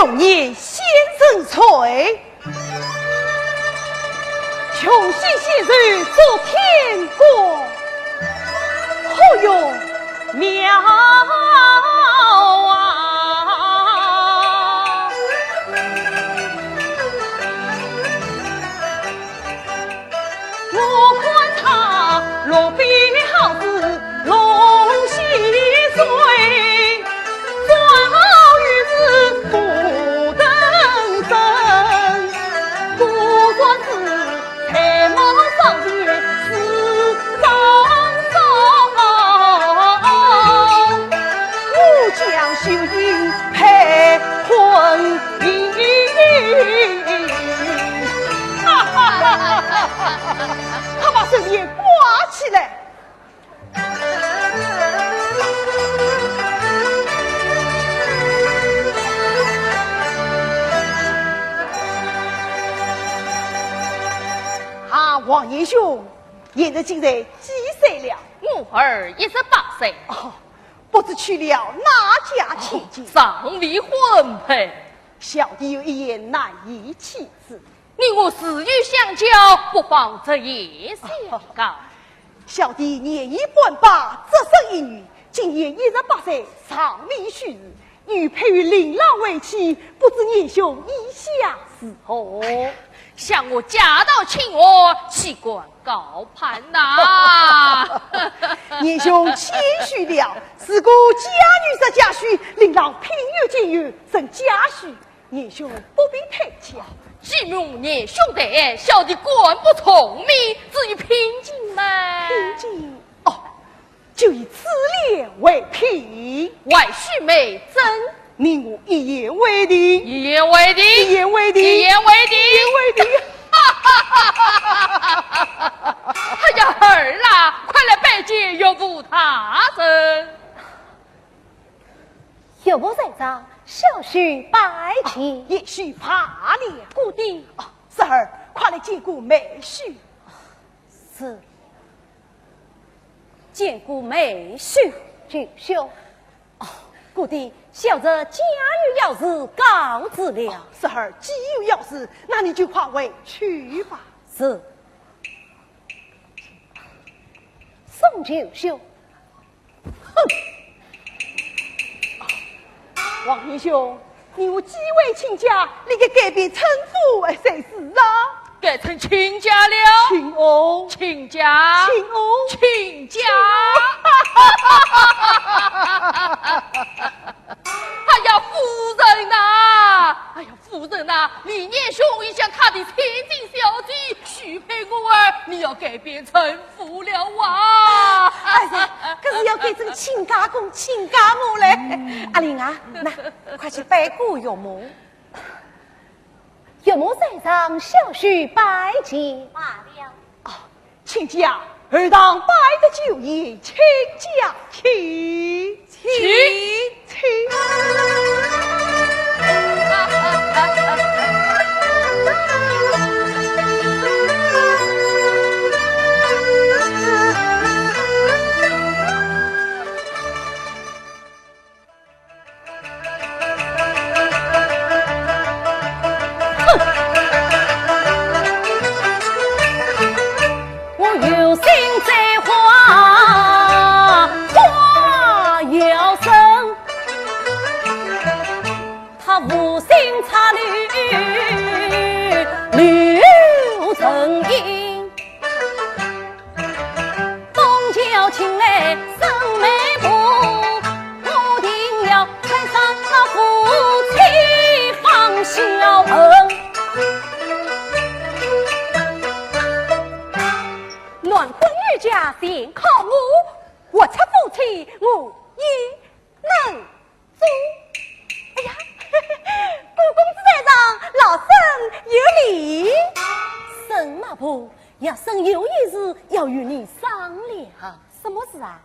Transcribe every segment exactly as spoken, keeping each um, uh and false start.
童年先生在，雄心显现做天官，好有妙啊！ 我看他落笔好似龙戏水，早已是不得人，不管是才貌双全是张双。我将秀英配婚姻。 哈哈哈哈哈哈！快把手钿挂起来。啊，王贤兄，贤侄今年几岁了？我儿一十八岁。哦，不知娶了哪家千金？哦，尚未婚配。小弟有一言难以启齿。 你我自幼相交，不妨直言相告。小弟年已半百，只生一女，今年一十八岁，尚未许字，欲配与令郎为妻，不知贤兄意下如何？想我家道清寒，岂敢高攀呐？贤兄谦虚了，如果佳女值佳婿，令郎品学兼优，成佳婿， 贤兄不必推辞。既蒙贤兄抬爱，小弟敢不从命，至于聘金嘛。聘金？哦，就以此联为聘。还须媒证。你我一言为定。一言为定。一言为定。一言为定。一言为定。哎呀，儿啦，快来拜见岳父大人。 岳父在上，小婿拜见。啊，贤婿罢了。姑爹。啊，侄儿，快来见过媒婿。是。见过媒婿。舅兄。哦，姑爹，小侄家有要事，告辞了。哦，侄儿既有要事，那你就快回去吧。是。送舅兄。 哼！王贤兄，你我既为亲家，理该改变称呼才是啊。改成亲家了。亲翁。亲家。亲翁。亲家。哎呀，夫人呐！哎呀，夫人呐，李贤兄已将他的千金小姐许配我儿，你要改变称 服了啊！哎呀，可是要改成亲家公、亲家母嘞。嗯。阿玲啊，那快去拜过岳母。岳母在上，小婿拜见。罢了。哦，亲家，儿堂拜得久矣，亲家请。 请。请。哼！我有心栽花花要生，他无心插柳柳成荫。 枫桥尽来深梅红，我定要看上那夫妻芳笑痕。男婚女嫁全靠我，活出夫妻我也能 做。哎呀，顾公子在上，老身有礼。沈马步，有一事要与你商量。什么事啊？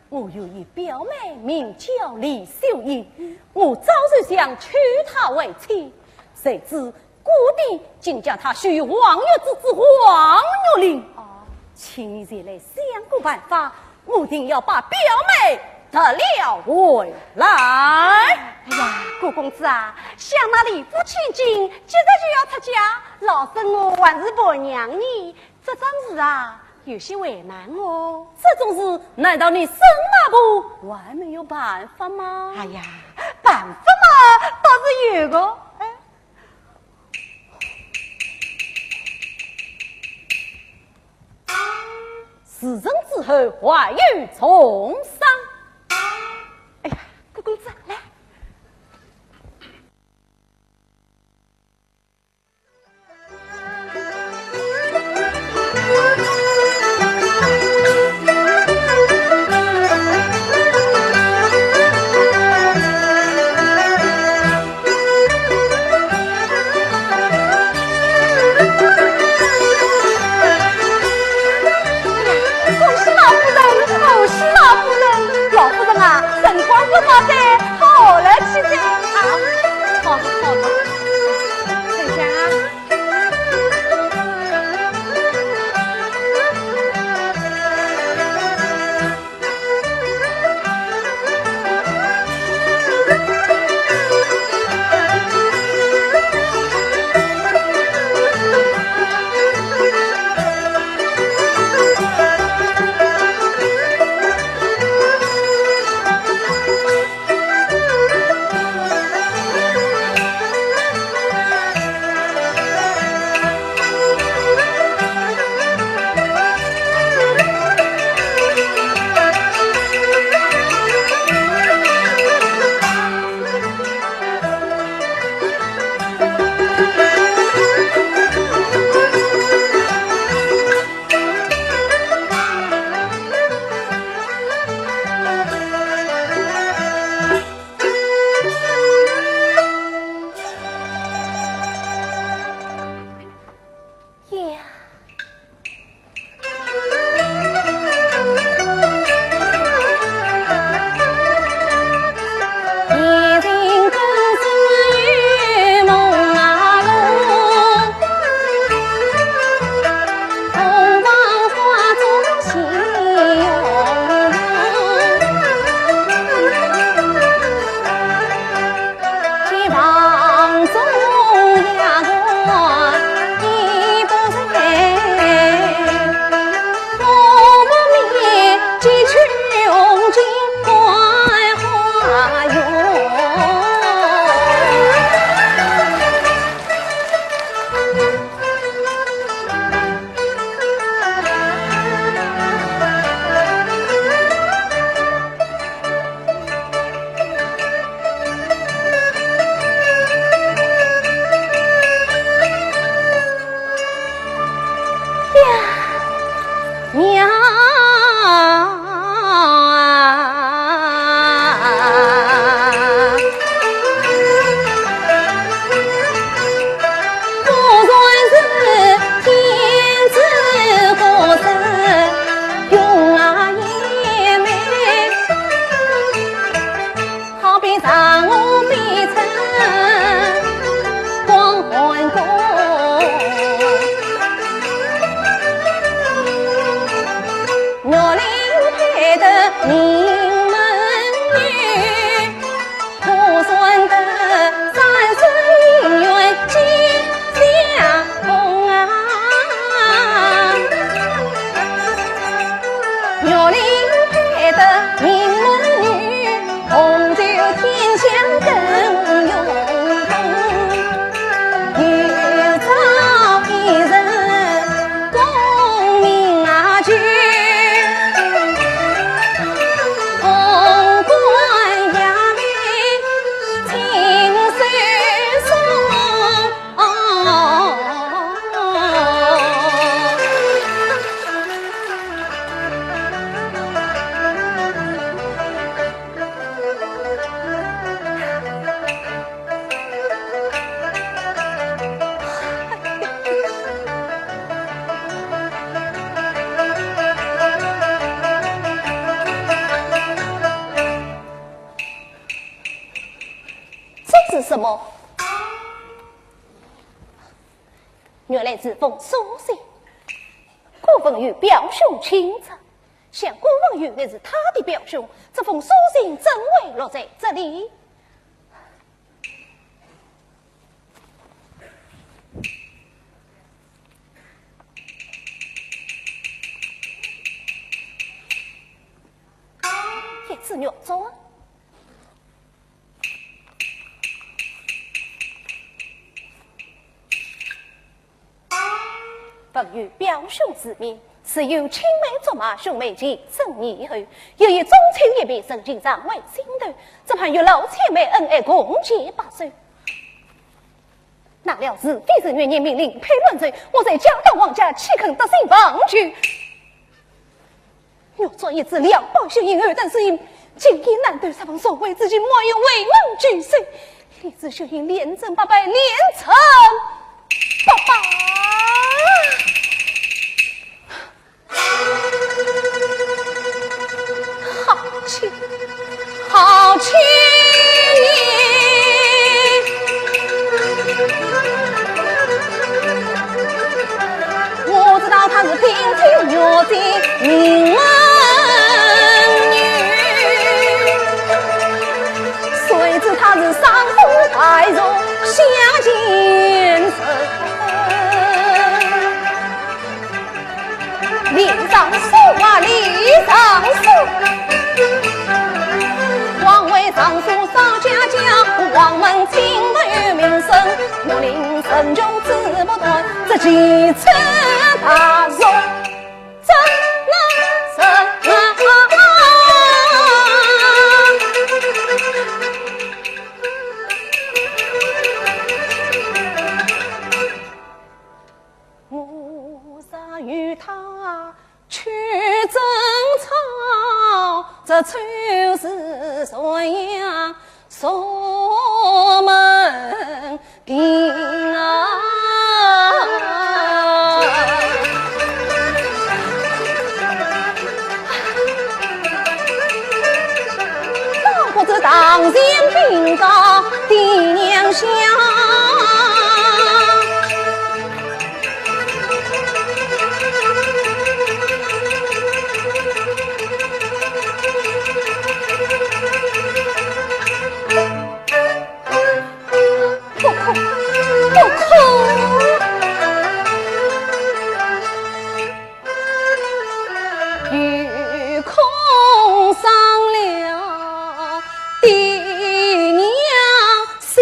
我有一表妹，名叫李秀英，我早就想娶她为妻，谁知 姑爹竟叫她许王月之子黄月林。哦。请你前来想个办法，我定要把表妹夺了回来。哎呀，顾公子啊，想那李府千金急着就要出嫁，老身我还是陪娘呢，这桩事啊，有些为难哦。这种事难道你沈马婆还没有办法吗？哎呀，办法嘛，倒是有个。哎，事成之后，还有重赏。哎呀，顾公子，来。 恭喜老夫人，恭喜老夫人！老夫人啊，辰光不早哉，好了起来啊！好，好，好。等一下啊。呀。呀，娘！这是什么？原来是封书信。顾文友表兄亲自，想顾文友乃是他的表兄，这封书信怎会落在这里？玉镯。 不与表兄自明，自幼青梅竹马，兄妹情深义厚，又以宗亲一别，深情常为心头，只盼月老牵媒，恩爱共结白首。哪料是非人愿，命令配乱走，我在家当王家，岂肯得心忘旧？ 玉镯一只两百岁银，尔等是因，金印难得，十分所为之情，莫要为我拒收。李子秀英连征八百，连征八百。好气，好气！ 我知道她是平平原的名门女，谁知她是上府大儒下贱人。李尚书啊，李尚书，王位尚书少家家，王门亲头名声，我令 人穷志不短，这几次大宋怎能成啊？我若与她去争吵，这丑事传扬 上门庭啊。倒不知堂前禀告爹娘下。 不可，不可！有空伤了爹娘心。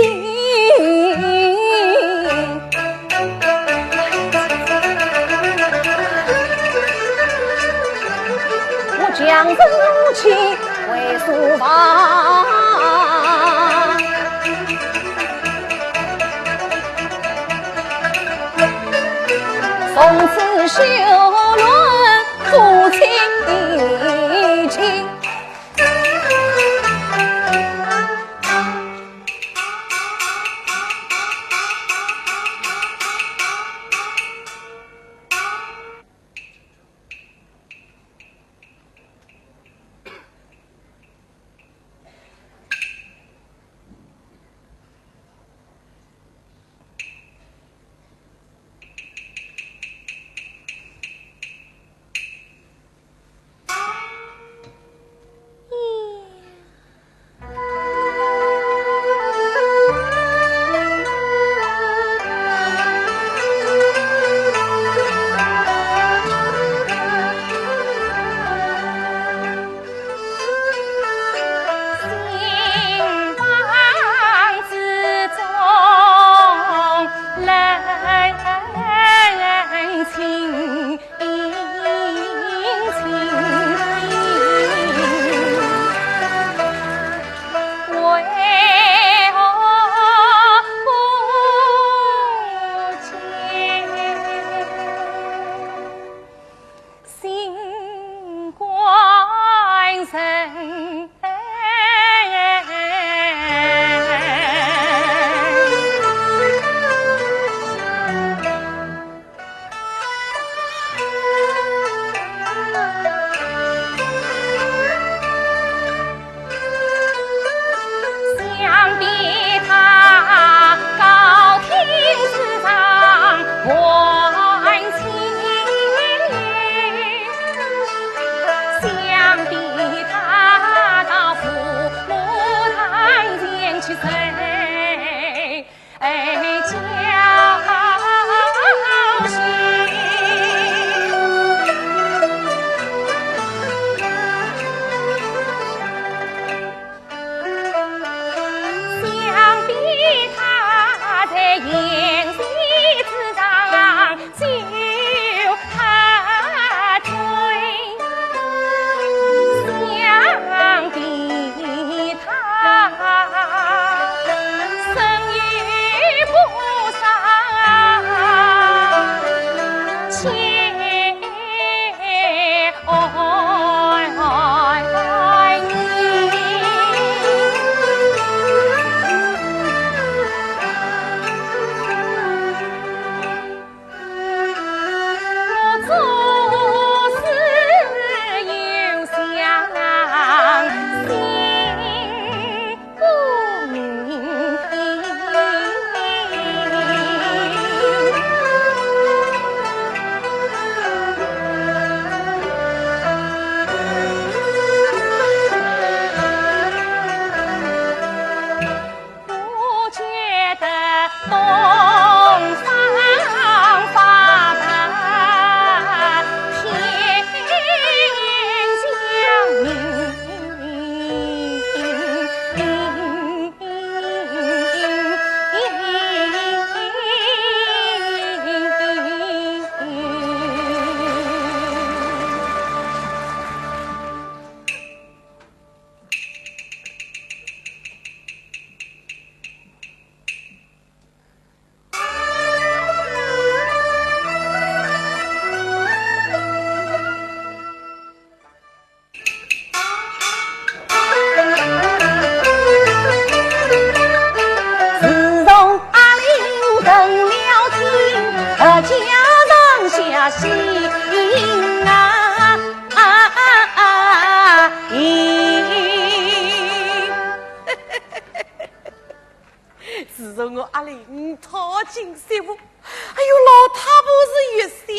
自从我阿林讨进媳妇，哎哟，老太婆是越想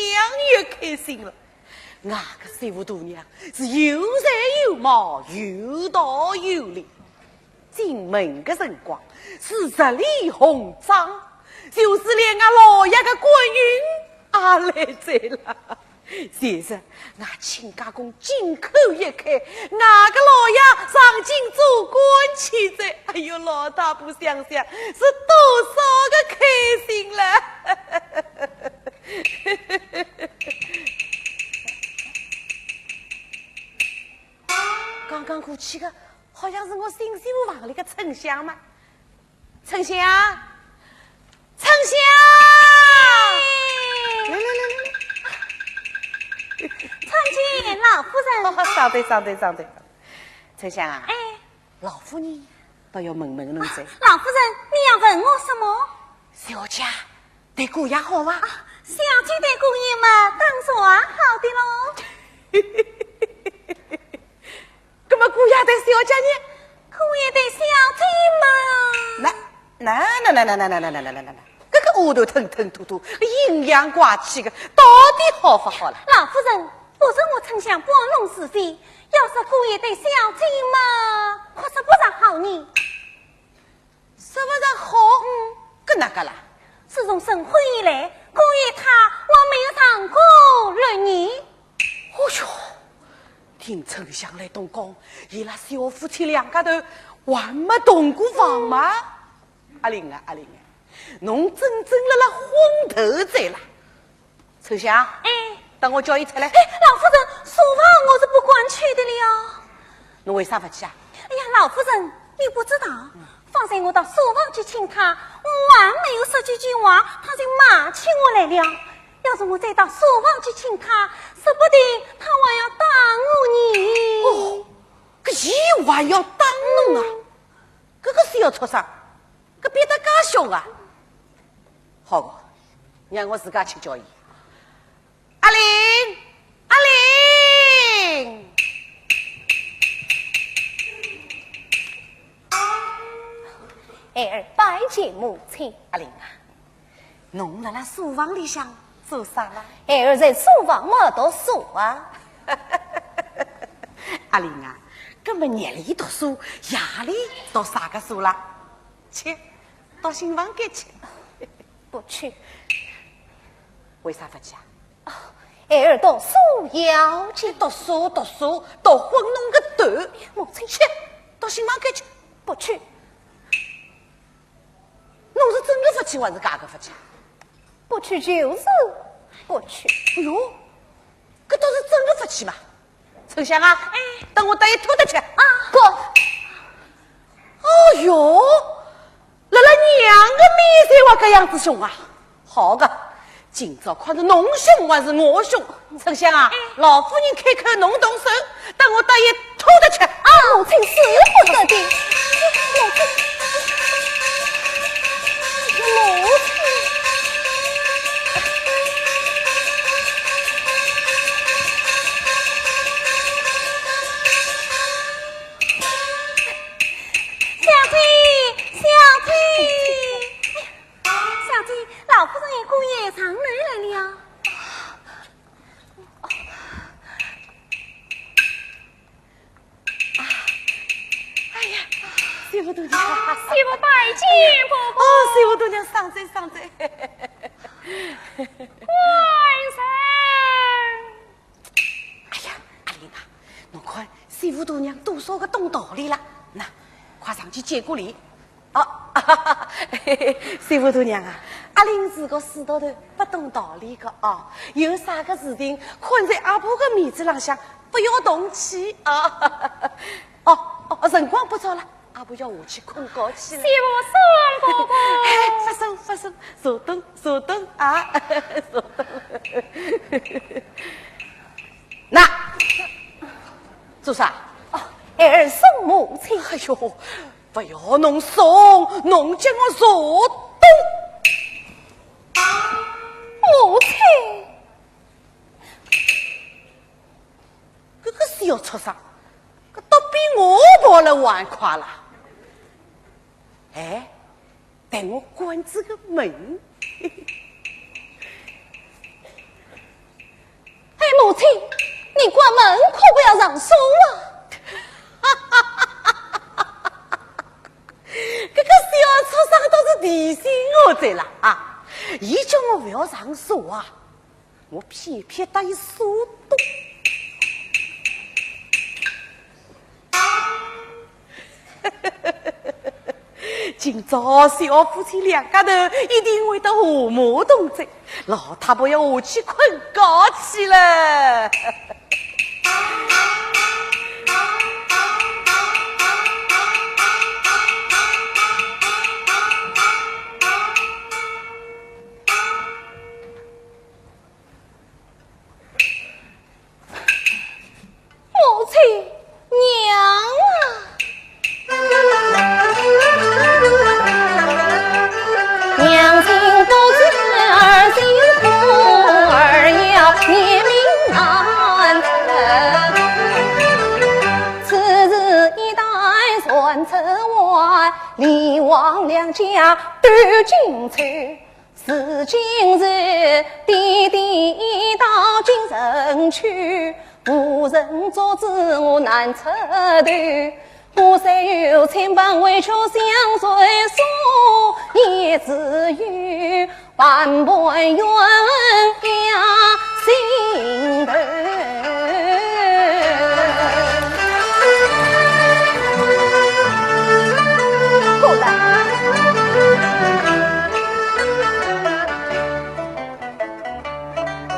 越开心了。俺个媳妇大娘是有才有貌，有道有理。进门个辰光是十里红妆，就是连俺老爷个官运也来哉了。 其实，俺亲家公金口一开，俺个老爷上京做官去哉。哎哟，老太婆想想，是多少个开心了。刚刚过去个，好像是我新媳妇房里个春香嘛。 春香，春香！来来来来来。参见老夫人。哦，上来上来上来。春香啊，哎。老夫人倒要问问侬哉。老夫人，你要问我什么？小姐对姑爷好伐？啊，小姐对姑爷嘛，当然好的喽。 那么姑爷对小姐呢？姑爷对小姐嘛，那那那那那那那那那那，搿个丫头吞吞吐吐，阴阳怪气个，到底好勿好了？老夫人，不是我春香搬弄是非，要说姑爷对小姐嘛，可说不上好呢。 说不上好，嗯，搿哪个啦？自从成婚以来，姑爷他还没有上过六年。哦哟，听春香来东讲，伊拉小夫妻两家头还没同过房嘛？阿林啊，阿林啊，侬真正辣辣昏头哉啦！ 春香，哎。等我叫伊出来。哎，老夫人，书房我是不敢去的了。侬为啥勿去啊？哎呀，老夫人，你不知道，方才我到书房去请他，我还没有说几句话，他就骂起我来了。要是我再到书房去请他，说不定他还要打我呢。哦，搿伊还要打侬啊？搿个小畜生，搿变得介凶啊！ 好个，让我自家去叫伊。阿林，阿林！孩儿拜见母亲。阿林啊，侬辣辣书房里向做啥啦？孩儿在书房么读书啊。阿林啊，搿么日里读书，夜里读啥个书啦？去， 到新房间去。不去。为啥勿去啊？哦，孩儿读书要紧。读书，读书，读昏侬个头。母亲。去，到新房间去。不去。侬是真个勿去还是假个勿去？不去就是不去。哎哟，搿倒是真个勿去嘛。 春香啊，哎。等我搭伊拖得去。啊，不。哦哟，辣辣娘个面前还搿样子凶啊？好个，今朝看是侬凶还是我凶。春香啊，哎。老夫人开口侬动手，等我搭伊拖得去。啊，母亲使不得的。母亲，母亲。 小姐，小姐，小姐，老夫人与姑爷上楼来了。啊，哎呀，媳妇大娘。媳妇拜见婆婆。哦，媳妇大娘，上哉，上哉。官人。 哎呀，阿林啊，侬看，媳妇大娘多少个懂道理啦。喏，快上去见过礼。哦，媳妇大娘啊，阿林是个死道头，不懂道理个哦。有啥个事情，看在阿婆个面子浪向，不要动气啊。哦，哦，辰光不早了， 阿婆要下去困觉去了。媳妇送婆婆。哎，勿送，勿送，坐等，坐等啊，坐等。喏，做啥？哦，孩儿送母亲。哎哟，勿要侬送，侬叫我坐等。母亲。 搿个小畜生，搿倒比我跑了还快啦！哎，待我关仔个门。哎，母亲，你关门可不要上锁啊！搿个小畜生倒是提醒我哉啦啊！伊叫我勿要上锁啊，我偏偏搭伊锁笃。 今朝小夫妻两家头一定会得和睦同居，老太婆要下去困觉去了。 母亲，娘啊！娘亲独子儿辛苦，儿要念命难得。此事一旦传出外，李王两家都惊愁。 如今是爹爹已到京城去，无人做主我难出头。我虽有千般委屈相随诉，也只有万般怨恨压心头。 过来。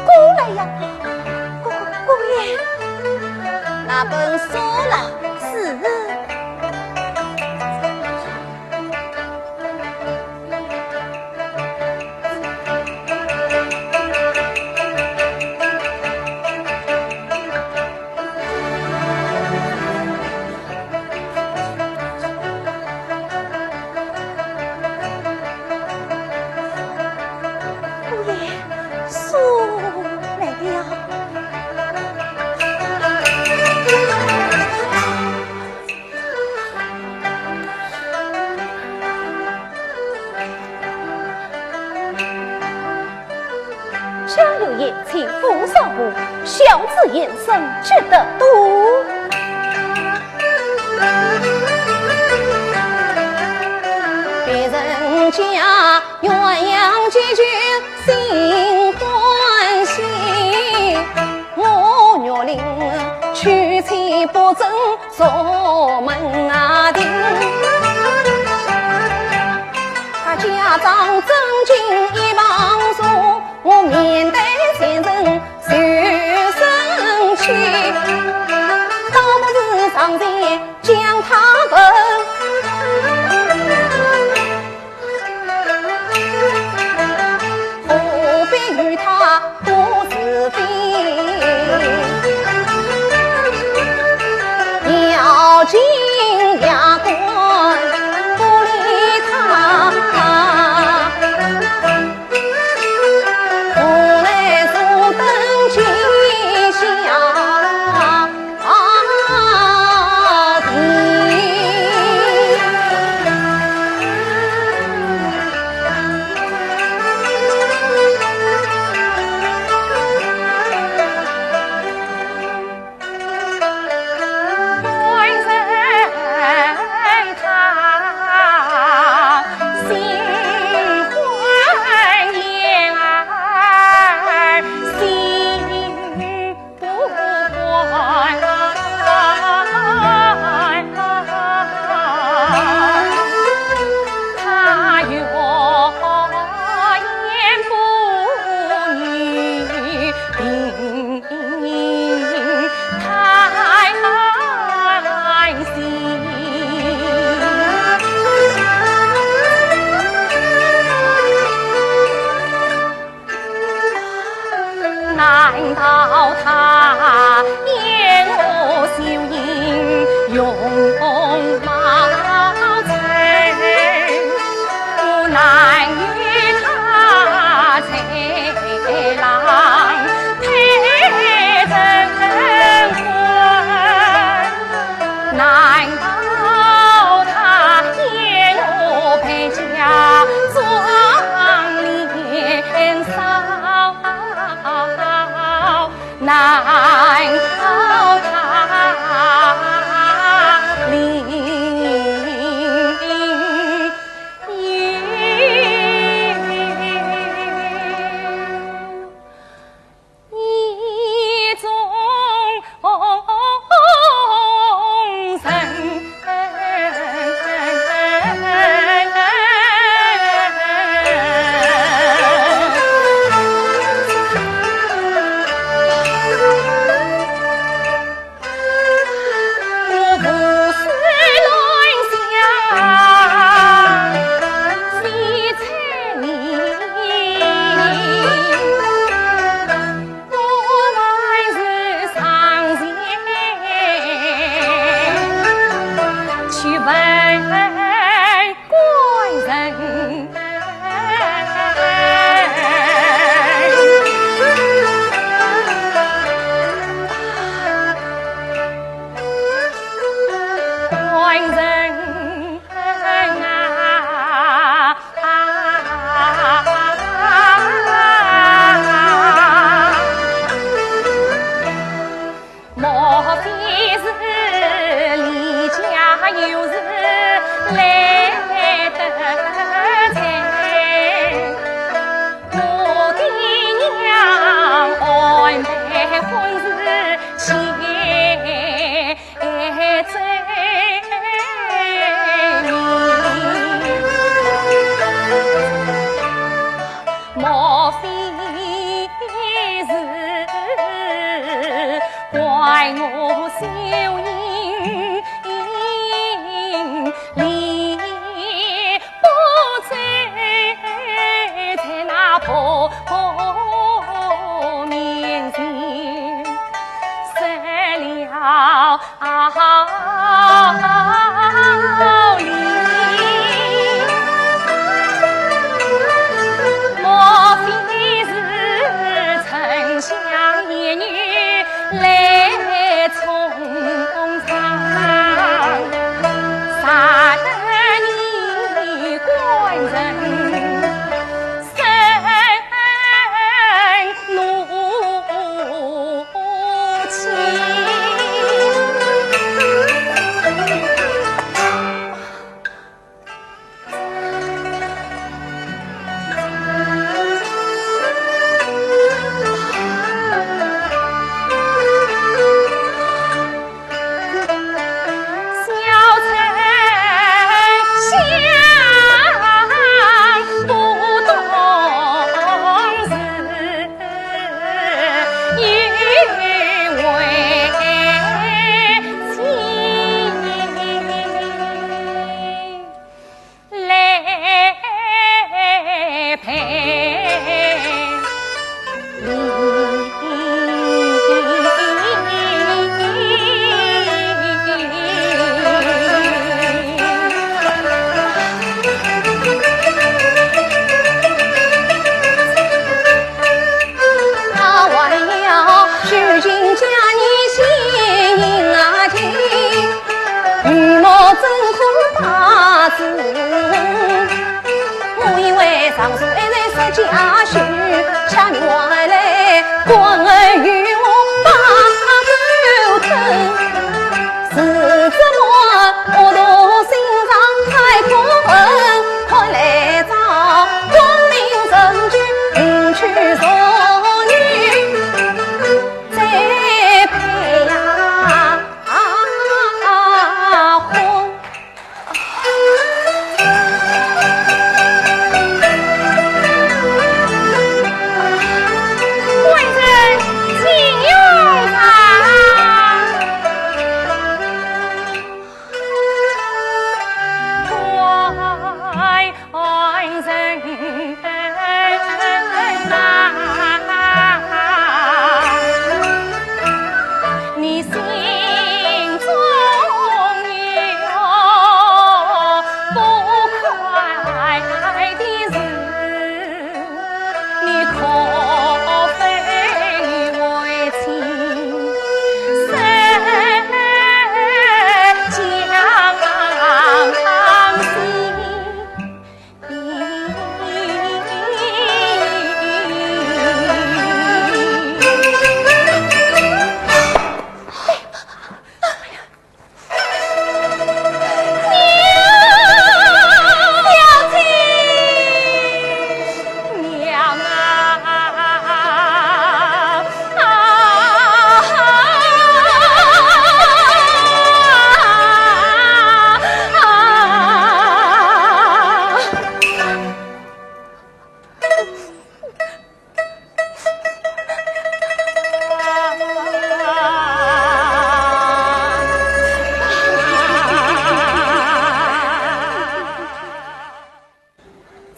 过来呀，姑，姑爷。拿本书来。是。 姑爷，书来了。 家有贤妻父少顾，孝子贤孙积德多。别人家鸳鸯结局心欢喜，我玉林娶妻不争 锁门啊定。他家长真情一旁坐，我面对前程谁生气？倒不如上前将他问。 何必与他多是非？要紧牙关不理他。我小英里不在在那婆婆面前失了礼。莫非是丞相言语 来冲撞，杀得你官人生怒气。 来陪你。啊，还要虚情假意心啊情。 雨墨怎可把子？我以为常熟还在说家训，恰原来官儿与我把狗吞。是怎么我的心上太痛恨，看来找功名成就迎娶淑女，再配呀。 啊，啊，啊，啊，啊，啊。官人请用茶。官 官人啊，你心中有不快的事，你可否为情深将心？ 娘啊！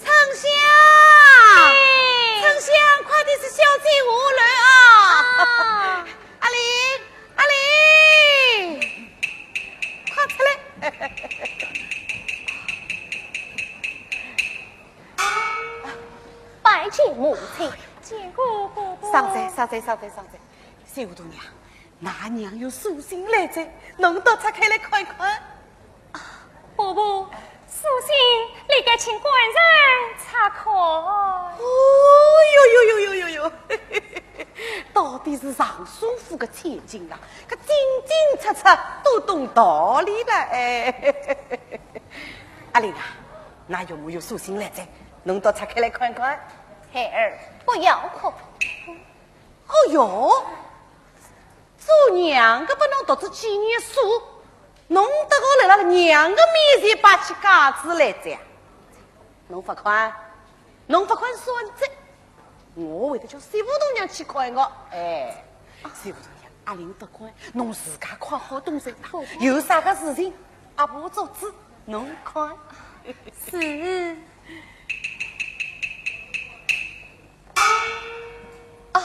丞相，哎。丞相，快点，是小姐下楼啊！啊。阿林，阿林，快出来！拜见母亲。见过伯伯。上哉，上哉，上哉，上哉。 小大娘，㑚娘有书信来哉，侬倒拆开来看一看。伯伯，书信理该请官人拆看。哦哟哟哟哟哟哟，到底是尚书府个千金啦，搿进进出出都懂道理了哎。阿林啊，㑚岳母有书信来哉，侬倒拆开来看看。孩儿不要哭。 哦哟，做娘个拨侬读仔几年书，弄得我来了娘个面前摆起架子来哉啊！侬勿看，侬勿看算哉，我会得叫媳妇大娘去看个。哎，媳妇大娘，阿林勿管，侬自家看好东西，有啥个事情，阿婆做主，侬看。是。啊，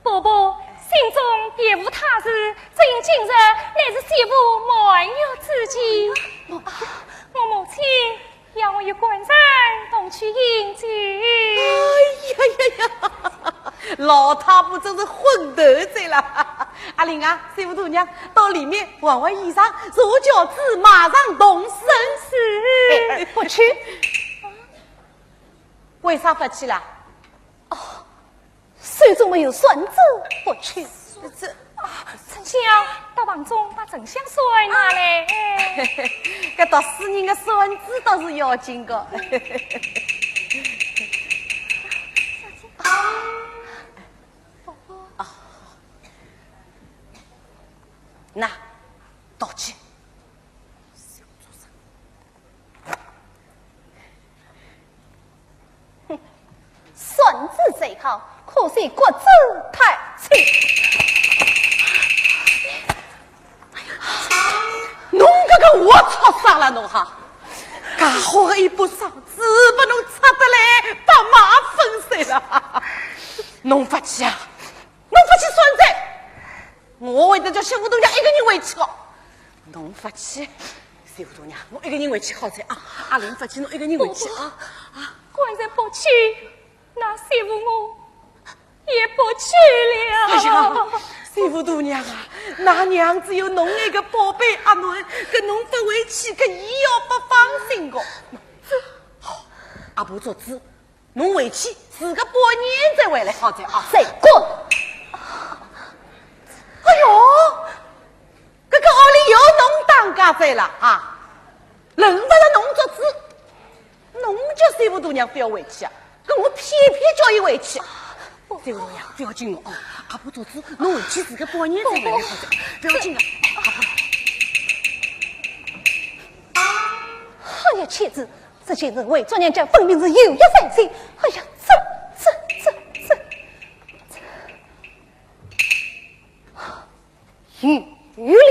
伯伯，心中别无他事，只因今日乃是媳妇满月之期。啊，我母亲 要我与官人同去饮酒。哎呀呀呀，老太婆真是昏头哉啦！阿林啊，媳妇大娘，到里面换换衣裳，坐轿子马上动身。是。哎，不去。为啥不去啦？哦， 手中没有扇子，不去。这，啊，丞相，到房中把丞相扇拿来。搿读书人的扇子倒是要紧个。啊，那，倒去。 哼，扇子虽好，可惜骨子太轻。侬搿个活畜生啦侬哈！介好的一把扇子，拨侬拆得来八马粉碎了。侬勿去啊？ 侬勿去算账，我会得叫媳妇大娘一个人回去个。侬勿去，媳妇大娘，侬一个人回去好哉啊！阿林勿去，侬一个人回去啊！啊，官人不去，那媳妇我也不去了。哎呀，媳妇大娘啊，㑚娘只有侬一个宝贝阿囡，搿侬勿回去，搿伊要勿放心个。好，阿婆做主， 侬回去住个半年再回来好哉啊。再滚！哎哟，搿个屋里有侬当家哉了啊！轮勿着侬做主，侬叫媳妇大娘勿要回去啊，搿我偏偏叫伊回去。媳妇大娘，勿要紧哦，阿婆做主，侬回去住个半年再回来好哉，勿要紧的。哎呀，妻子， 这些人为做娘家分明是有意在先。哎呀，这，这，这，这，这，有，有理。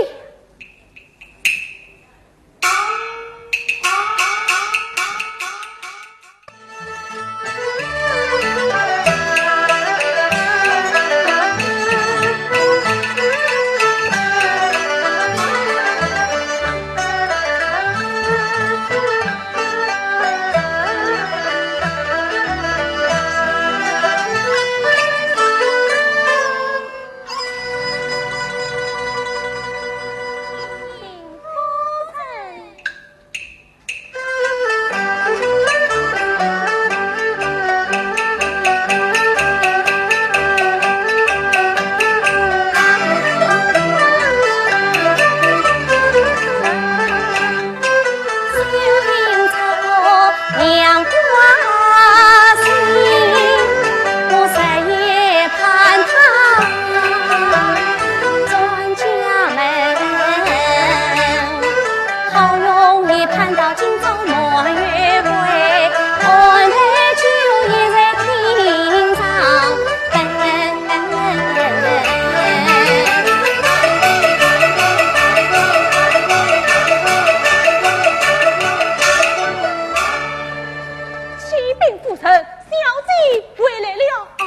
启禀夫人，小姐回来了。啊，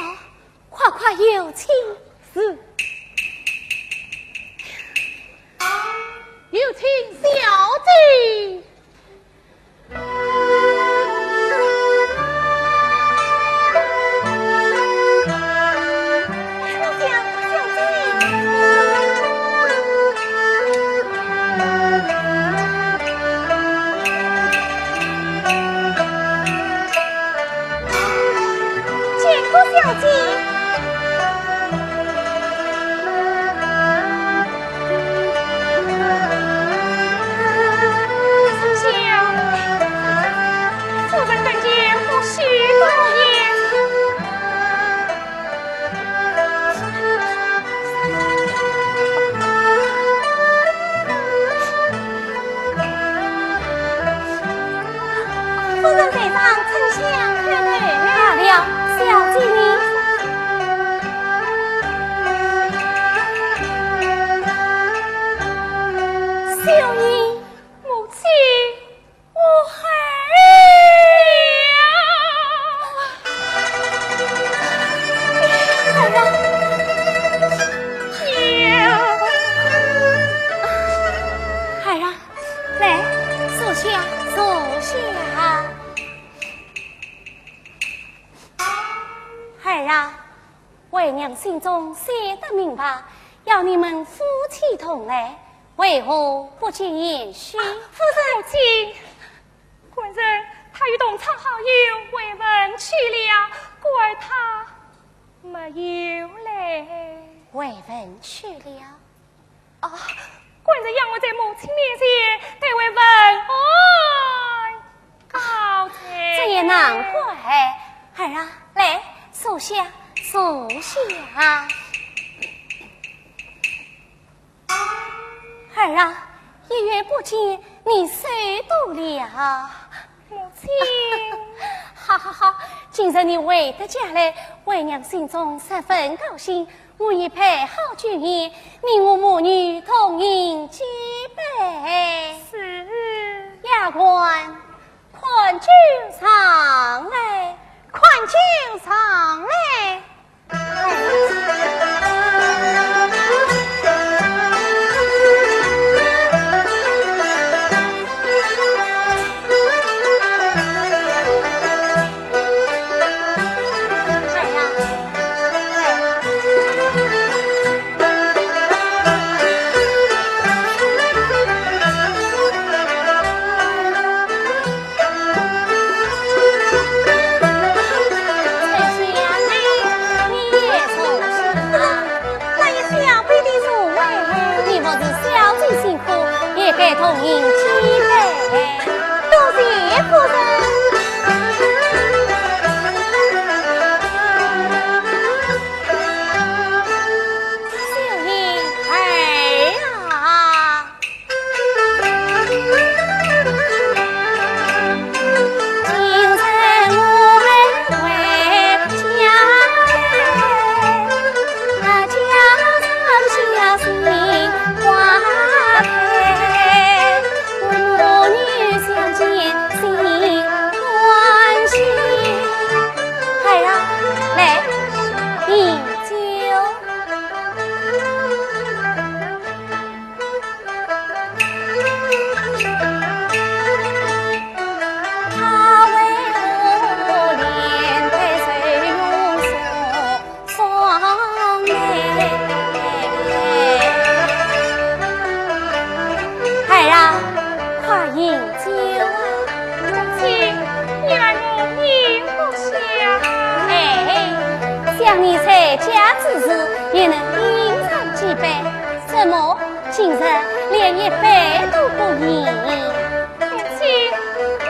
快快有请。是。有请小姐。 见过小姐。丞相，夫人跟前不许多言。夫人在上，丞相叩头。罢了，小姐呢？啊，为娘心中想得明白，要你们夫妻同来，为何不见贤婿？夫人，母亲，官人他与同窗好友回文去了，故而他没有来。回文去了？ 啊，官人让我在母亲面前代为问安告罪。这也难怪。儿啊，来，坐下，坐下。儿啊，一月不见，你瘦多了。母亲。好好好，今日你回得家来，为娘心中十分高兴。 我已备好酒宴，你我母女同饮几杯。是。丫鬟，款酒上来，款酒上来。 那也小婢的座位。你服侍小姐辛苦，也该同饮几杯。多谢夫人。秀英儿啊， 孩儿啊，来，饮酒。 孩儿啊，快饮酒啊！母亲，你让我饮不下。哎，想你在家之时，也能饮上几杯。 怎么，今日连一杯都不饮？母亲，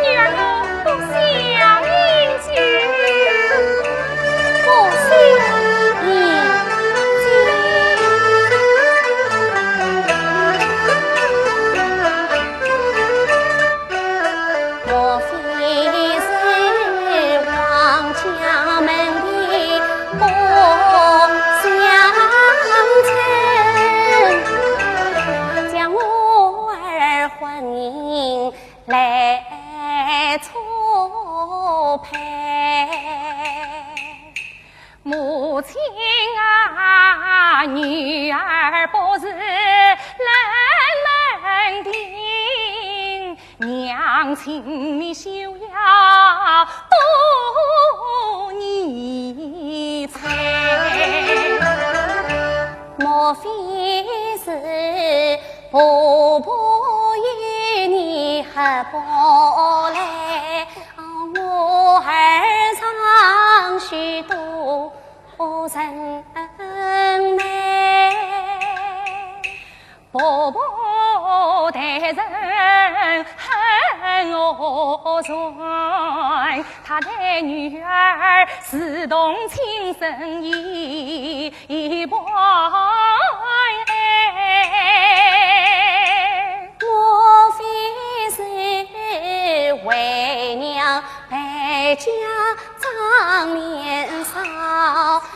你让我不想饮酒。不想饮酒。 莫非是王家门第不相称？将我儿婚姻来错配。 母亲啊，女儿不是冷门定，娘请你休要多疑猜。莫非是婆婆与你合不来？ 我儿尚许多人美，婆婆待人很和善，她待女儿如同亲生一 一般。莫非是为娘败家妆奁烧，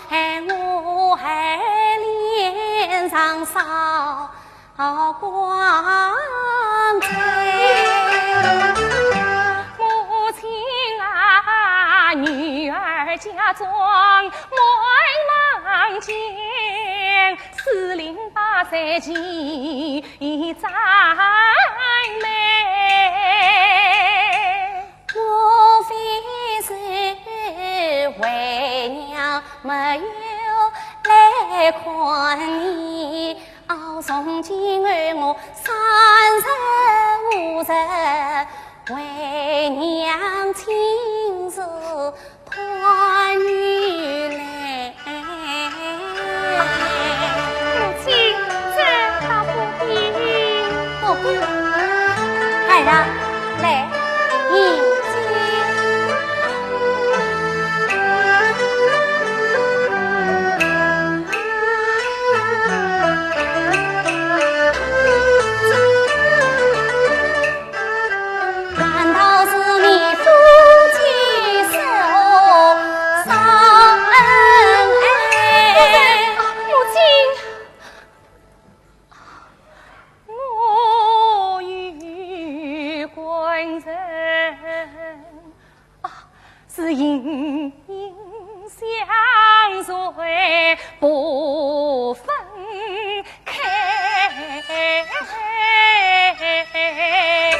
害我儿脸上烧光彩？母亲啊，女儿嫁妆满房间， 四邻八舍齐赞美。莫非是为娘没有来看你，哦，从今后我三日五日为娘亲自团圆来。母亲，这倒不必。不必。孩儿啊，来，你请。 难道是你夫妻手上恩爱？母亲，我与官人啊，是隐隐相随不分开。恩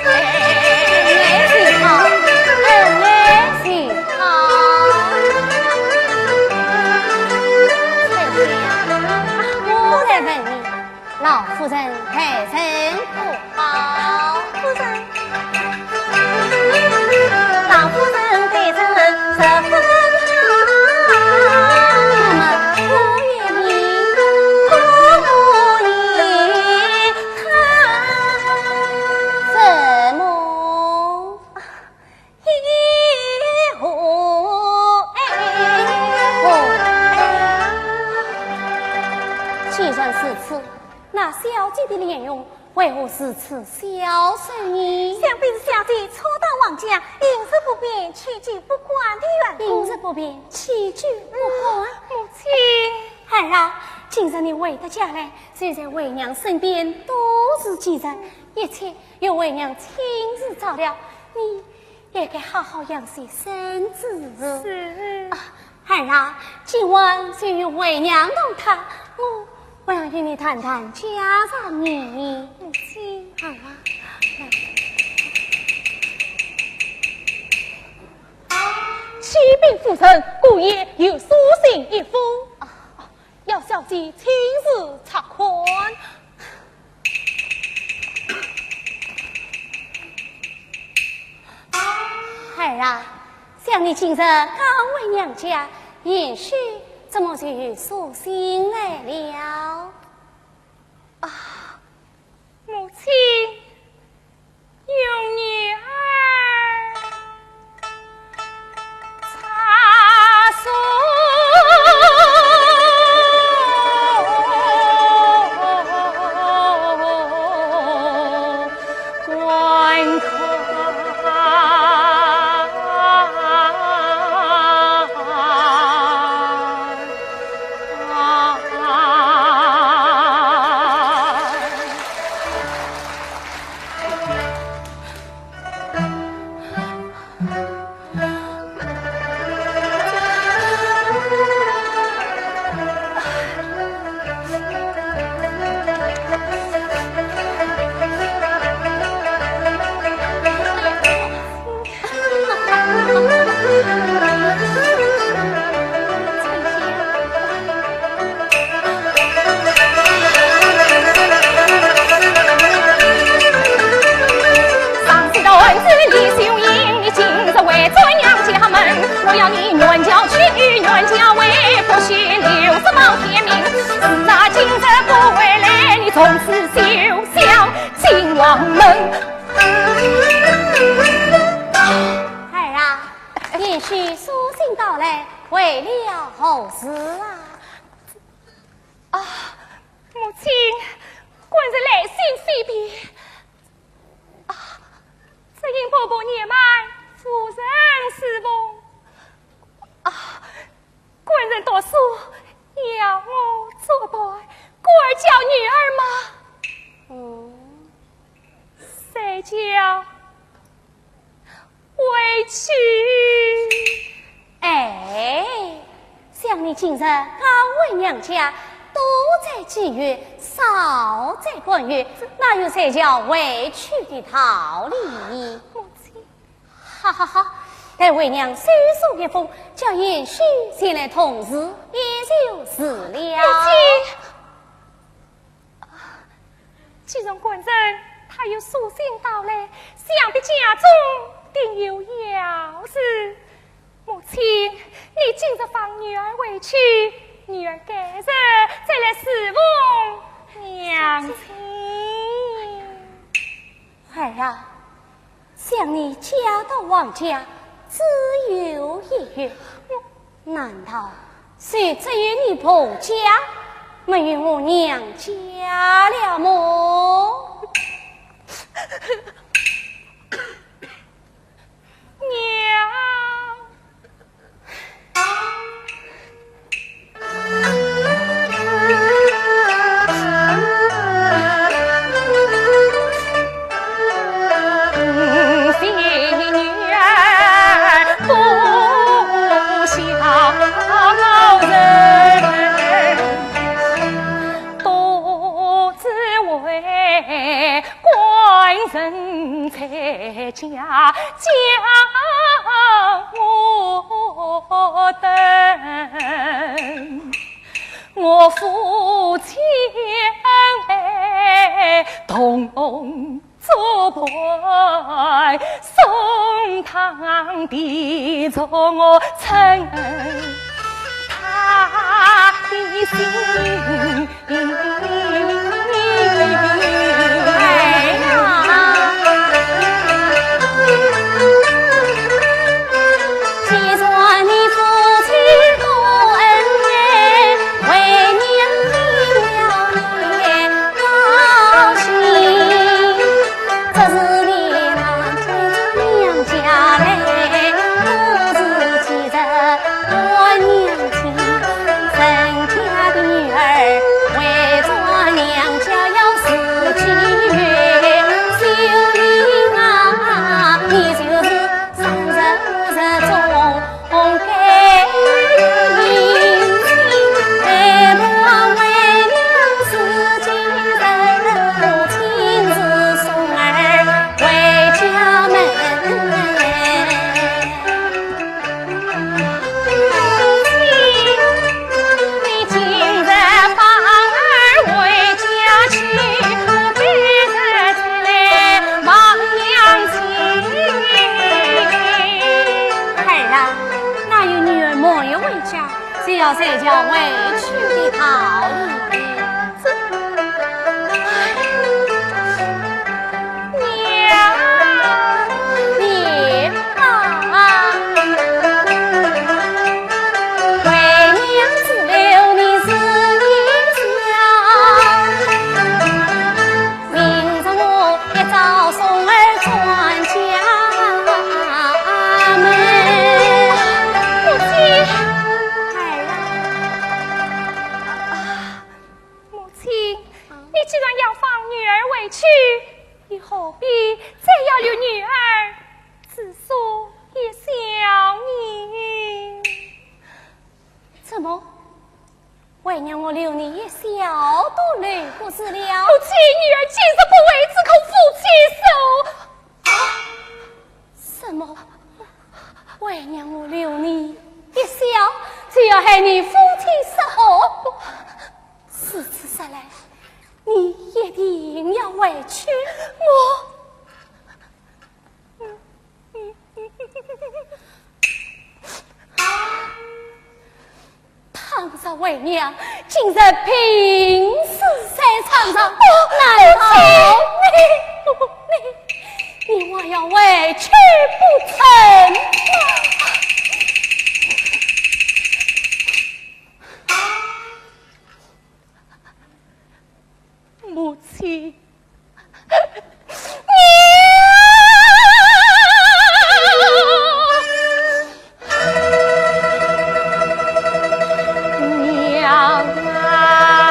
爱情好，恩爱情好。春香，我来问你， 老夫人待人可好？夫人。老夫人待人十分好。那么我也明白。我也看什么？ 既然如此，那小姐的脸容为何如此消瘦呢？想必是小姐初到王家，饮食不便，起居不惯的缘故。饮食不便，起居不惯。母亲。孩儿啊，今日你回到家来，就在为娘身边多住几日，一切由为娘亲自照料。你 也该好好养息身子。是。啊，孩儿啊，今晚就与为娘同榻，我，我要与你谈谈家常呢。母亲。孩儿啊，来。启禀夫人，姑爷有书信一封，啊，要小姐亲自查看。 孩儿啊，想你今日刚回娘家，贤婿怎么就有书信来了？啊，母亲，容女儿 上世的案子李秀英，你今日回转娘家门，我要你原轿去，原轿回，不许留什么天命。是啊，今日不回来，你从此休想进王门。孩儿啊，贤婿书信到来，为了何事啊？ 啊，母亲，官人来信非别。啊，只因婆婆年迈，无人侍奉。啊，官人读书，要我作伴，故而叫女儿嘛。嗯。谁叫 回去。哎，想你今日刚回娘家，多则几月，少则半月，哪有才叫回去的道理？母亲。好好好，待为娘修书一封，叫贤婿前来同住，也就是了。母亲，既然官人他有书信到来，想必家中定有要事。母亲，你今日放女儿回去，女儿改日再来侍奉娘亲。儿啊， 想你嫁到王家只有一月，难道就只有你婆家，没有我娘家了么？娘。 儿啊，哪有女儿没有回家，就要随轿回去的道理？这，娘，你啊，为娘子留你自己家。 明日我一早送儿转家门。母亲，儿啊，母亲，你既然要放女儿回去，你何必再要留女儿住宿一宵呢？怎么？ 为娘我留你一宵都留不住了。母亲，女儿今日不回，只恐夫妻失和。啊？什么？为娘我留你一宵，就要害你夫妻失和？如此说来，你一定要回去。我， 倘若为娘今日病死在床上，难道你，你，你还要回去不成吗？ 母亲，娘啊！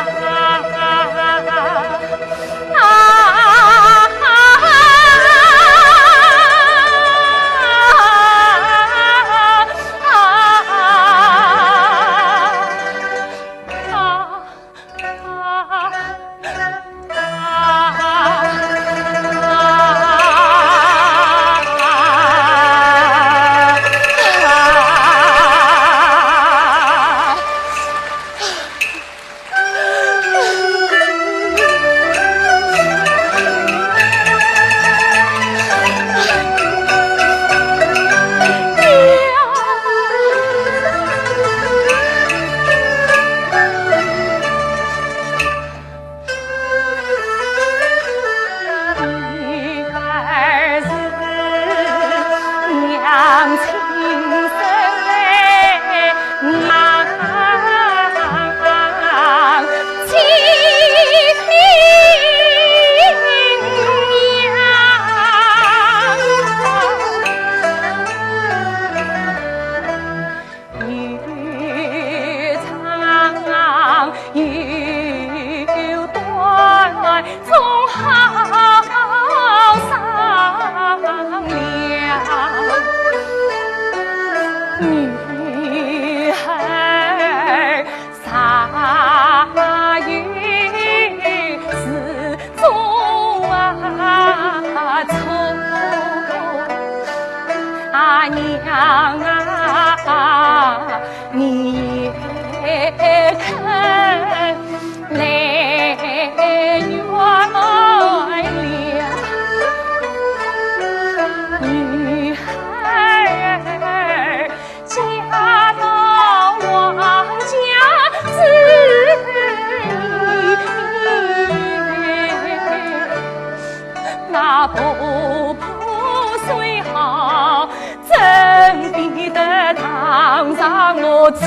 我情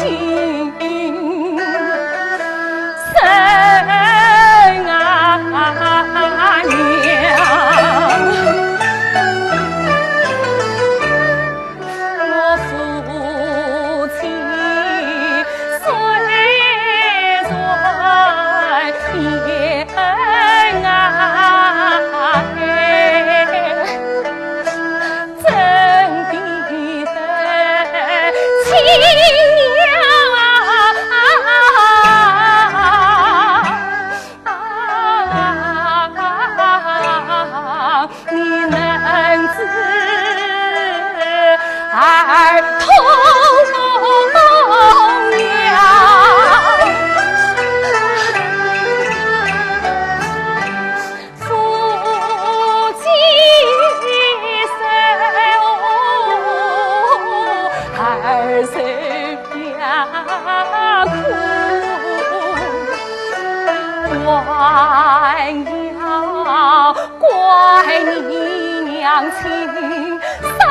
深啊娘。我夫妻虽然也恩爱，真比得亲娘。 你能知儿痛呀。夫妻生，儿受 呀苦，还要怪你娘亲少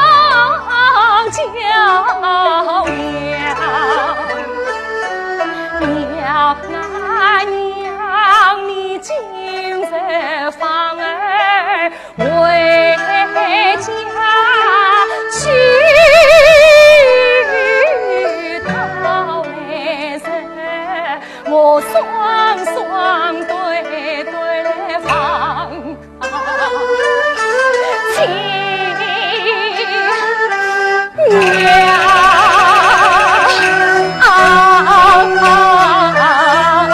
教养。娘啊娘，你今日放儿 回家去讨媒人，我双双对对方情愿。啊啊啊啊啊！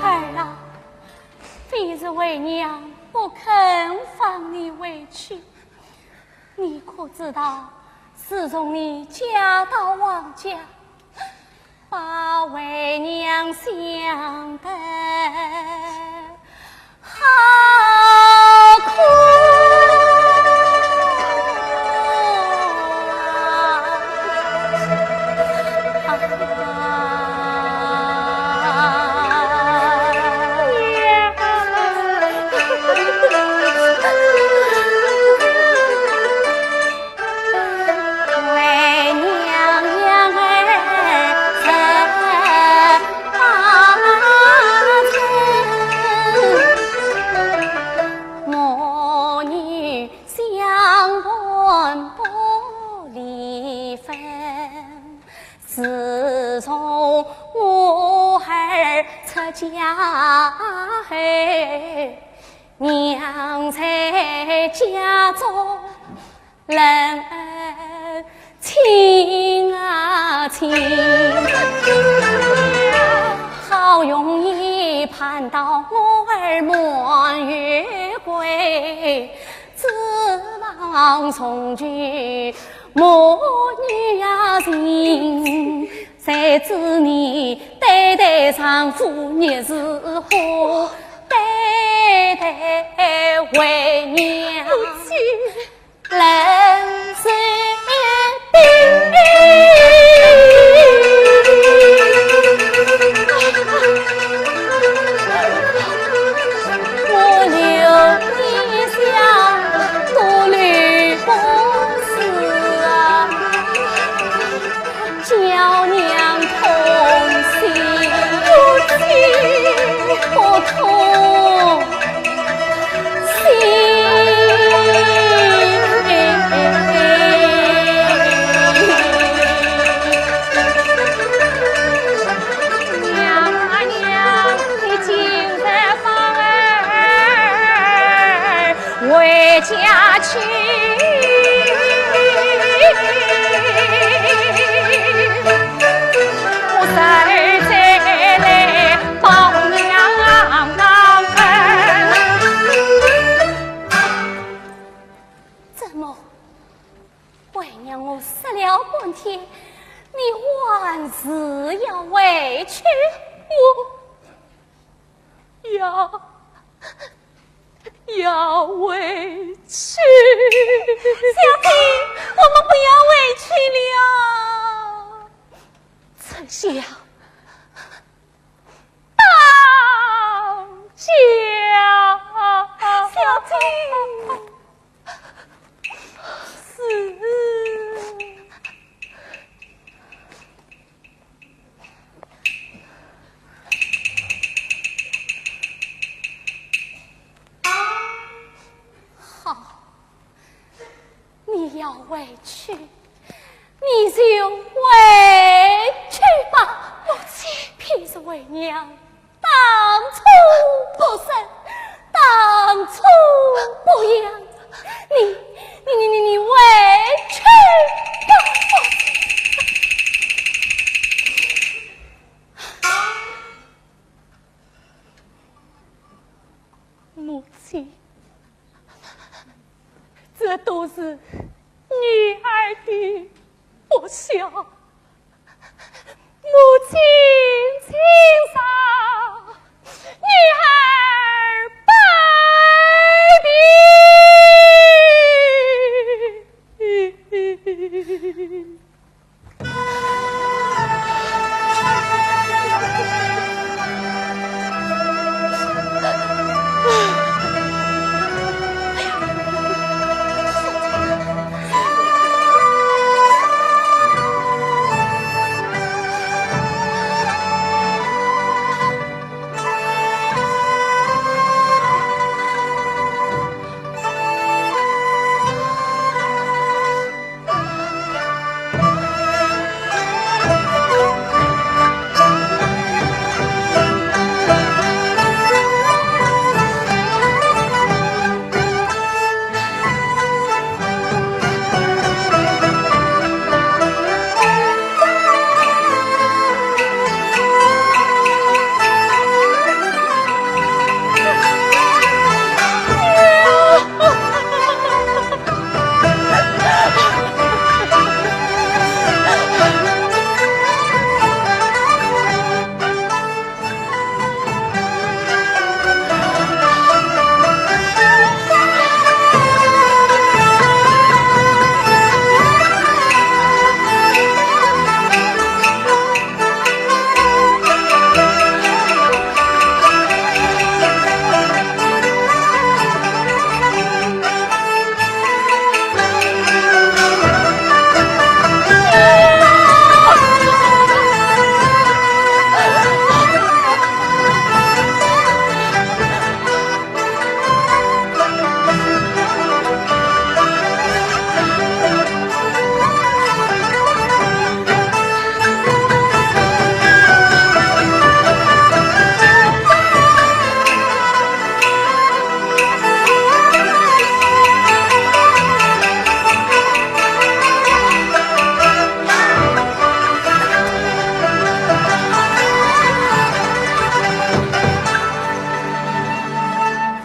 儿啊，非是为娘不肯放你回去，你可知道，自从你嫁到王家， 把为娘想得好苦啊！为娘养儿十八载，我女相伴不离分。自从我儿出嫁后，娘在家中 人儿亲啊亲，好容易盼到我儿满月归，指望重聚母女呀情，谁知你对待丈夫亦是火，对待为娘 冷水冰。我留你想多留不住啊。 叫娘痛心，不痛心。娘啊娘，你今日放儿 回家去，我再再来报娘恩。怎么，为娘我说了半天，你还是要回去？我 要，要回去。小姐，我们不要回去了。春香，小姐。是。好，你要回去，你就回去吧。母亲。平日为娘 当初不生，当初不养，你，你，你，你，你回去吧。母亲，这都是女儿的不孝。 母亲请上，女儿拜别。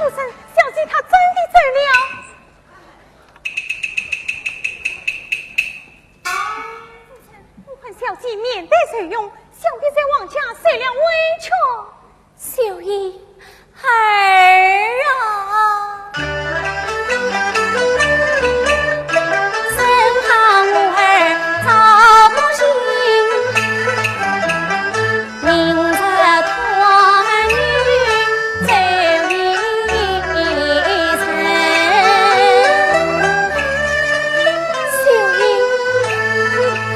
夫人，小姐她真的走了。夫人，我看小姐面带愁容，想必在王家受了委屈。 秀英儿啊，身旁我儿操不心，明日团圆奏一声。秀英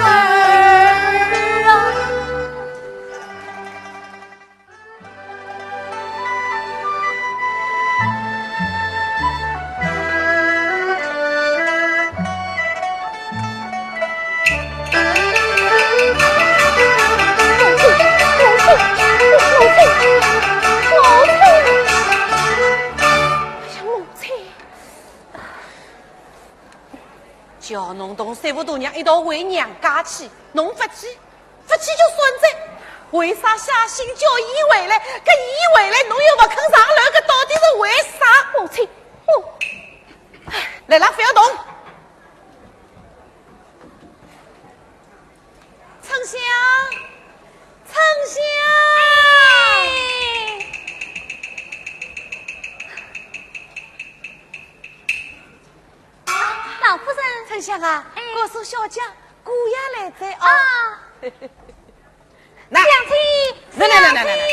儿啊。 叫侬同媳妇大娘一道回娘家去，侬勿去， 勿去就算哉，为啥写信叫伊回来？搿伊回来，侬又勿肯上楼，搿到底是为啥？母亲，我……来啦，勿要动。春香，春香。哎。老夫人。春香啊，哎。告诉小姐，姑爷来哉啊。啊。 来，相请，来来来来来来。相请。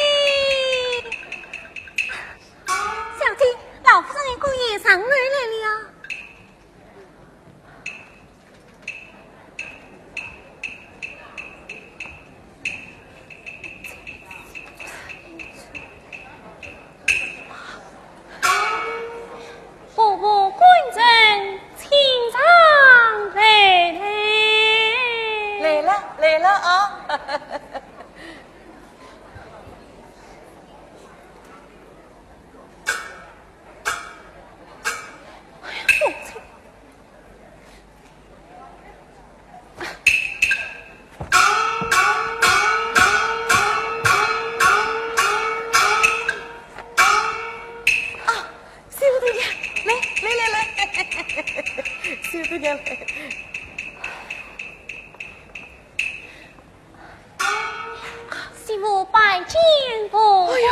见婆婆。哎呦，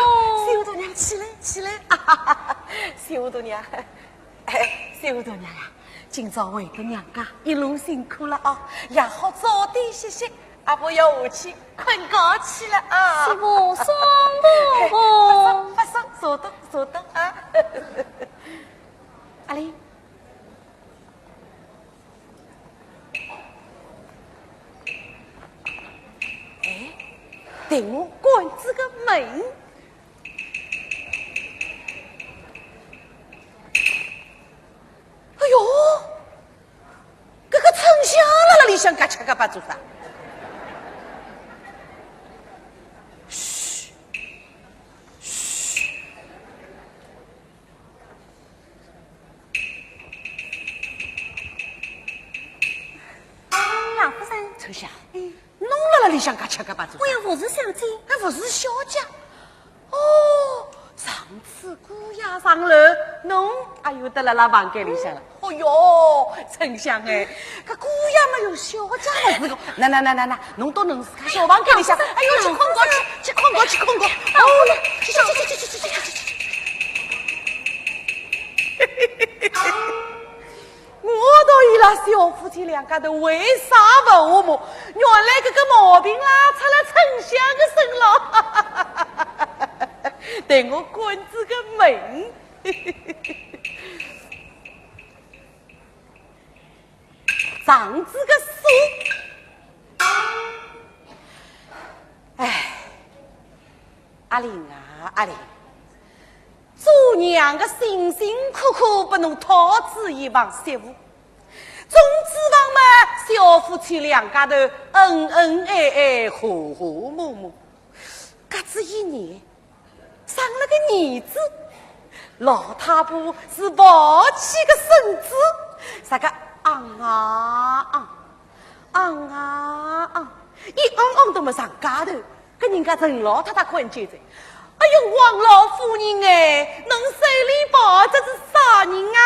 小大娘起来，起来，啊哈哈哈，小大娘，哎，小大娘呀，今朝回得娘家，一路辛苦了啊，也好早点歇歇，阿婆要下去困觉去了啊。是婆送婆婆。不送，不送，坐等，坐等啊。阿林。 哎，等我关仔个门。哎呦，搿个丞相辣辣里向嘎吃嘎巴做啥？嘘，嘘。 老夫人。丞相，嗯。侬辣辣里向嘎吃嘎巴做啥？我有服侍小姐。哎，服侍小姐？哦，上次姑爷上楼，侬阿有得辣辣房间里向了。哦哟，丞相哎，搿姑爷嘛有小姐么是个，那那那那那，侬到侬自家小房间里向，哎呦，去困觉去，去困觉去困觉。哦，去去去去去去去去去。 我倒伊拉小夫妻两家头为啥勿和睦？原来搿个毛病啦，出了丞相个身浪。待我关仔个门。 藏仔个锁。哎，阿林啊，阿林，做娘个辛辛苦苦拨侬讨仔一房媳妇，总指望嘛，小夫妻两家头恩恩爱爱，和和睦睦。隔仔一年， 生了个儿子，老太婆是抱起个孙子，啥个昂啊昂，昂啊昂，一昂昂到么上街头，搿人家陈老太太看见哉。哎哟，王老夫人哎，侬手里抱着是啥人啊？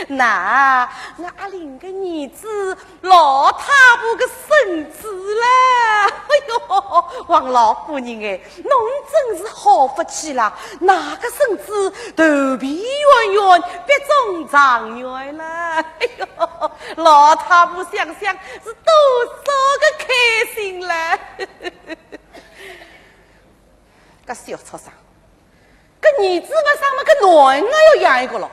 那，我阿林个儿子，老太婆个孙子啦。哎哟，王老夫人哎，侬真是好福气啦，哪个孙子头皮圆圆，鼻中状元啦。哎哟，老太婆想想是多少个开心啦。搿小畜生， 搿儿子勿生么，搿囡儿要养一个咯。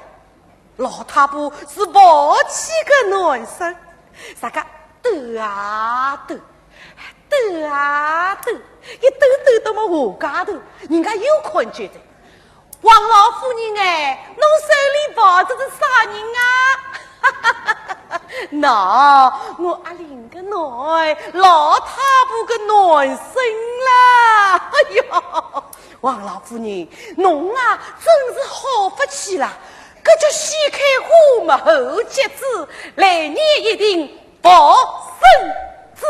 老太婆是抱起个囡孙，啥个抖啊抖，抖啊抖，一抖抖到么下街头，人家又看见哉。王老夫人哎，侬手里抱着是啥人啊？ 喏，我阿林个囡儿，老太婆个囡孙啦。哎哟，王老夫人，侬啊，真是好福气啦！搿叫先开花么后结子，来年一定抱孙子。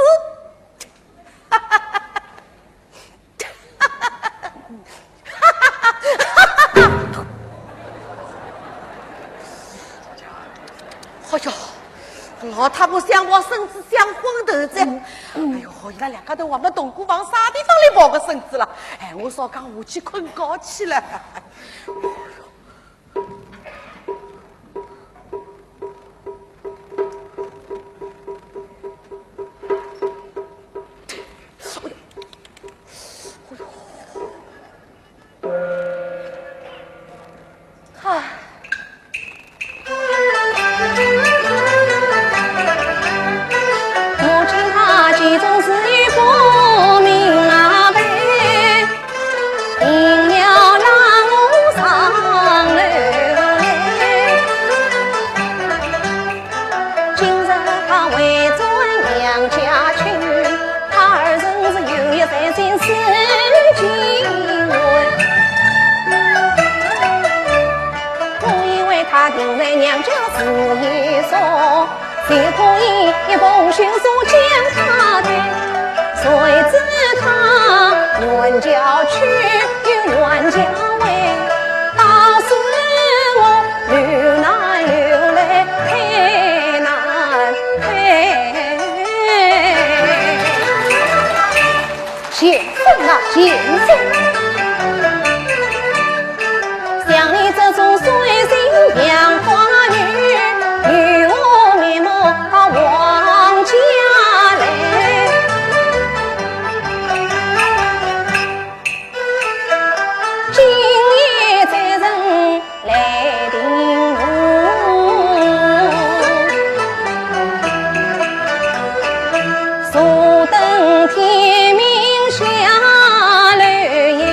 哎哟，老太婆想抱孙子想昏头哉。哎哟，伊拉两家头还没同过房，啥地方来抱个孙子了？哎，我早讲下去困觉去了。前生啊，前生。像你这种水性杨花女，与我面貌到王家来。今夜再人 来定夺，坐等天明下楼阳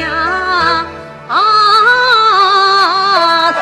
台。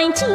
有了。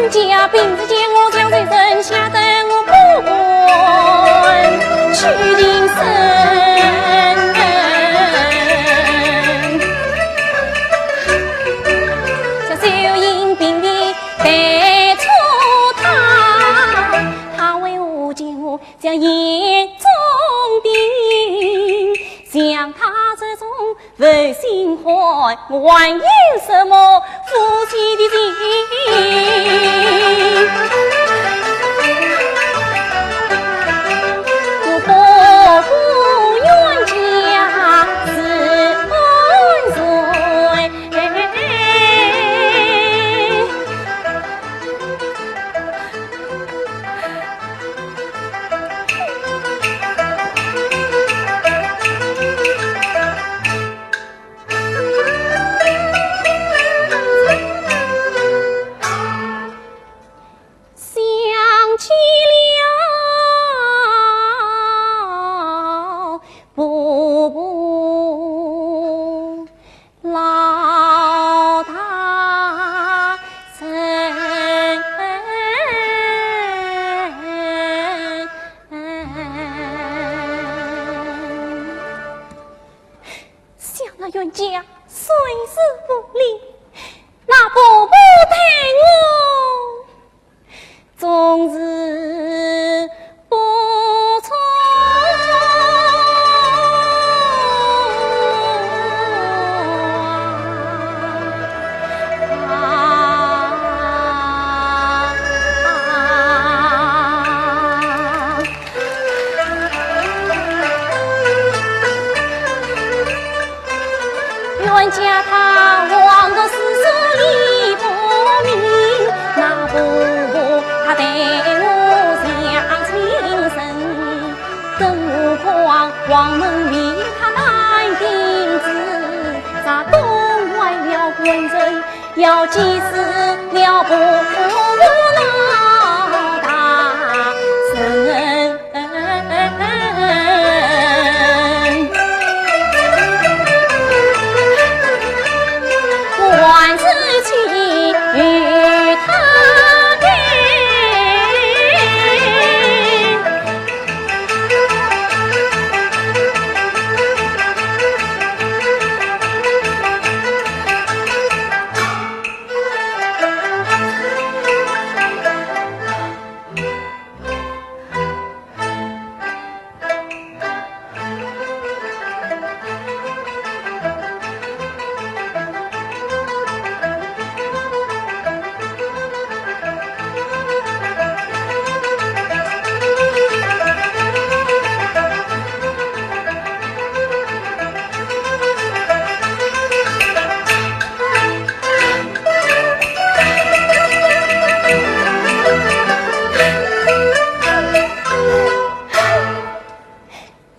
人家平日见我小人，吓得我不敢去近身。小秀英并未带错他，他为何见我 像眼中钉，像他这种负心汉，我还有什么负气的情？我不顾冤家是万岁。冤家虽是无礼，那婆婆待我总是不错啊。冤家他往日是势利不明，那婆婆她待我像亲生，更何况黄门里她难定子，咱东外了官人，要气死了婆婆老大人。 还是去与他谈。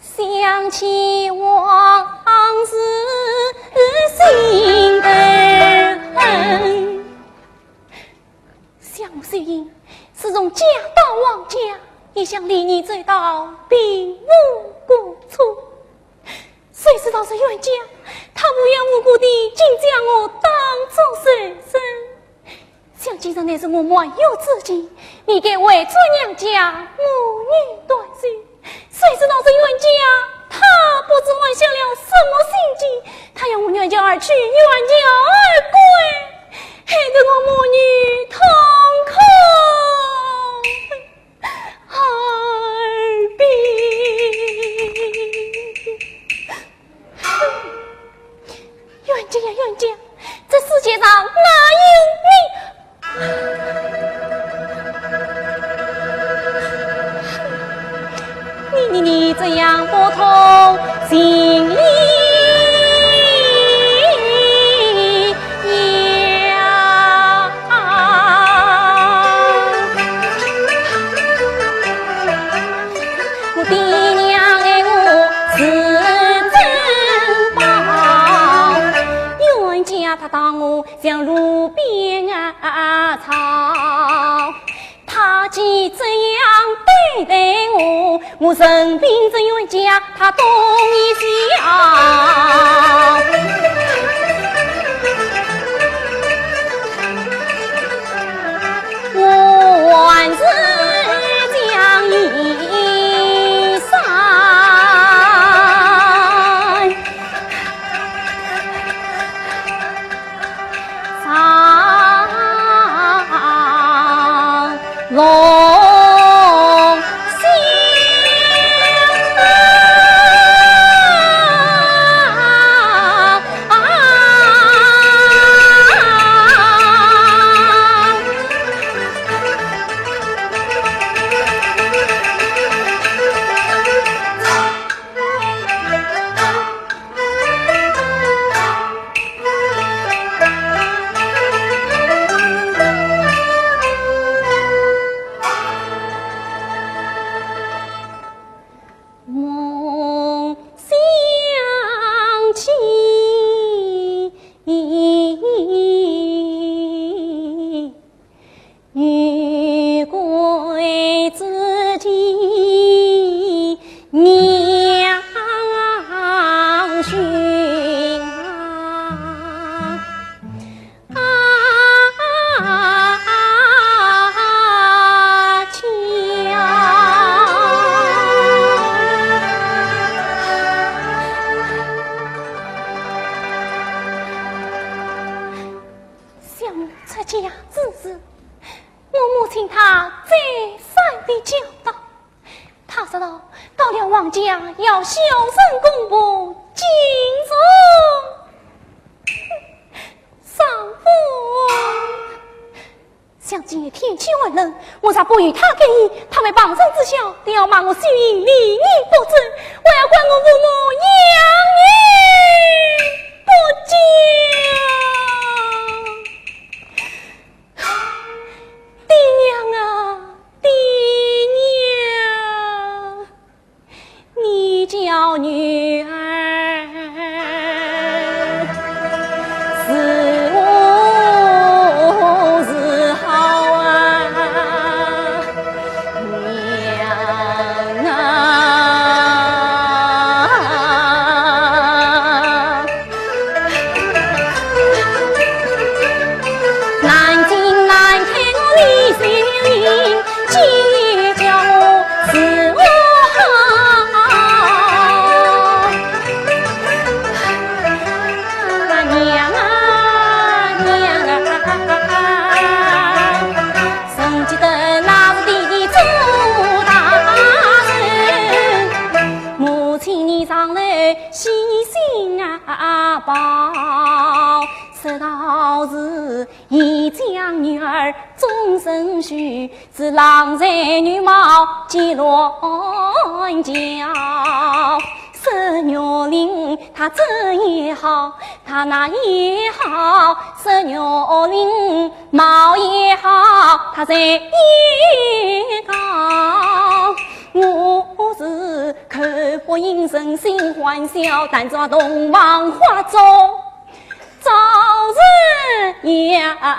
想起往事，心头恨。想我虽然是从家到王家，一向礼义周到，并无过错。谁知道这冤家，他无缘无故地竟将我当作仇人。 想今日乃是我满月之期，理该回转娘家，母女团聚。谁知道这冤家，他不知还下了什么心计，他要我远嫁而去，远嫁而归，害得我母女痛苦。 二弟，冤家呀，冤家，这世界上哪有你？你，你，你这样不通情理呀！ 我爹娘爱我是珍宝，冤家他当我像路边啊草。他既这样对待我，我任凭这冤家 他东一西啊。我还是将一山 上龙兴。家之事，我母亲她再三的教导，她说道，到了王家要孝顺公婆，敬重丈夫。想今日天气寒冷，我若不与她更衣，她会旁人知晓，定要骂我秀英礼义不周，还要怪我父母养育不教。 爹娘啊，爹娘，你叫女儿如何是好啊？ 娘啊。难尽难开我李秀英，姐姐我是我好。娘啊，娘啊。 曾记得那是爹爹做大人，母亲你上来细心啊报，说道是一将女儿终身许，是郎才女貌皆乱窖。 佘玉林她真也好，她那也好，佘玉林貌也好，她才也好。我是口不应声，心欢笑，但做洞房花烛照人也到。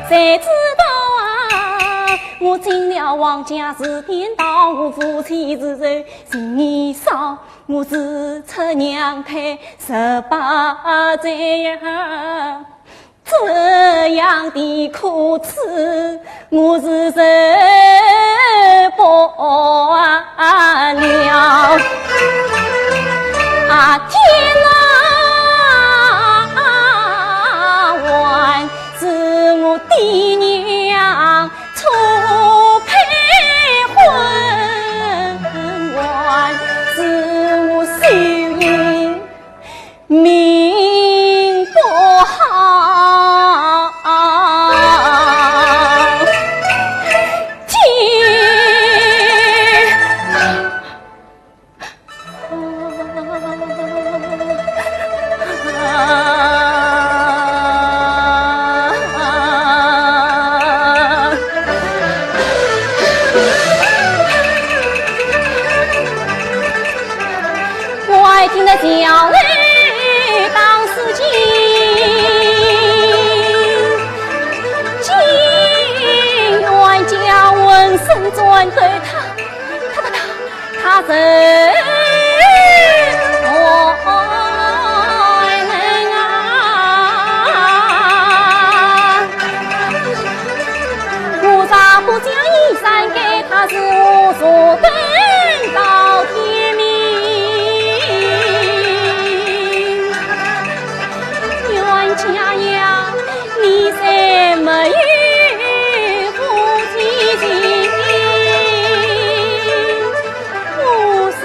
谁知道啊，我进了王家是颠倒，我夫妻之仇 情义少，我是出娘胎十八载呀，这样的苦楚我是受不了。啊，天哪，还是我爹娘 错配婚，还是我秀英命不好。天！ 我听得小雷当时惊，金元将浑身转抖，他，他，他，他人何人啊？我若不将衣衫改，他是我坐等到天明。冤家呀，你虽没有夫妻情，我心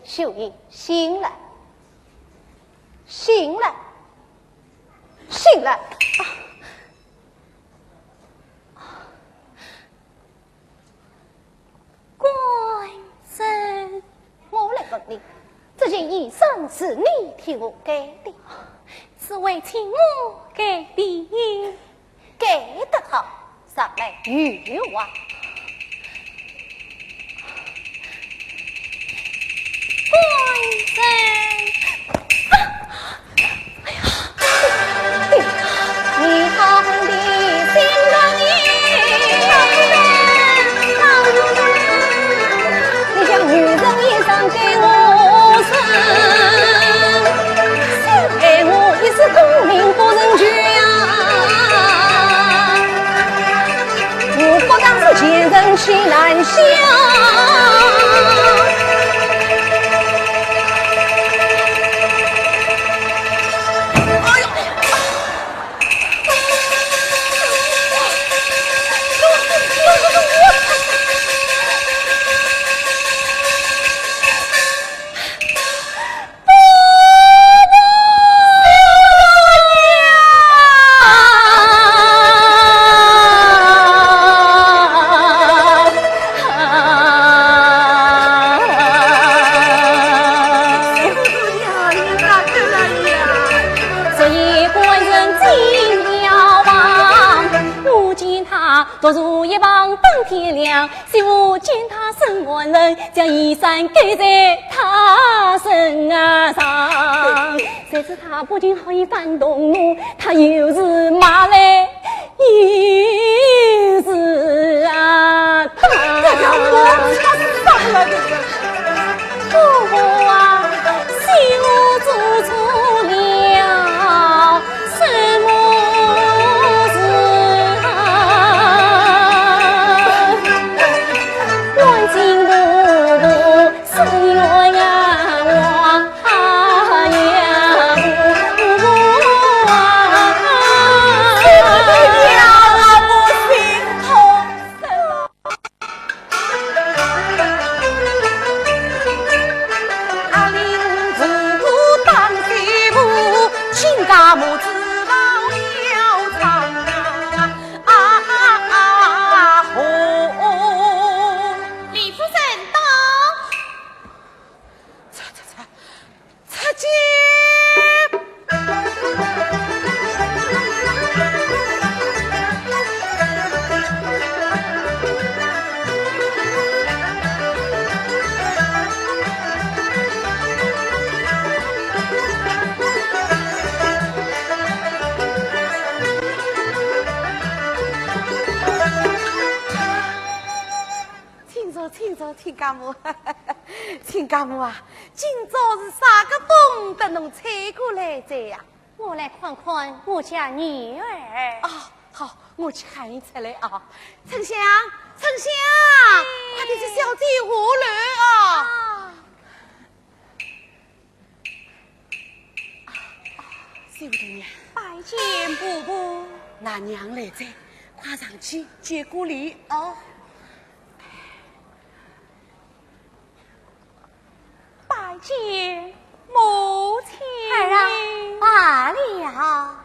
秀英，醒来，醒来，醒来！啊！官人，我来问你，这件衣裳是你替我盖的？是为替我盖的。 盖得好，上来叙叙话。官人，啊，哎呀，你好好的心软意，你将女人衣裳给我穿， 害我一世功名不成就呀，我不当是贱人岂难消？哎呦！所以官人进了房，我见他独坐一旁等天亮， 媳妇见他身寒冷，将衣衫盖在他身上。谁知他不听好一番动怒，他又是骂来又是啊打。这家伙，他是啥了？这是。婆婆啊，媳妇做错了 什么事啊？关心婆婆，是冤枉啊，冤枉啊！阿里五子不当媳妇，亲家母子抱了床啊！啊啊啊！吼！李夫人到。走走走。 出去。请坐，请坐，亲家母。 亲家母啊，今朝是啥个风搭侬吹过来哉呀？我来看看我家女儿。哦，好，我去喊伊出来啊。春香，春香，哎。快点接小姐下楼啊。啊。啊，啊，媳妇大人。拜见婆婆。㑚娘来哉，快上去见过礼哦。 拜见母亲。儿啊，罢了。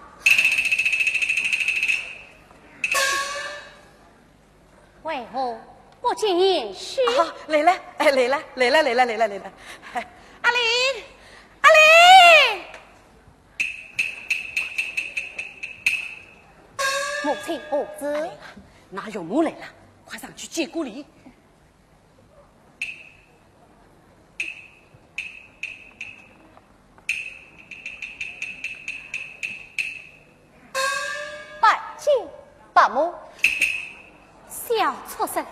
为何不见贤婿？啊，来了，哎，来了，来了，来了，来了，来了。哎，阿林，阿林。母亲何事？阿林啊，㑚岳母来了，快上去见过礼。 拜见伯母。小畜生，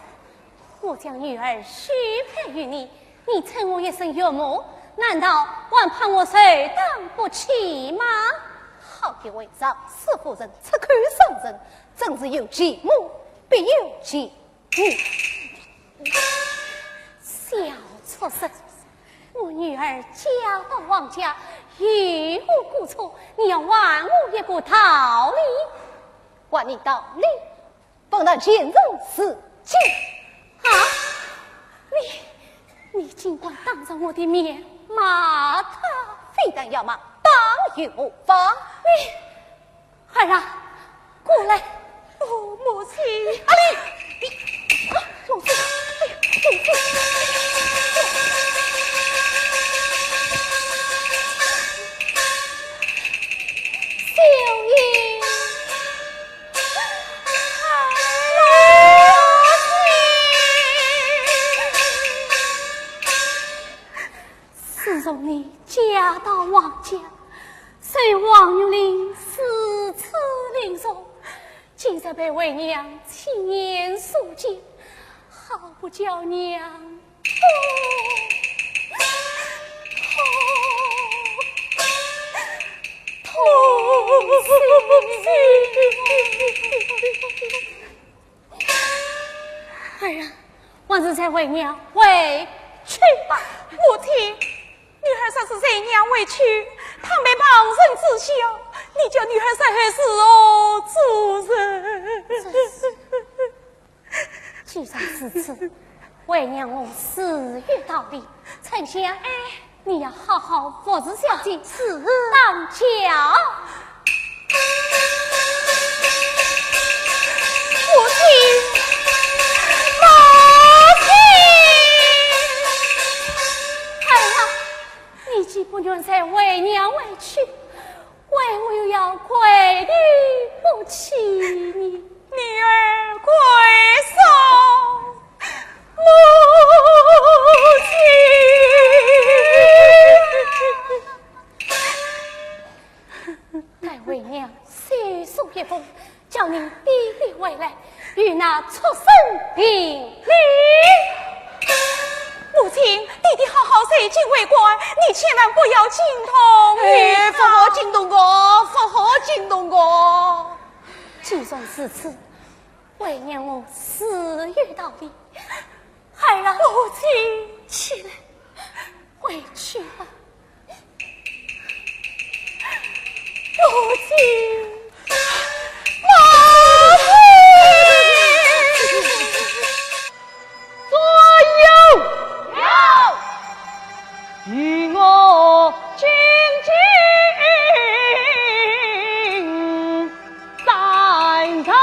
我将女儿许配于你，你称我一声岳母，难道还怕我受当不起吗？好一位赵氏夫人，出口伤人，真是有其母必有其 小畜生，我女儿嫁到王家，有何过错？你要还我一个道理。还你道理？问她前生是谁？啊？你你竟敢当着我的面骂她？非但要骂，打又何妨？你，儿啊，过来。哦，母亲。阿丽，你，啊，母亲，哎呀，母亲。小英。 自从你嫁到王家，受王玉林如此凌辱，今日被为娘亲眼所见，好不叫娘痛，痛心啊！ 儿啊，还是随为娘回去吧。母亲，女儿若是随娘回去，倘被旁人知晓，你叫女儿如何做人？既然如此，为娘我自有道理。 春香，哎，你要好好服侍小姐，是。当家。母亲，母亲！儿啊，你既不愿随为娘回去， 为何又要跪地不起呢？女儿跪送母亲。待为娘修书一封， 叫你爹爹回来，与那畜生评理。母亲，爹爹好好受尽为官，你千万不要惊动于他。哎，不好惊动我，不好惊动我。既然如此，为娘我自有道理。儿啊，母亲，起来，回去吧。 母亲，母亲！左右！有！与我进京。 三朝爷。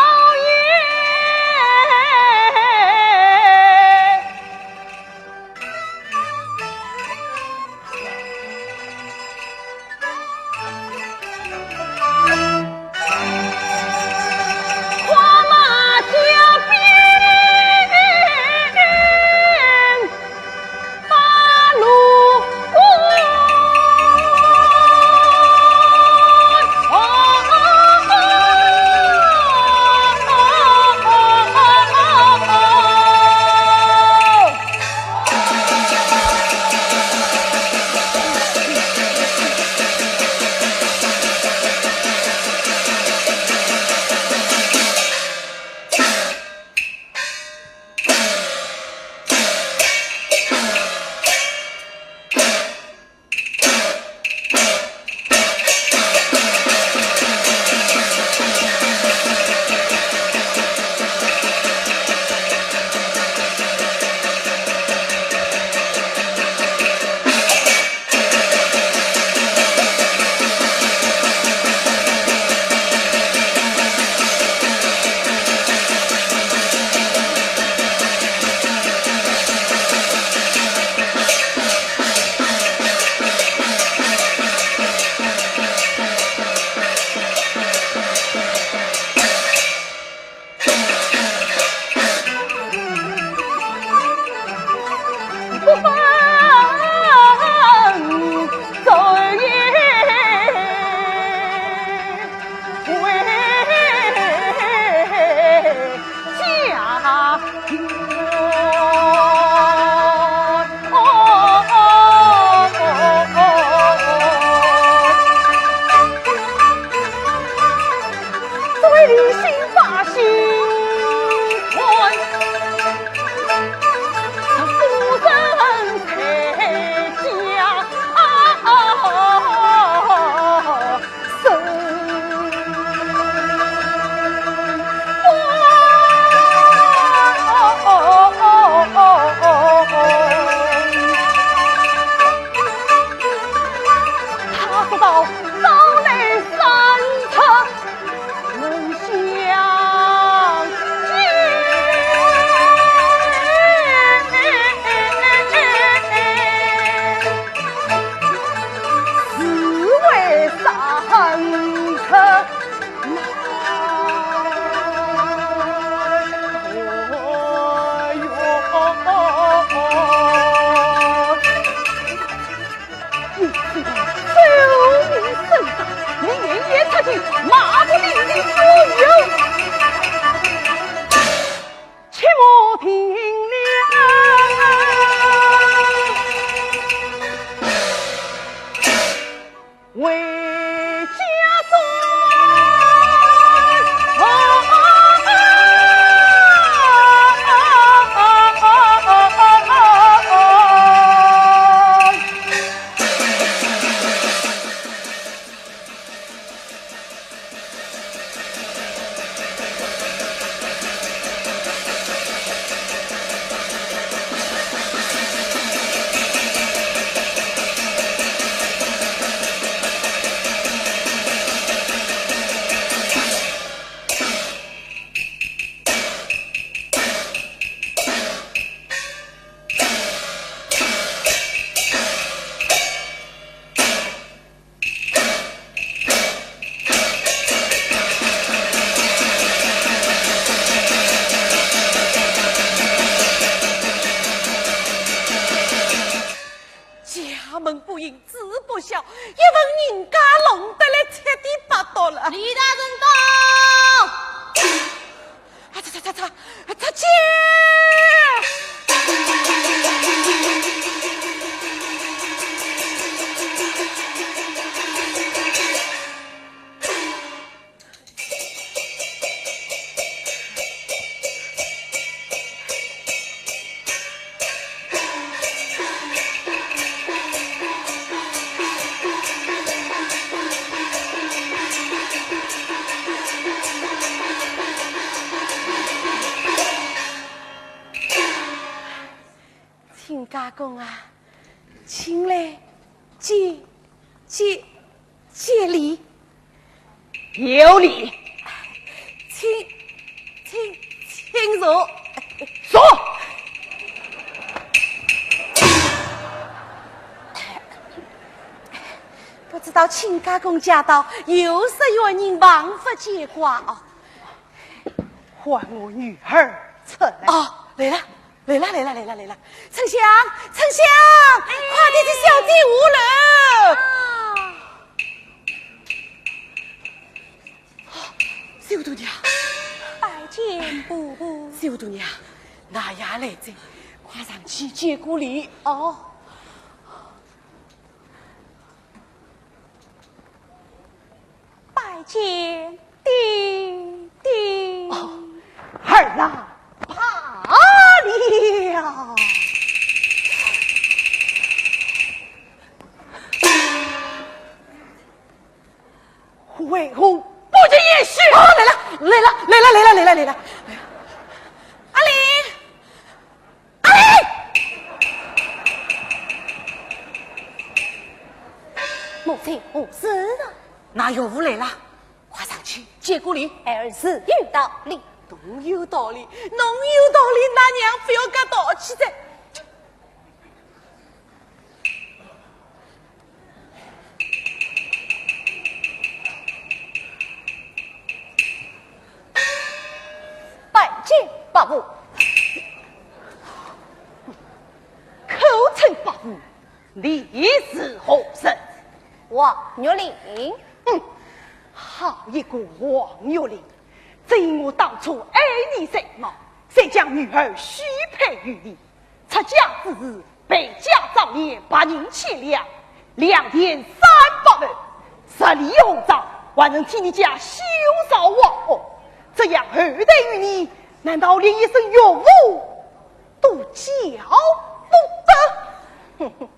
不晓，一份人家弄得来七颠八倒了。李大人到。啊，擦擦擦擦，擦去！亲家公啊，请来，见，见，见礼。有礼。请，请，请坐。坐。不知道亲家公驾到，有失远迎，望勿见怪哦。唤我女儿出来。哦，来了。 来了，来了，来了，来了！春香，春香，快点去小姐下楼。啊。哦，小大娘。拜见婆婆。小大娘，㑚爷来哉，快上去见过礼。哦。 拜见爹爹。哦，儿啊，罢了。为何不见贤婿？哦，来了，来了，来了，来了，来了，来了。阿林， 哎！母亲，何事啊？㑚岳父来了，快上去见过礼。儿自有道理。侬有道理，侬有道理，㑚娘不要介淘气哉。 拜见伯父。口称伯父，你是何人？王玉林。嗯，好一个王玉林！只因我当初爱你才貌，才将女儿许配于你。 出嫁之时，陪嫁妆奁，白银千两，良田三百亩，十里红妆，还能替你家修造王屋。这样厚待于你，难道连一声岳父都叫不得？哼哼，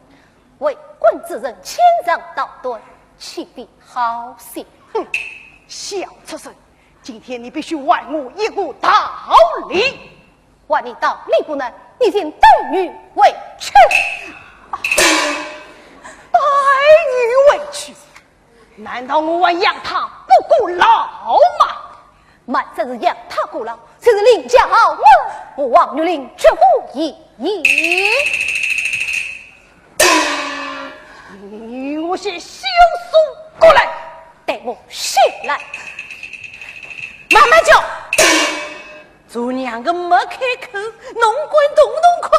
为官之人，浅尝辄止，岂非好些？哼，小畜生，今天你必须还我一个道理。 还你道理不能，你竟待女为娶。待女为娶？难道我还养她不过老吗？莫说是养她过老，就是凌驾豪门，我王玉林绝无异议。你与我些小畜生过来！待我起来。慢慢叫。 做娘个没开口，侬敢动动看。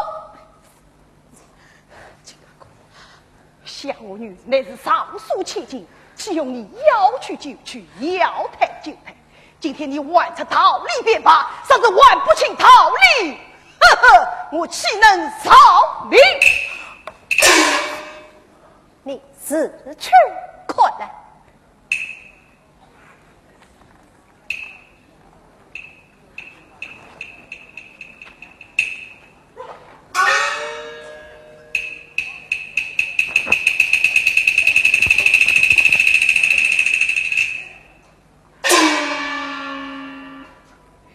想我女乃是尚书千金，岂容你要娶就娶，要配就配。今天你还出道理便罢，若是还不清道理，呵呵，我岂能饶你？你自去看来。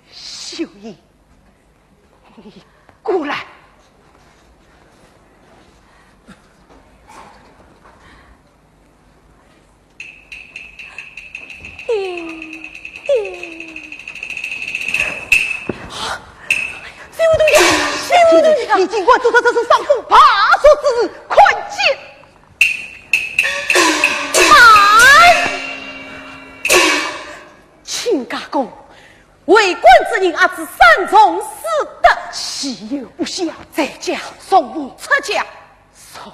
秀英，你过来。爹爹，啊，小东家，小东家，你竟敢做出这种伤风败俗之事，看奸！慢！亲家公， 为官之人，阿知三从四德。岂有不孝？在家从父，出嫁从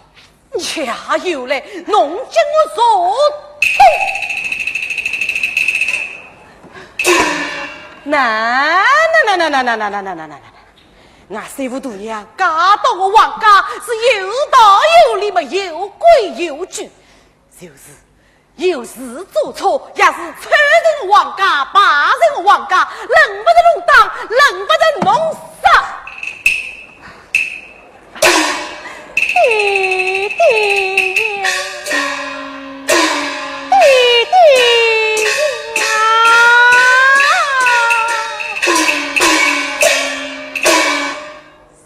父。你且有来，侬将我坐等。那那那那那那那那那那那那，俺媳妇大娘嫁到我王家是有道有理嘛，有规有矩，就是 有事做错，也是丑人王家，败人王家，轮不得侬打，轮不得侬杀。爹爹呀，爹爹呀！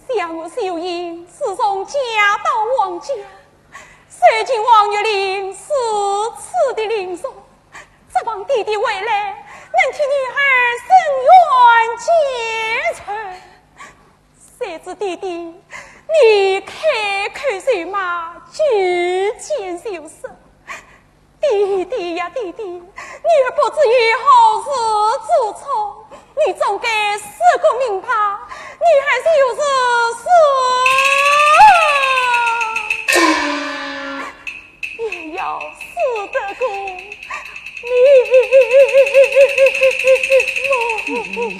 想我秀英自从嫁到王家， 受尽王玉林如此的凌辱，指望爹爹回来能替女儿伸冤解仇。谁知爹爹，你开口就骂，举剑就杀。爹爹呀，爹爹，女儿不知有何事做错， 你总该说个明白，女儿就是死，也要死得个明白。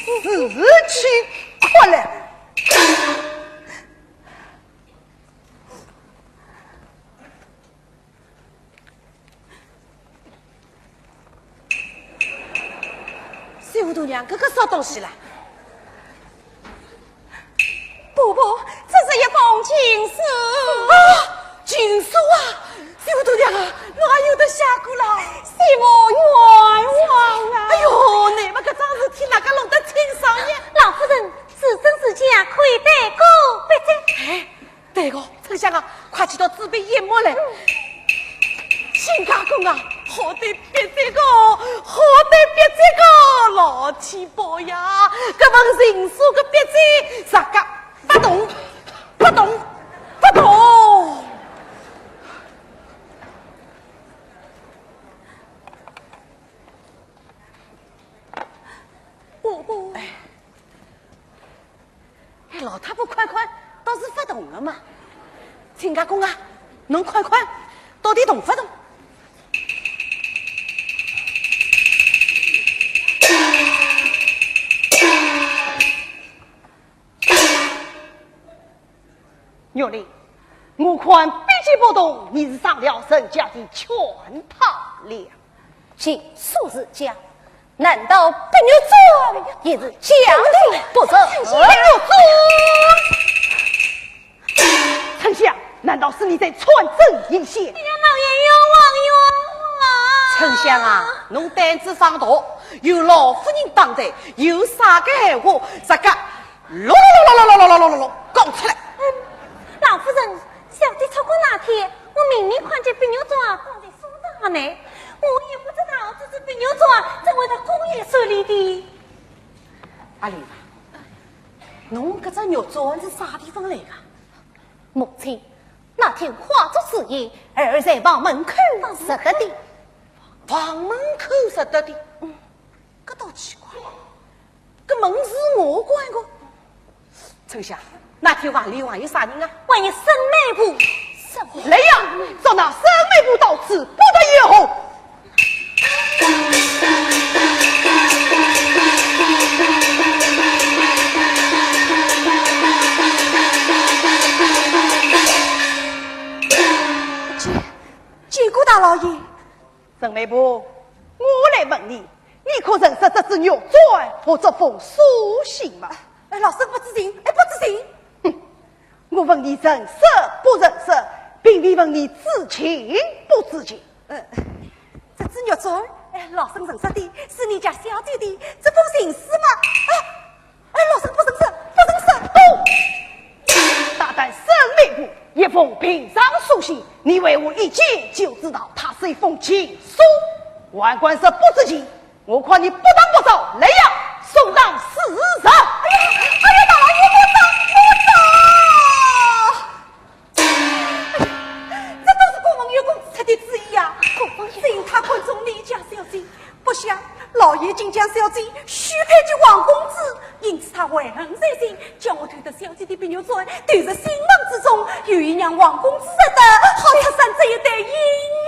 死去快来！ 小大娘，搿个啥东西啦？婆婆，这是一封情书。啊，情书啊！小大娘啊，侬也有得写过啦？谢母冤枉啊！哎哟，侬么搿桩事体哪能弄得清爽呢？老夫人，是真是假，可以对个笔迹。哎， 对个，春香啊，快去到纸背研墨来。亲家公啊，好得笔迹个，好得笔迹个，老天保呀，搿封情书个笔迹，啥个勿动，勿动，勿动。婆婆。哎， 哎，老太婆看看，倒是勿动个嘛。亲家公啊，侬看看，到底动勿动？玉林，我看笔迹不动，你是上了人家的圈套了。 情书是假，难道白玉簪也是假的不成？白玉簪？春香，难道是你在穿针引线？哎呀，老爷冤枉冤枉啊！春香啊，侬胆子放大，有老夫人当在，有啥个闲话，啥个 咯咯咯咯咯咯咯咯咯咯，讲出来！嗯，老夫人，小的出阁那天，我明明看见白玉簪放在书桌上呢，我也不知道这是白玉簪怎会在公园手里的。阿丽啊，侬搿只玉簪是啥地方来的？母亲，那天花烛之夜，儿在房门口拾得的。房门口拾得的？嗯。搿倒奇怪。 搿门是我关个。春香，那天房里还有啥人啊？还有沈媒婆。沈媒婆？来呀，捉拿沈媒婆到此，不得有误。见，见过大老爷。 沈媒婆，我来问你，你可认识这只玉簪和这封书信吗？哎，老身不知情，哎，不知情。哼，我问你认识不认识，并未问你知情不知情。呃，这只玉簪，哎，老身认识的，是你家小姐的，这封情书嘛，啊， 哎，老身不认识，不认识。哦，大胆沈媒婆，一封平常书信，你为何一见就知道它是一封情书？还敢说不知情，我看你不打不招，来呀，送上四十。哎呀，哎呀，大老爷，我打，我打。 哎呀，这都是顾文友公子出的主意呀。顾文友，只因他看中你家小姐，不想老爷竟将小姐许配给王公子，因此他怀恨在信，叫我偷得小姐的碧玉簪，投入新房之中，有意让王公子拾得，好拆散这一对姻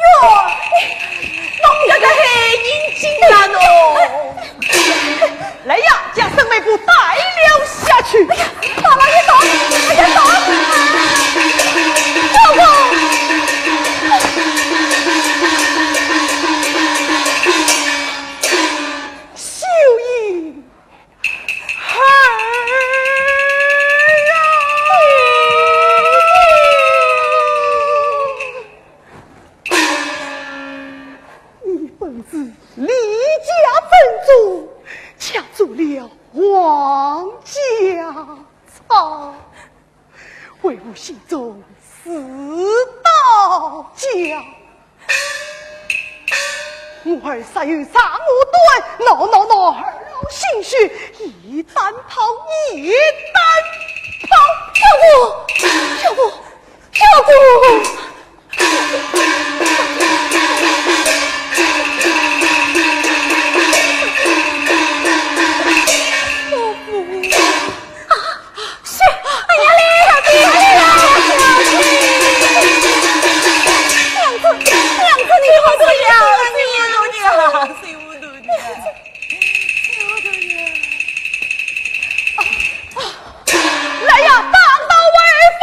缘。侬这个害人精啊侬！来呀，将沈微步带了下去。哎呀，大老爷到，哎呀到，老公。秀英。 儿啊！你本是李家正宗，却做了王家差。 为父心中是刀家。我儿煞有啥无端，恼恼恼，二老心虚，一旦讨一旦讨。岳父，岳父，岳父，岳父！啊！ 是，哎呀，小姐，哎呀，小姐，娘子，娘子，你好，你好，你好，你好，谁不懂你啊？谁不懂你啊？谁不懂你啊？来呀，打道回府，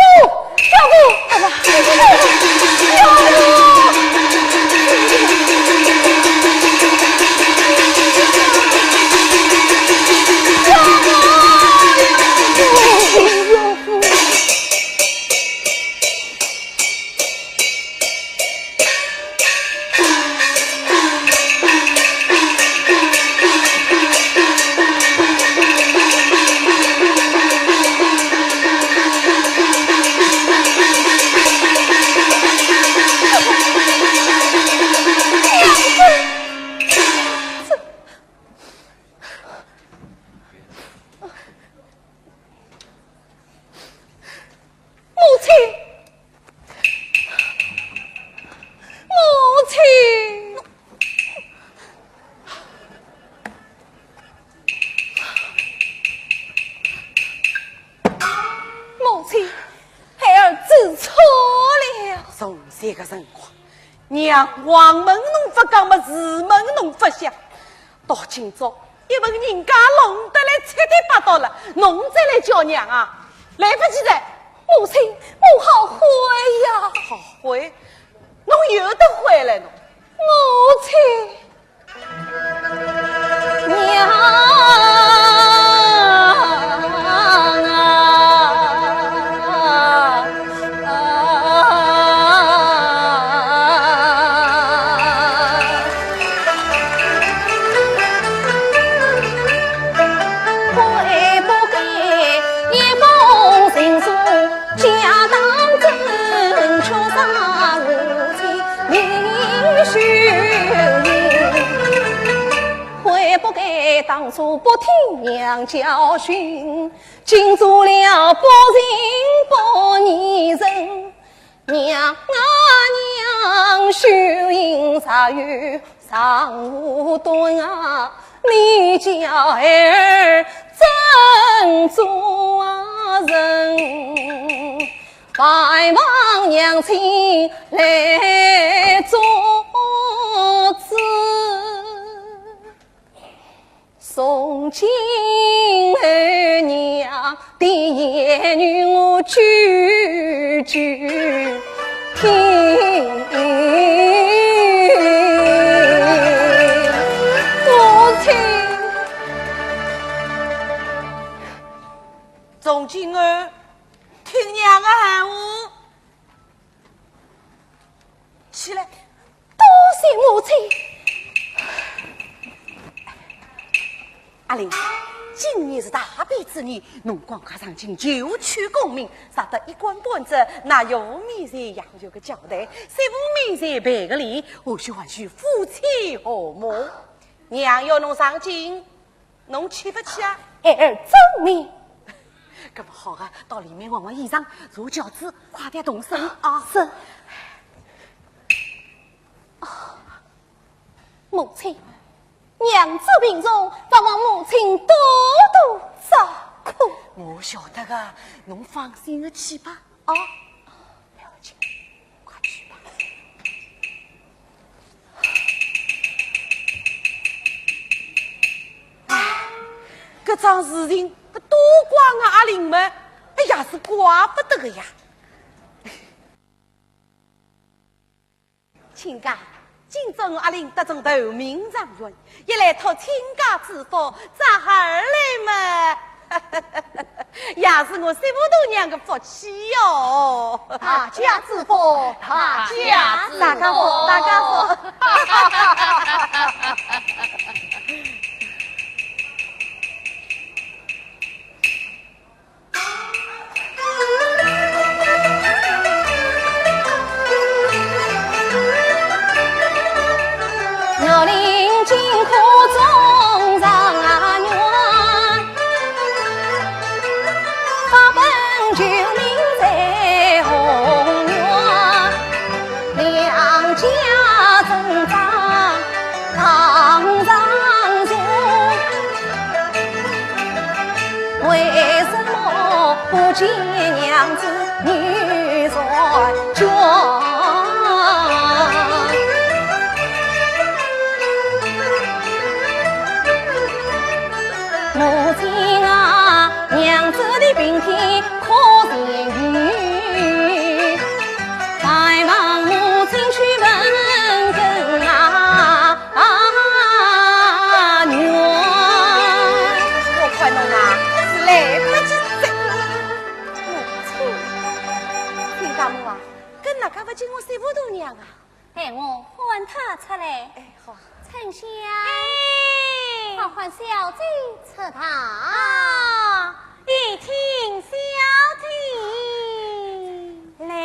岳父，岳父，岳父。母亲，母亲，母亲，孩儿知错了。从小个辰光，娘往门侬勿讲么，住门侬勿响，到今朝，一份人家弄得来七颠八倒了，侬再来叫娘啊，来不及哉。母亲，我后悔呀。后悔？侬有得悔了侬。母亲。娘啊！悔不该一封情书，家当真，却伤母亲命休矣。悔不该当初不听娘教训，竟做了不仁不义人。 娘啊娘，休因若有常无端啊，你教孩儿怎做人？拜望娘亲来作主。 从今后娘的言语我句句听。母亲。从今后听娘的闲话。 起来。多谢母亲。阿林，今年是大比之年，侬赶快上京求取功名，若得一官半职，那岳父面前也有个交代，媳妇面前赔个礼，后续还需夫妻和睦。娘要侬上京， 侬去勿去啊？孩儿遵命。搿么好啊，到里面换换衣裳，坐轿子，快点动身啊！是。啊，母亲，娘子病重，还望母亲多多照顾。我晓得个，侬放心个去吧。哦，不要紧，快去吧。哎，搿桩事体，搿多怪我阿林么，哎呀，是怪勿得个呀。 亲家，今朝我阿林得中头名状元，一来托亲家之福，再二来嘛，也是我媳妇大娘个福气哟。大家之福，大家之福。大家福，大家福。我看侬啊，是来勿及哉。母亲，亲家母啊，搿哪介勿见我媳妇大娘啊？待我唤她出来。哎，好。春香。哎。快唤小姐出堂。啊，一听小姐来了。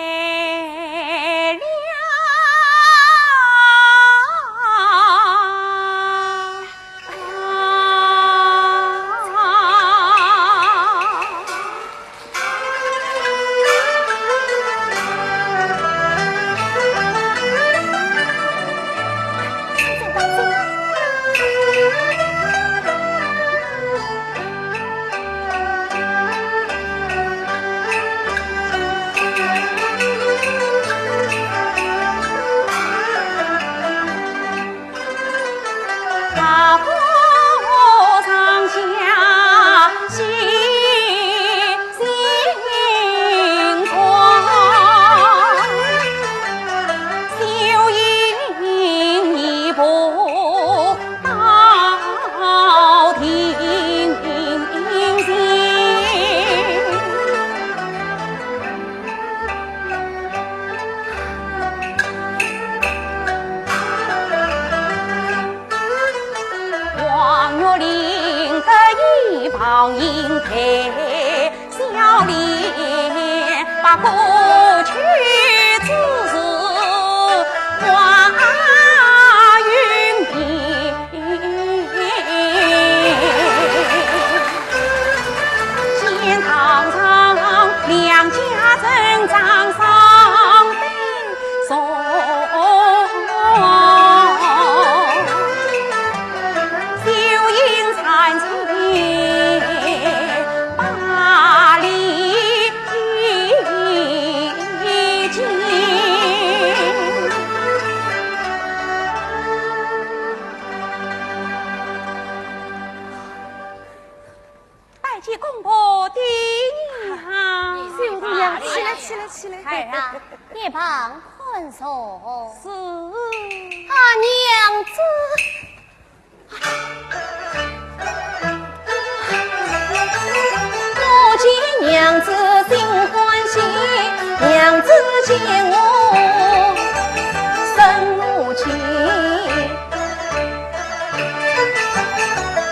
拜见公婆爹娘。媳妇娘，起来，起来，起来。儿啊，一旁宽坐。是。啊，娘子。我见娘子心欢喜，娘子见我生怒气。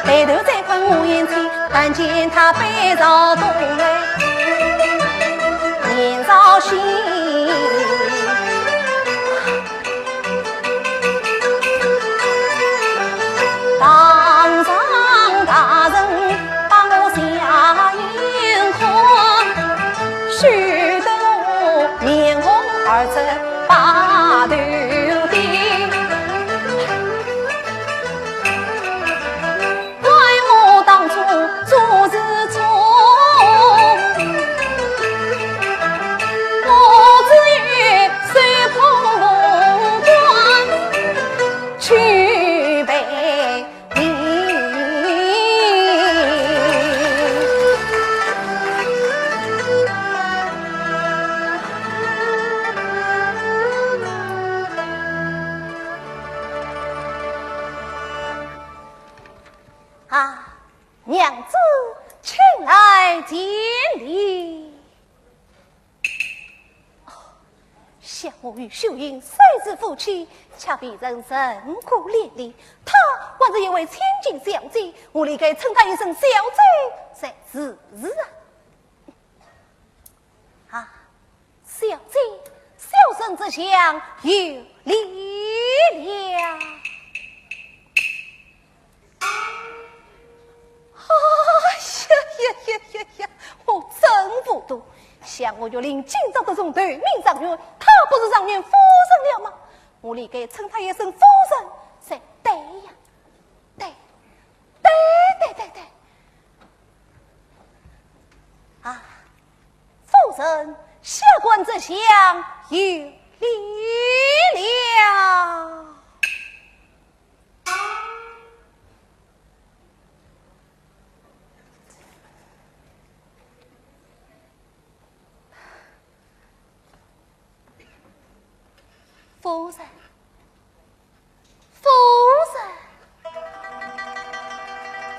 抬头再看我眼睛，但见她背朝东来，面朝西。堂上大人把我下眼看，羞得我面红耳赤把头低。 怪我当初做事错。我与秀英虽是夫妻，却未曾成过连理。她还是一位千金小姐，我理该称她一声小姐才是啊。啊，小姐，小生这厢有礼了。 哎呀呀呀呀呀！我真糊涂，想我玉林今朝得中头名状元，她不是状元夫人了吗？我理该称她一声夫人才对呀。对，对，对，对，对。啊，夫人，下官这厢有礼了。 夫人，夫人，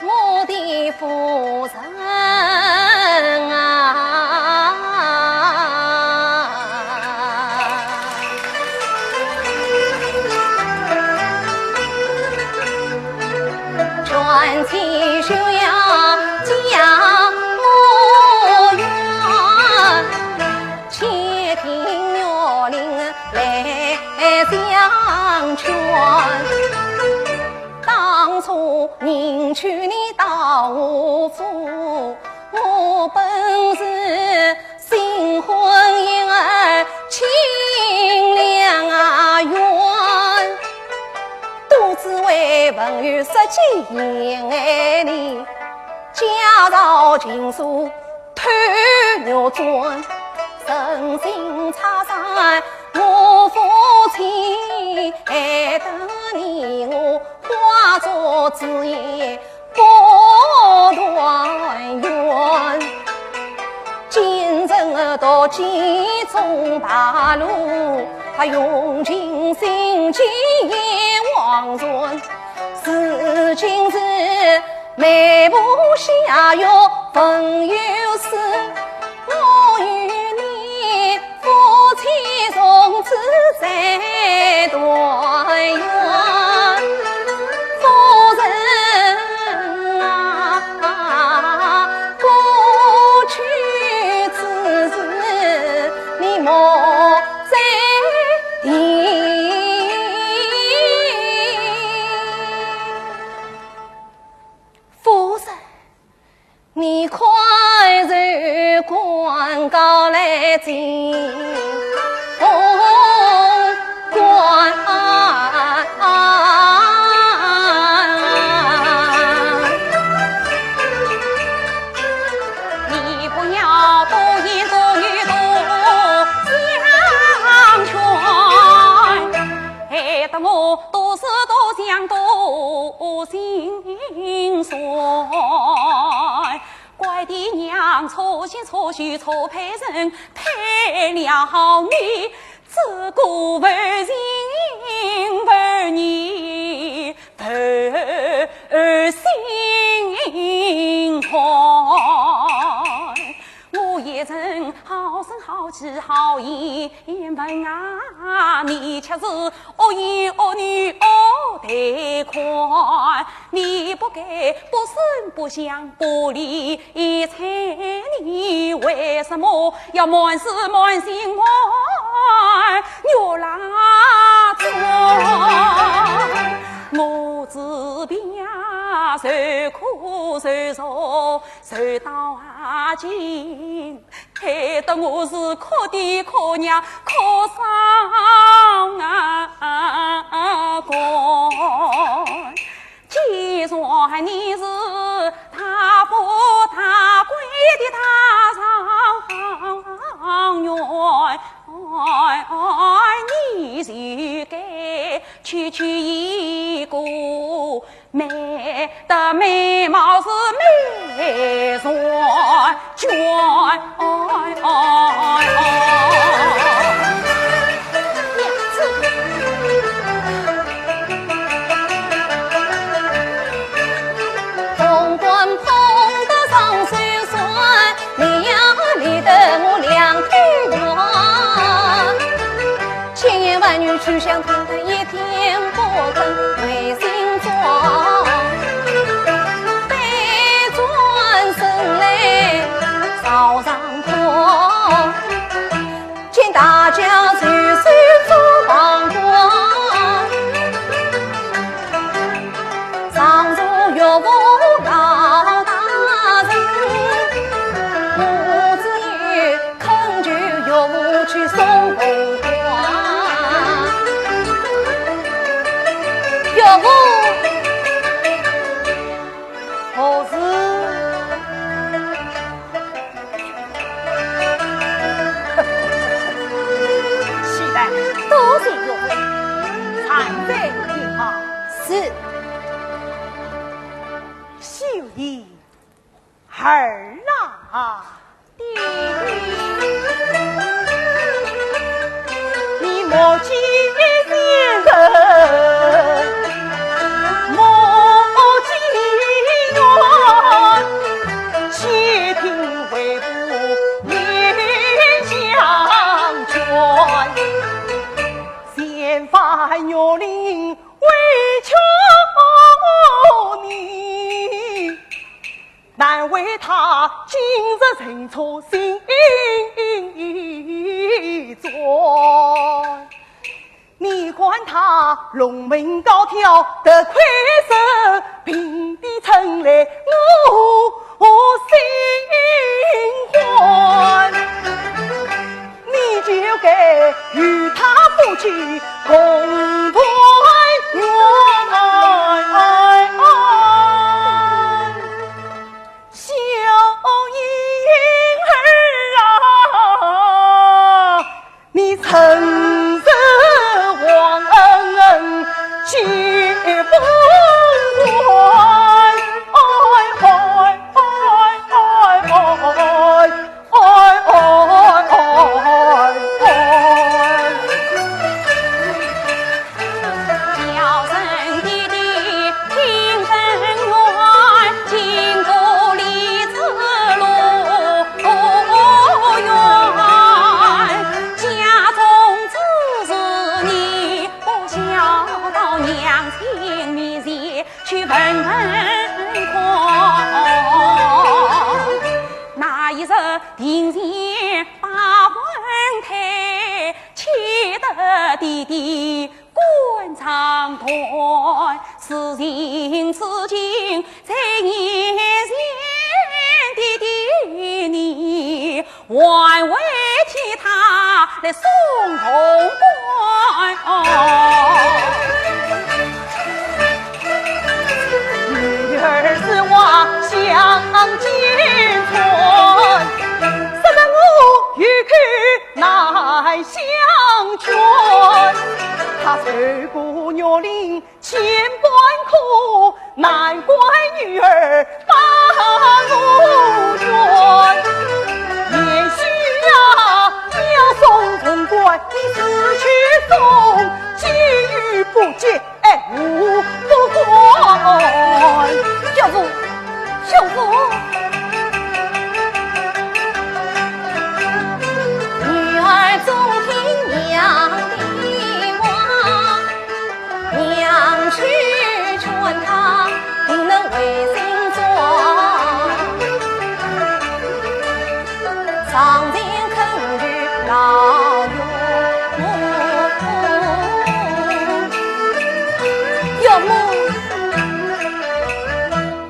我的夫人啊！ 夫人，你快受官告来见公官。你不要多言多语多相劝，害得我多思多想多心酸。 怪爹娘错心错许错配人，配了你，这个负心负义负心汉。我也曾好声好气好言问啊，你却是 恶言恶语恶待款，你不该不声不响不理睬，你为什么要瞒事瞒心瞒月拉转？我自便受苦受zor受到啊今， 害得我是哭爹哭娘哭丧啊官。既然你是大富大贵的大状元，你就该娶娶一个 美的美貌是美人眷。凤冠凤得双手酸，你呀，你得我两腿软。去送凤冠。岳父，何事？起来。多谢岳父。站在一旁。是。秀英。 儿啊，爹爹，你莫见贤人，莫见冤，且听为父言相劝。前番岳林委屈你， 难为他今日认错心酸。你看他龙门高挑，得魁首，平地称来我心欢。你就该与他夫妻共团圆。 小婴儿啊，你曾是皇恩结不完。哎，哎，哎，哎，哎，哎。 哎，哎，哎，哎。小生爹爹听真言，今个里之路远，家中之事你不孝，到娘亲面前 去问问看。那一日庭前把婚退，气得爹爹肝肠断。事情至今在眼前，爹爹你 还未替他来送凤冠。女儿是话向前传，怎奈我有口难相劝。他受过玉林 千般苦，难怪女儿把我怨。贤婿啊，你要送凤冠，你自去送，寄与不见，哎，无不还。岳父，岳父。 女儿总听娘的话，娘去劝她，定能回心转。上前恳求老岳母。岳母。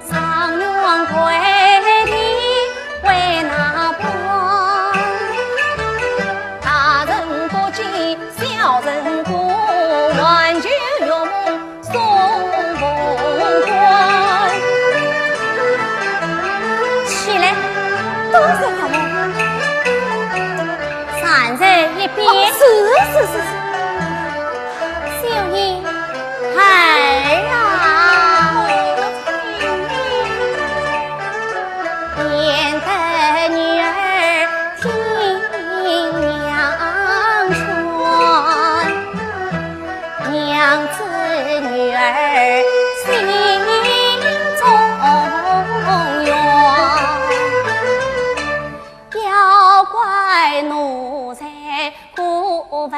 状元跪地为哪般？大人不见小人过，还求岳母送凤冠。起来，多谢岳母。站在一边。哦，是，是，是，是。 秀英，孩儿啊，免得女儿听娘劝，娘知女儿心中怨。 要怪奴才顾文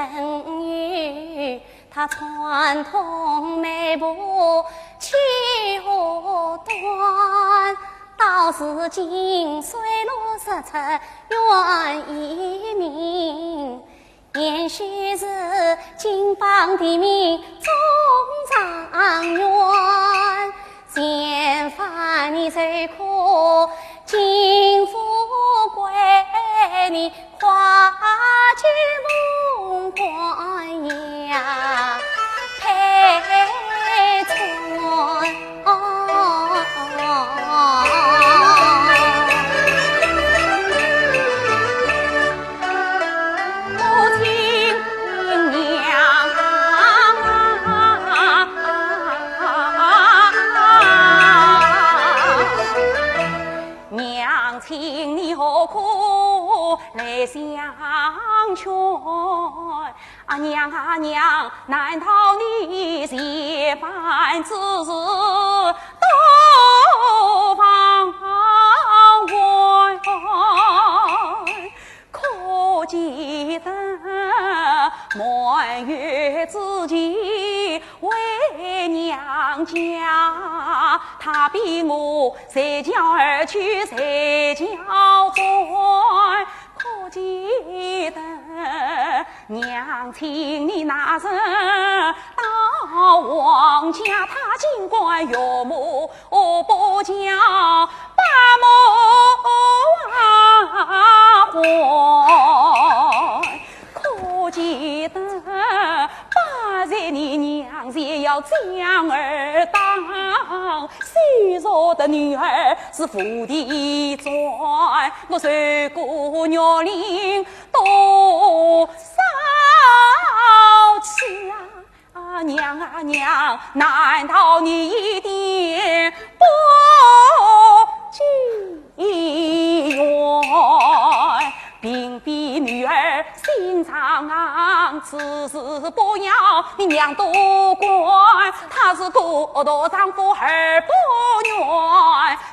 友，他串通内部欺和端，到如今水落石出冤已明。贤婿是金榜题名中状元， 前番你受苦，今富贵你夸奖相劝。啊，娘啊娘，难道你前番之事都忘怀？可记得满月之期回娘家，他比我随轿而去随轿还。 可记得娘请你那日到王家，她竟敢岳母不叫，把门啊关。可记得八岁你娘前要将儿打， 羞辱的女儿是无地转，我受过玉令多少次啊！啊，娘啊娘，难道你一点不记 冤，并非女儿心肠硬，此事不要你娘多管。她是个大丈夫而不愿，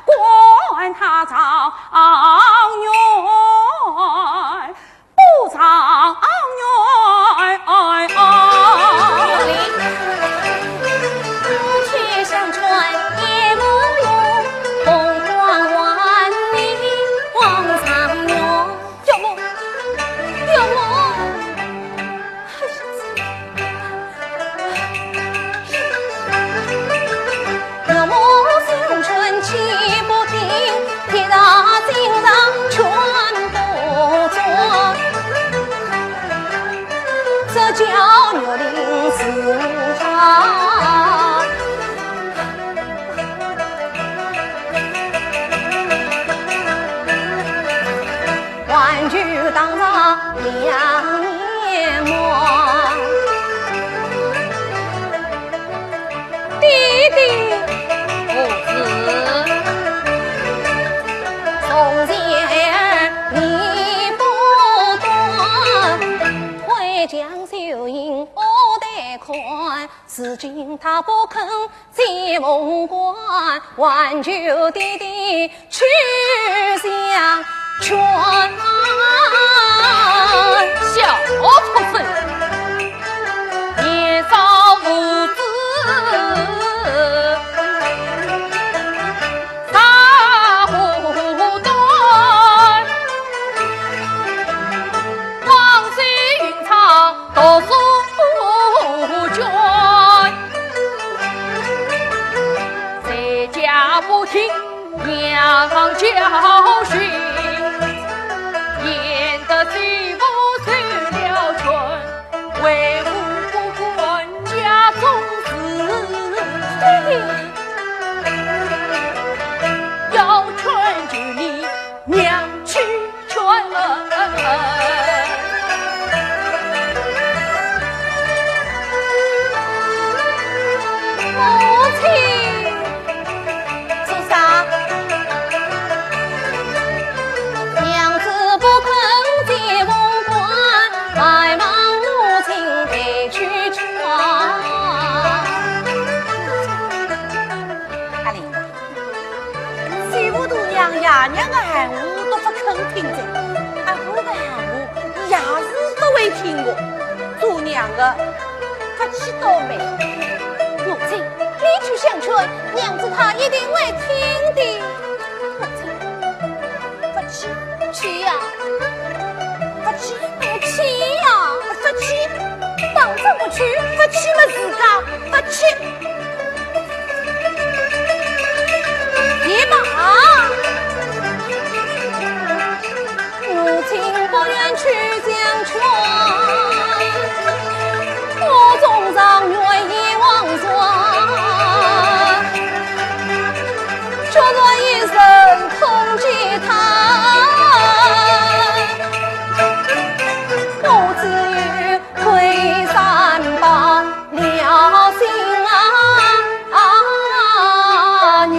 管她状元不状元。 爹爹。父子。从前你不断，会将秀英我得看，如今她不肯 接凤冠，还求爹爹去相劝。小畜生，年少无知，大武断，枉费云长 读书卷，在家不听娘教训，焉得继父受了劝，为父不管家中事。要劝就你娘去 劝。母亲。做啥？娘子不肯接凤冠，还望母亲代去劝。阿林， 媳妇大娘爷娘的闲话都不肯听的，阿婆的闲话也是都会听的，做娘的不去倒霉。母亲，你去相劝，娘子她一定会听的。母亲，不去。去呀。不去。不去呀。不去。当真不去，不去嘛自家不去。 你吧。母亲不愿去相劝，我总常愿意望转，却说一声空嗟叹，我只有 退三步了心啊，啊，愿。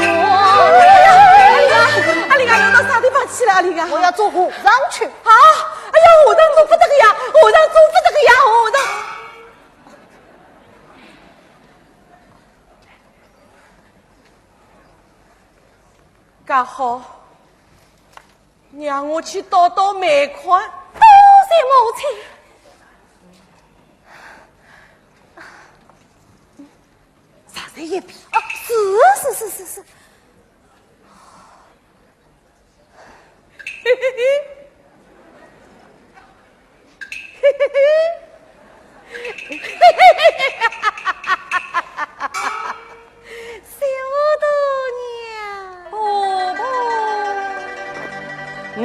哎呀，阿林啊，侬到啥地方去了，阿林啊？我要做和尚去。啊，哎呀，好，让我去倒倒霉款。多谢母亲。站在一边。哦，是，是，是，是，是。 小大娘。婆婆。我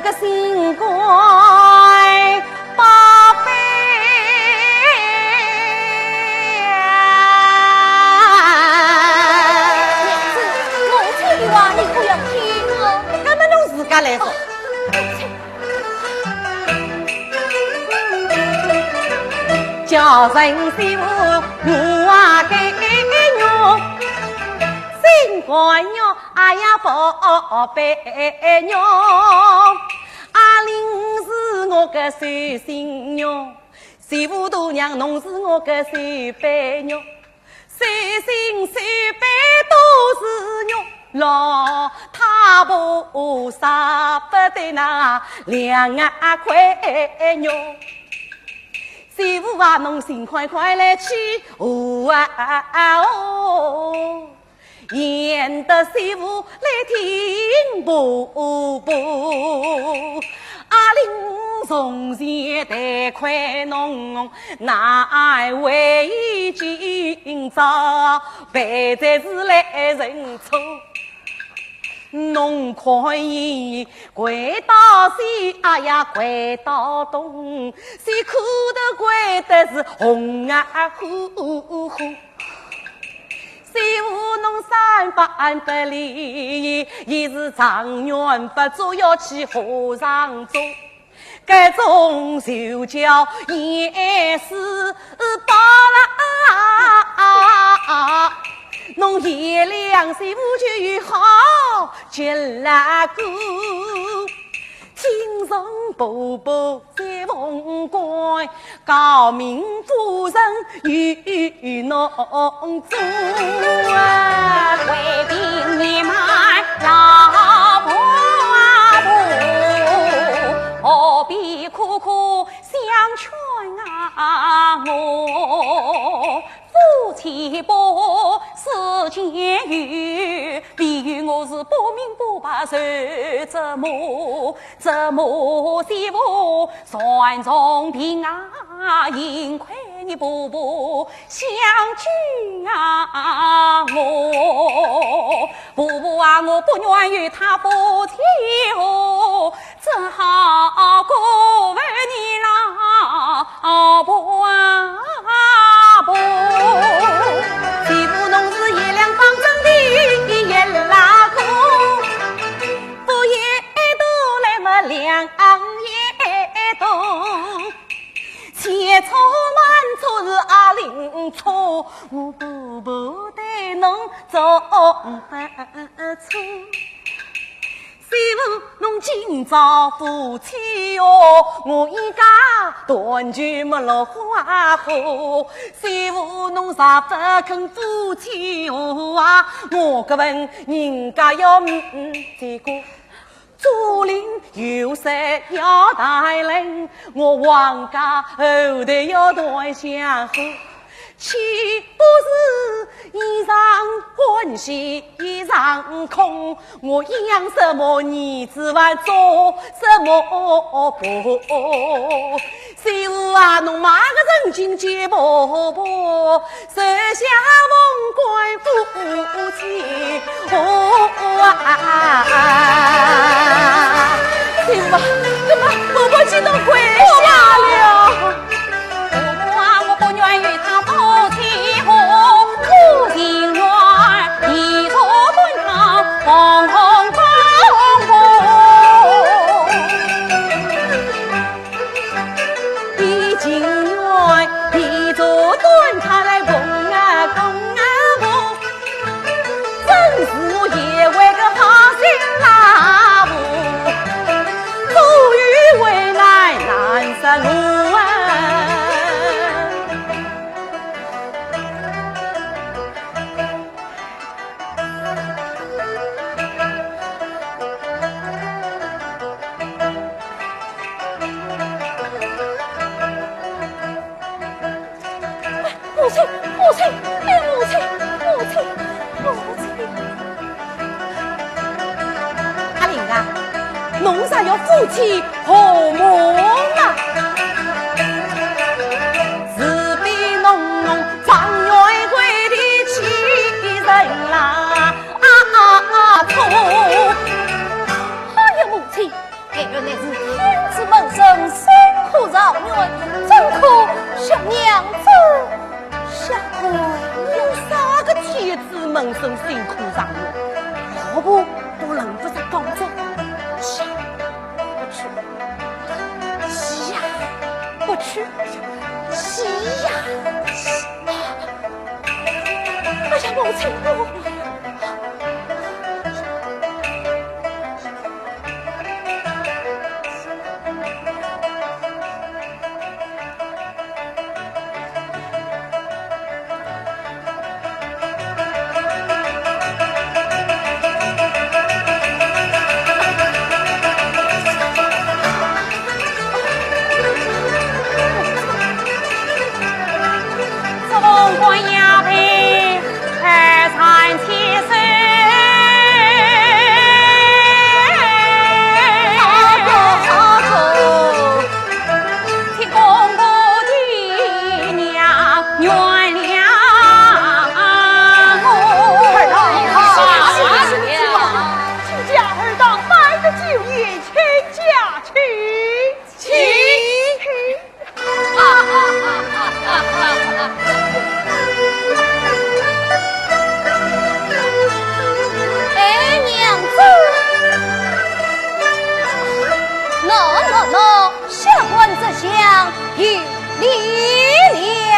个心肝宝贝呀。娘子，母亲的话你可要听哦。那么侬自家来说。哦，母亲。 叫声媳妇我啊该肉，心肝肉哎呀宝贝肉，阿玲是我个手心肉，媳妇大娘侬是我个手背肉。 手心手背都是肉，老太婆舍不得那两啊块肉。媳妇啊，侬心快快来去哦啊哦，贤德媳妇来听婆婆。阿玲从前待款侬，难为情。 今朝陪在是来认错。侬看伊跪到西，哎呀跪到东，西苦的跪的是红啊呼呼。媳妇侬三板不离，伊是状元不做要去和尚做。 搿种就叫严世宝啦。侬贤良媳妇就好极了个，听从婆婆接凤冠，诰命夫人与侬做啊。为民年迈老婆婆，何必苦苦 相劝啊我，夫妻百世间有，唯有我是不明不白受折磨，折磨媳妇算重病啊，幸亏你婆婆 相救啊我，婆婆啊，我不愿与他夫妻和，只好过问你老婆啊婆。媳妇侬是贤良方正的贤老公，福也多来么粮也多。 千错万错是阿玲错，我婆婆对侬总不错。媳妇侬今朝夫妻哦，我一家团聚么落花火。媳妇侬若不肯夫妻哦啊，我搿份人家要嗯嗯结果。 左邻右舍要大人，我王家后代要断香火。岂不是一场欢喜一场空？我养什么儿子还做什么婆？ 媳妇啊，侬骂个人情节婆婆，手下凤冠夫妻哦啊。媳妇啊，怎么婆婆气得跪下了？婆婆啊，我不愿与他夫妻和，我情愿一座断堂，红红火火。 一情愿一座断塔来供啊供啊供，真是贤惠个好心老婆，左右为亲，母亲，哎，母亲，母亲，母亲。阿林啊，侬若要夫妻和睦啊，自比侬侬状元会的气人啦，啊啊啊，错。哎呀，母亲， 哎哟，乃是天子门生，辛苦状元，怎可像娘子下跪？有啥个天子门生辛苦状元？老婆都轮不着讲这。去，不去，去呀！不去，去呀！哎呀，母亲，我 哎，娘子，喏，喏，喏，下官这厢有礼了。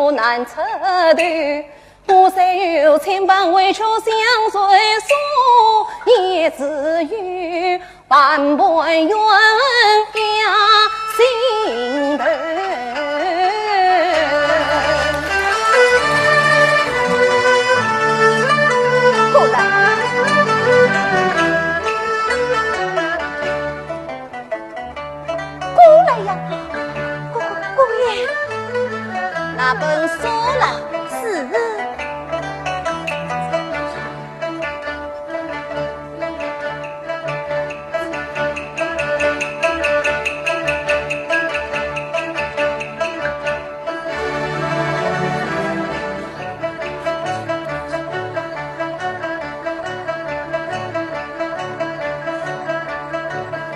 我难出头，我虽有千般委屈相随诉，也只有 半半鸳鸯心头。过来，过来呀，姑姑，姑爷。那本书了。是。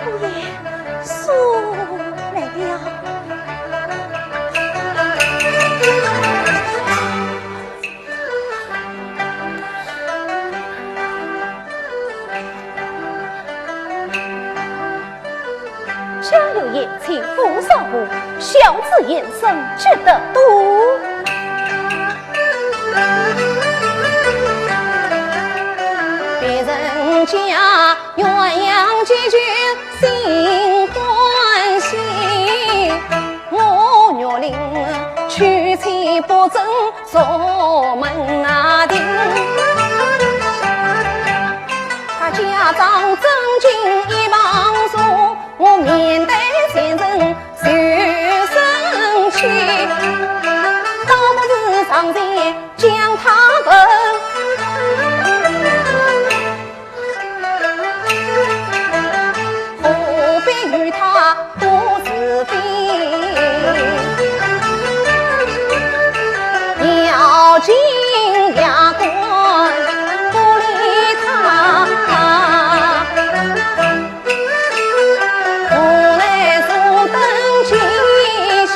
姑爷，书来了。 家有贤妻父少不，孝子贤孙积德多。别人家鸳鸯几句心欢喜，我玉林娶妻不争 做门啊定。他家长正经一旁坐，我面对前程受生气，倒不如上前将他问。 何必与他多是非？要紧牙关不理他，我来坐等几下。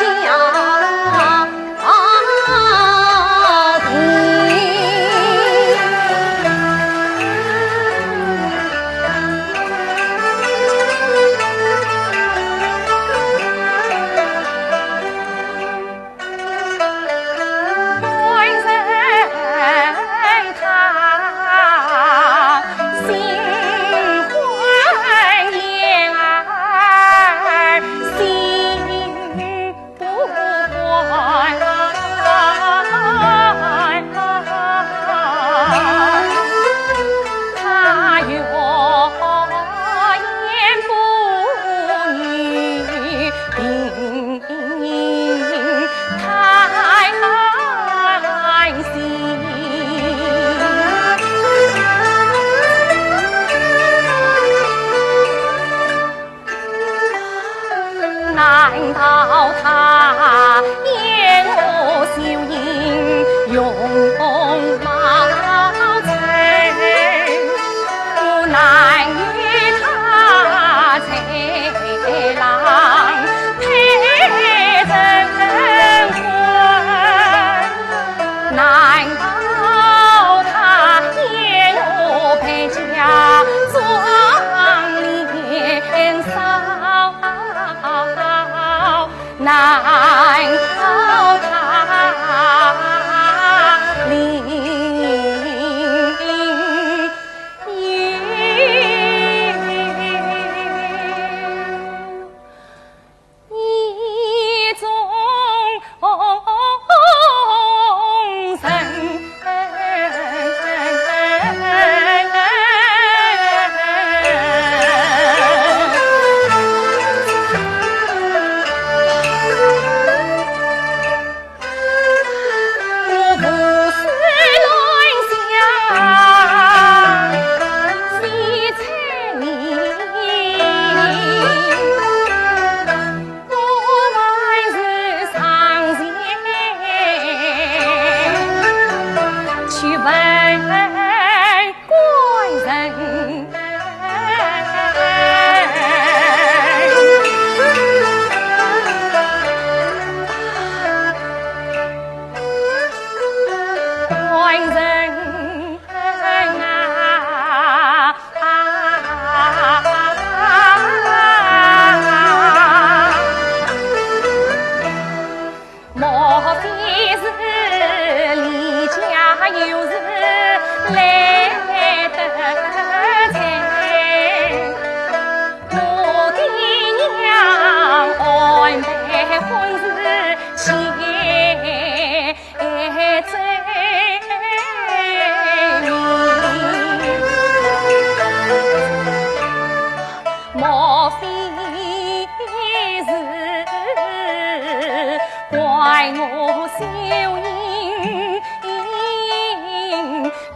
莫非是离家又是来得早？我的娘安排婚事前 莫非是怪我秀英理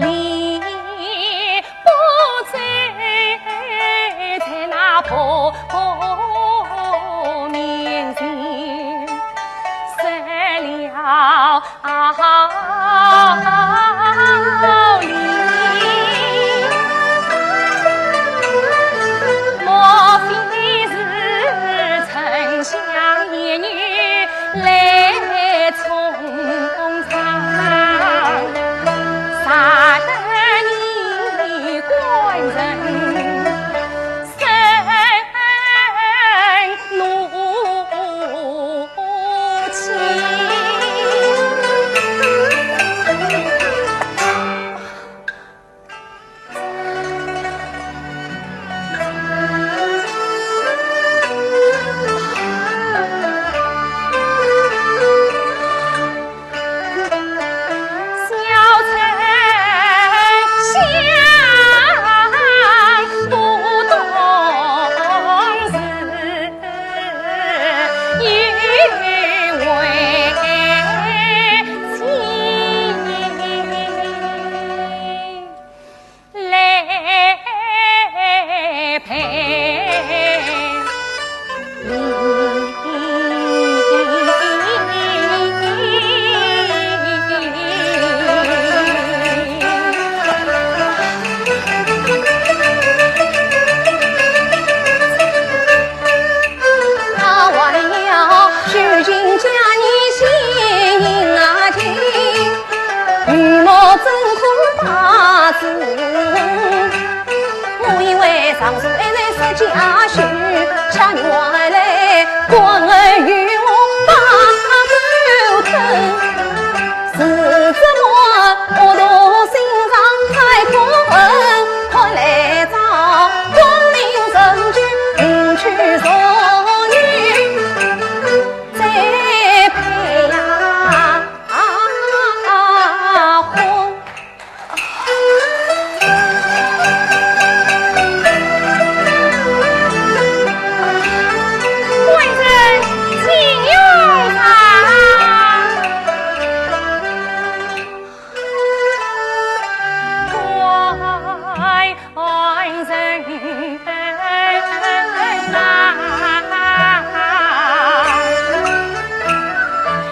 不周，在那婆婆面前失了 道理。莫非是丞相言语来冲撞，杀得你官人 身怒气。小丞相不懂事，以为妻。 来陪你。啊，还要求情叫你先行啊，请。 雨墨怎可把子？我以为常住还在说家书，恰原来官儿与我把头疼。是怎么我的心上太痛恨，看来找光明证据，你去做你再配呀。 啊，啊，啊，啊，啊，啊，啊。官人请用茶。官 官人啊，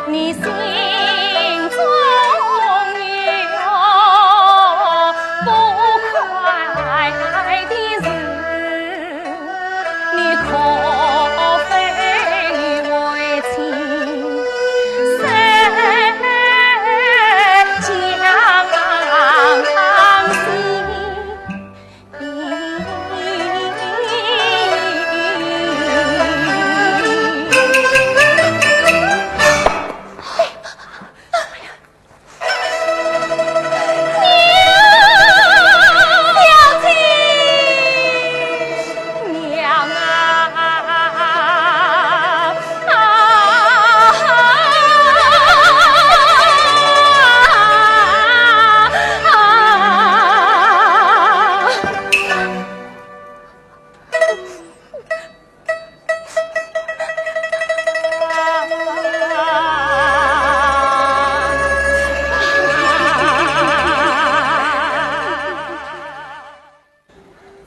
你心中有不快的事，你可否为情深将心？ 娘啊！ 啊！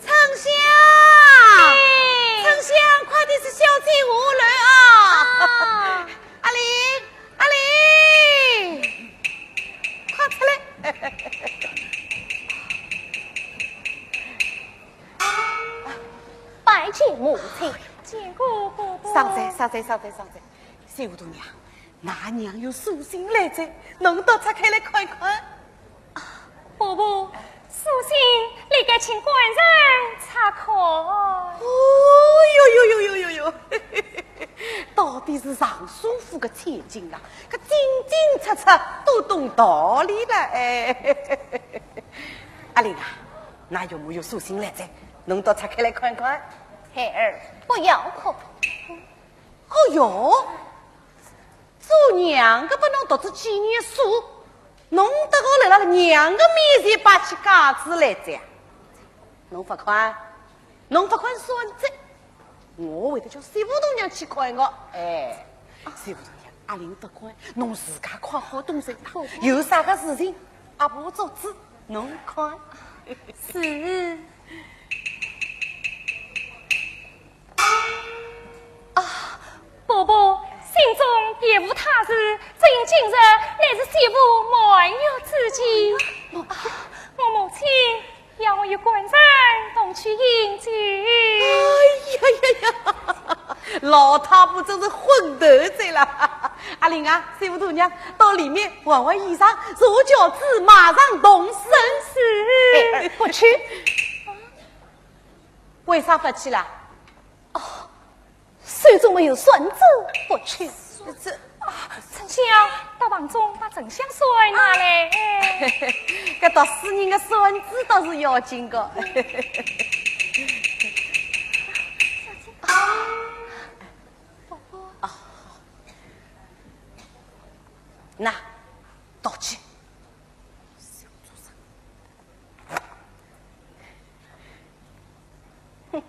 丞相，哎。丞相，快点是小姐下楼啊！啊。阿林，阿林，快出来！拜见母亲。见过伯伯。少宰，少宰，少宰，少宰。 小丫头娘，㑚娘有书信来哉，侬倒拆开来看一看。啊，伯伯，书信里该请官人查看。哦哟哟哟哟哟哟！到底是尚书府个千金啊，搿清清楚楚，都懂道理了哎。阿林啊，㑚岳母有书信来哉，侬倒拆开来看看。孩儿不要哭。哦哟，做娘个拨侬读仔几年书，侬倒好来了娘个面前摆起架子来哉。侬勿看，侬勿看算哉。 我会得叫媳妇大娘去看个。哎，媳妇大娘，阿林勿看，侬自家看好东西，有啥个事情，阿婆做主，侬看。是。啊，伯伯，信中别无他事，只因今日乃是媳妇满月之期。啊，我母亲 要我与官人同去饮酒。哎呀呀呀，老太婆真是昏头子了。阿林啊，媳妇大娘，到里面换换衣裳，坐轿子马上动身。是。孩儿不去。为啥不去啦？哦， 手中没有扇子，不去。这，啊，丞相，到房中把丞相扇拿来。搿读书人个扇子倒是要紧个。啊，喏，倒去。 哼，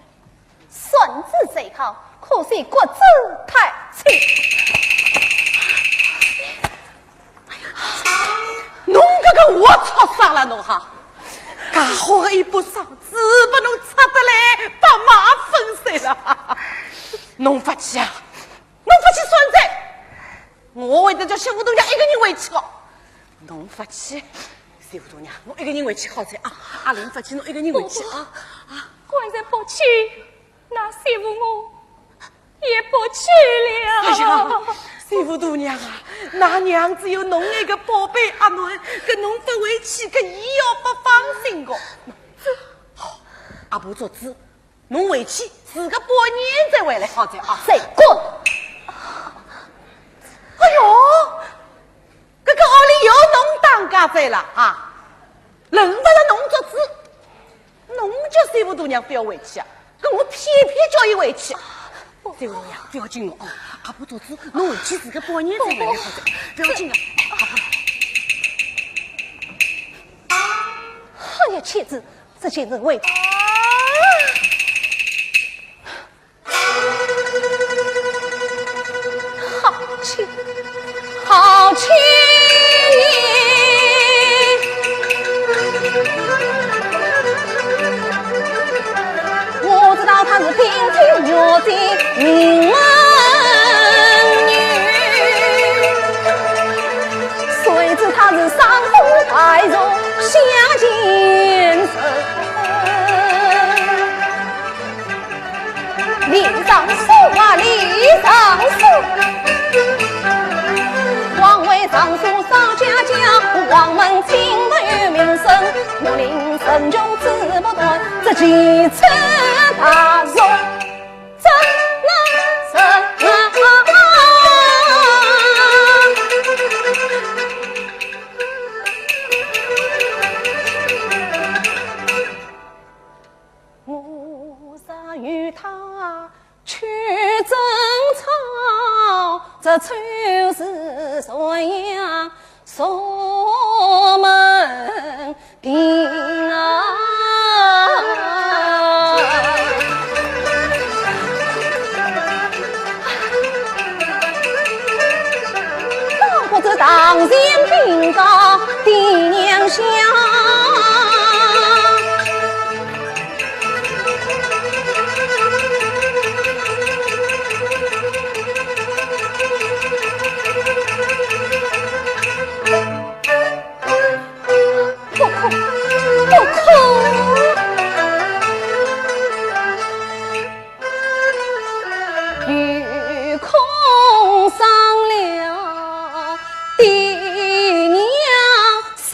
扇子虽好，可惜骨子太轻。侬搿个活畜生了侬哈！介好个一把扇子，拨侬拆得来八马粉碎了。侬勿去啊？侬勿去算账，我会得叫媳妇大娘一个人回去个。侬勿去， 媳妇大娘，侬一个人回去好哉啊！阿林勿去，侬一个人回去啊！啊，官人不去，那媳妇我也不去了。哎呀，媳妇大娘啊，㑚娘只有侬一个宝贝阿囡，搿侬勿回去，搿伊要勿放心个。好，阿婆做主， 侬回去住个半年再回来好哉啊。再滚！哎哟，搿个屋里有侬当家哉了啊，轮勿着侬做主，侬叫媳妇大娘勿要回去啊，搿我偏偏叫伊回去。媳妇大娘，勿要紧哦，阿婆做主，侬回去住个半年再回来好哉，勿要紧的。哎呀，妻子， 这些人为好气，好气！我知道她是平平原的名门女，谁知她是山河败落下贱人。 李尚书啊，李尚书，王位尚书少家家，王门亲朋有名声，我令神穷志不断，这奇耻大辱，怎能忍啊？我若与他 去争吵，这丑事传扬，谁门庭啊？那不知堂前禀告爹娘下。 不哭，不哭。又空伤了爹娘心。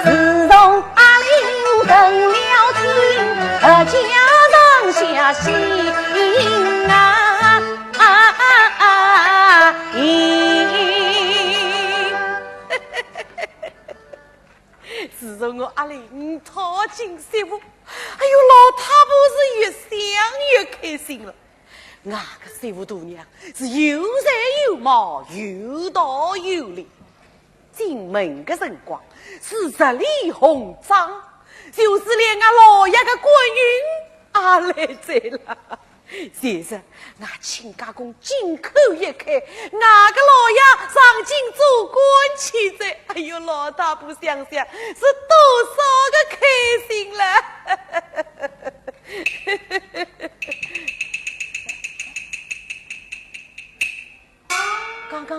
自从阿林成了亲，阖家上下喜啊，啊，啊，咦。自从我阿林讨进媳妇，哎哟，老太婆是越想越开心了。 俺个媳妇大娘是又才又貌，又大又灵。进门个辰光是十里红妆，就是连俺老爷个官运也来哉了。现在俺亲家公金口一开，俺个老爷上京做官去哉。哎哟，老太婆想想是多少个开心了。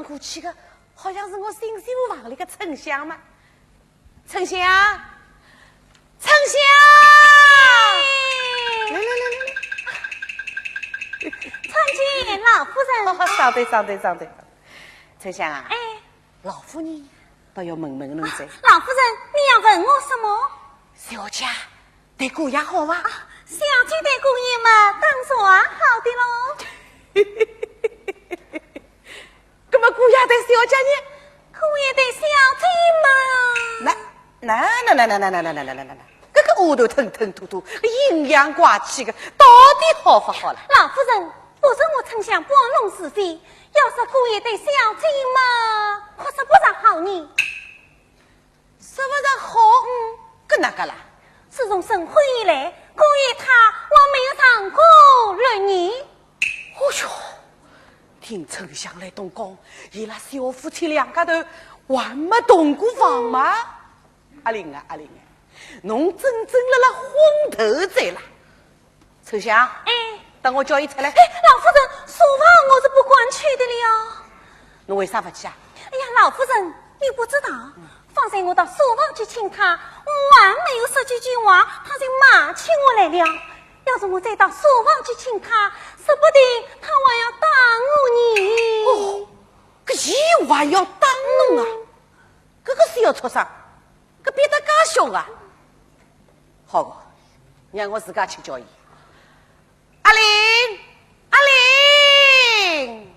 过去个好像是我新书房里个春香嘛。春香，春香！来来来来来。参见老夫人。哦，上来上来上来。春香啊，哎。老夫人倒要问问侬哉。老夫人，你要问我什么？小姐， 对姑爷好伐？啊，小姐对姑爷嘛，当然好的喽。那么姑爷对小姐呢？姑爷对小姐嘛，那，那，那，搿个丫头吞吞吐吐，阴阳怪气个，到底好勿好啦？老夫人，不是我春香搬弄是非，要说姑爷对小姐嘛，可说不上好呢。 说勿上好，嗯，搿哪个啦？自从成婚以来，姑爷他还没有上过楼呢。哦哟，听春香来东讲，伊拉小夫妻两家头还没同过房嘛？阿玲啊，阿玲啊，侬真正辣辣昏头哉啦！ 春香，哎。等我叫伊出来。哎，老夫人，书房我是不敢去的了。侬为啥勿去啊？哎呀，老夫人，你不知道，方才我到书房去请他，我还没有说几句话，他就骂起我来了。要是我再到书房去请他，说不定他还要打我呢。哦，搿伊还要打侬啊？嗯。搿个小畜生， 搿变得介凶啊！好个，让我自家去叫伊。阿玲，阿玲！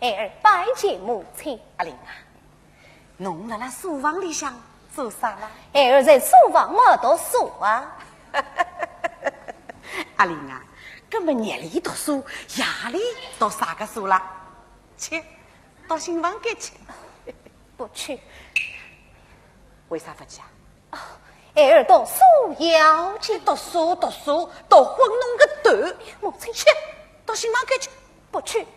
孩儿拜见母亲。阿玲啊，侬辣辣书房里向做啥啦？孩儿在书房么读书啊。阿玲啊，搿么日里读书，夜里读啥个书啦？去， 到新房间去。不去。为啥勿去啊？哦，孩儿读书要紧。读书，读书，读昏侬个头。母亲。去，到新房间去。不去。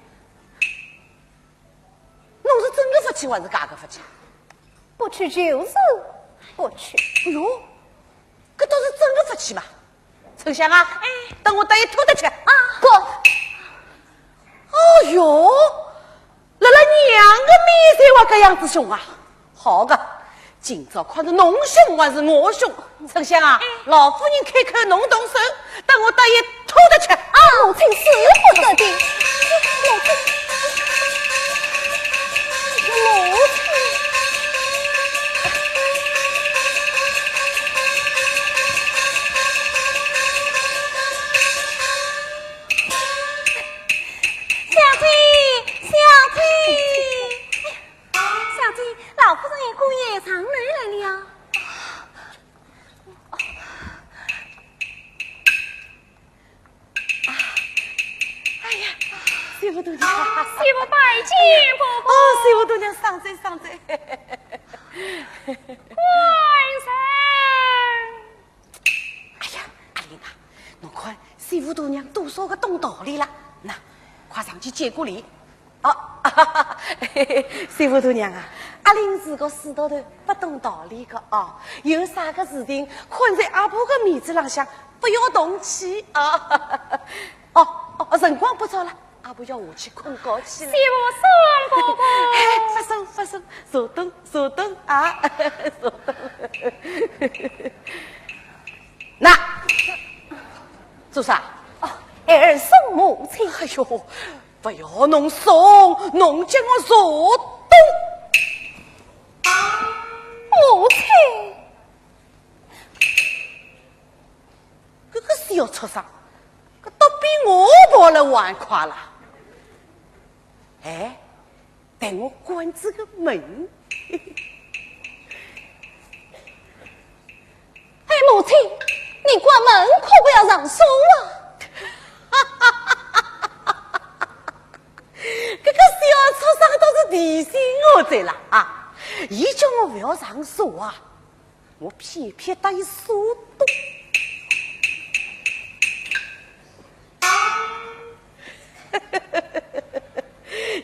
侬是真个勿去还是假个勿去？不去就是不去。哎哟，搿倒是真个勿去嘛。 春香啊，哎。等我搭伊拖得去。啊，不。哦哟，辣辣娘个面前还搿样子凶啊？好个，今朝看是侬凶还是我凶。春香啊，哎。老夫人开口侬动手，等我搭伊拖得去。啊，母亲使不得的。母亲，母亲。 小姐，小姐，小姐，老夫人与姑爷上楼来了。啊，哎呀，媳妇大娘。媳妇拜见婆婆。哦，媳妇大娘，上哉，上哉。官人。 哎呀，阿玲啊，侬看，媳妇大娘多少个懂道理了，喏，快上去见过礼。哦，媳妇大娘啊，阿玲是个死丫头，不懂道理个哦，有啥个事情，看在阿婆个面子浪向，不要动气啊。哦，哦，辰光不早了， 阿婆要下去困觉去了。媳妇送婆婆。哎，勿送，勿送，坐等，坐等啊，坐等。喏，做啥？哦，孩儿送母亲。哎哟，勿要侬送，侬叫我坐等。母亲。 搿个小畜生，搿倒比我跑了还快了。哎，待我关仔个门。哎，母亲，你关门可不要上锁啊！搿个小畜生倒是提醒我哉啦啊！伊叫我勿要上锁啊， 我偏偏搭伊说动。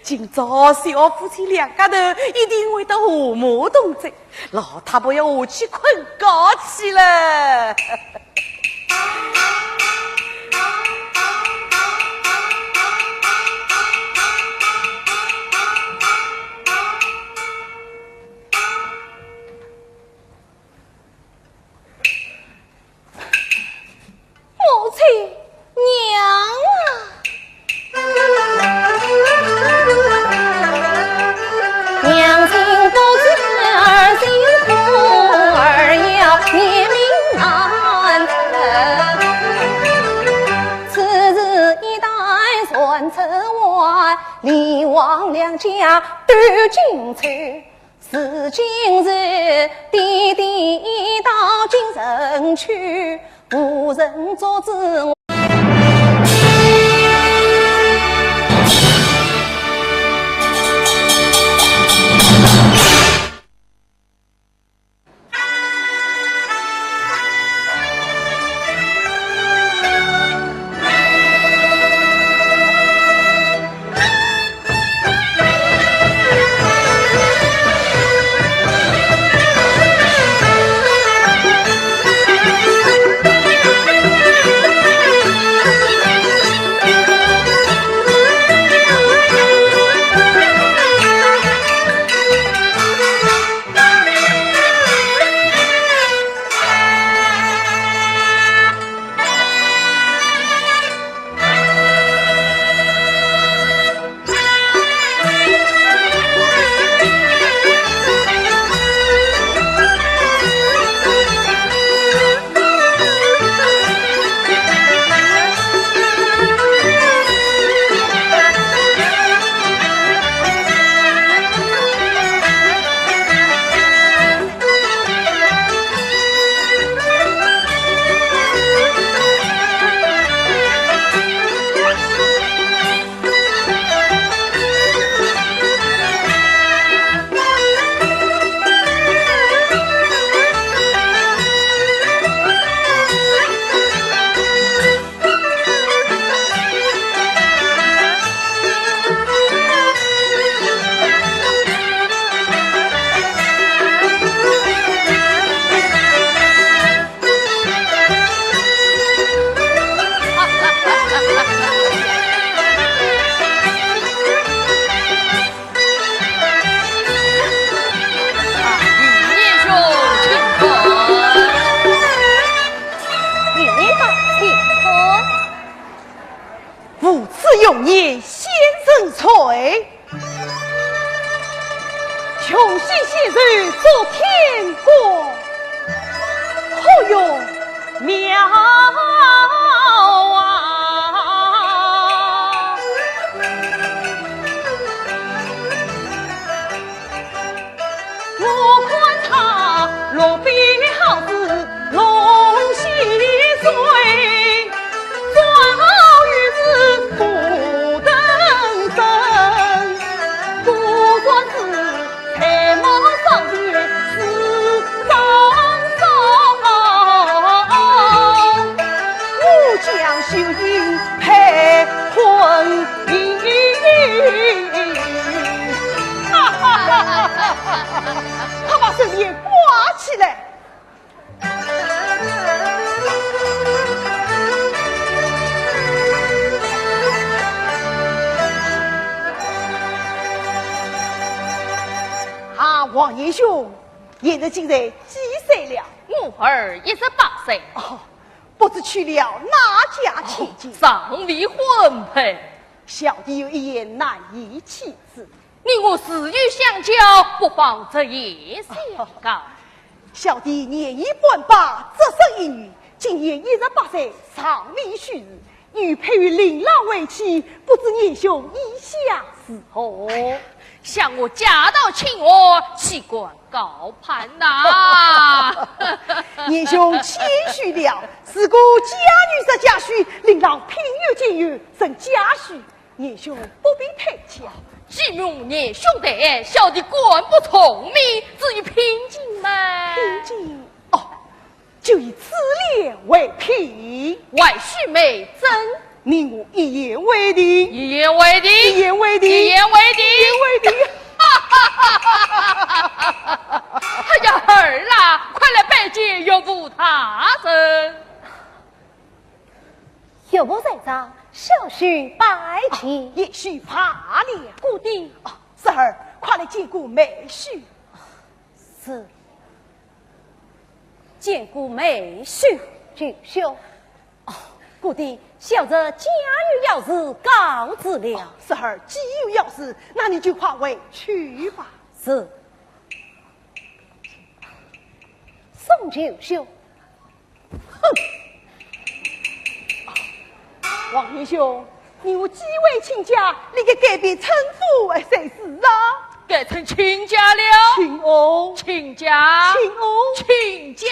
今朝小夫妻两家头一定会得和睦同哉，老太婆要下去困觉去了。我李王两家都进去，如今是爹爹已到京城去，无人阻止我。父子永言，先生在。穷喜献首祝天官，何用庙啊？我看他落笔好似龙戏水，转后又是不登真，不管是才貌双全是张少，武将秀英配昆明。哈哈哈哈哈！快把扇帘挂起来。 啊，王爷兄，贤侄今年几岁了？我儿一十八岁。哦，不知娶了哪家千金？哦，尚未婚配。小弟有一言难以启齿。 你我自幼相交，不妨直言相告。小弟年已半百，只生一女，今年一十八岁，尚未许字，欲配与令郎为妻，不知贤兄意下如何？哎呀，想我家道清寒，岂敢高攀呐。贤兄谦虚了，如果佳女是佳婿，令郎品学兼优，成佳婿， 贤兄不必推辞。既蒙贤兄抬爱，小弟敢不从命，至于聘金嘛，聘金？哦，就以珠帘为聘。还须媒证。你我一言为定。一言为定。一言为定。一言为定。一言为定。哎呀，儿啦，快来拜见岳父大人。 岳父在上，小婿拜见。啊，贤婿罢了。姑爹。啊，侄儿，快来见过妹婿。是。见过妹婿。舅兄。哦，姑爹，小侄家有要事，告辞了。哦，侄儿既有要事，那你就快回去吧。是。送舅兄。 哼！王英雄，你我既为亲家，理该改变称呼才是啊。改成亲家了。亲翁。亲家。亲翁。亲家。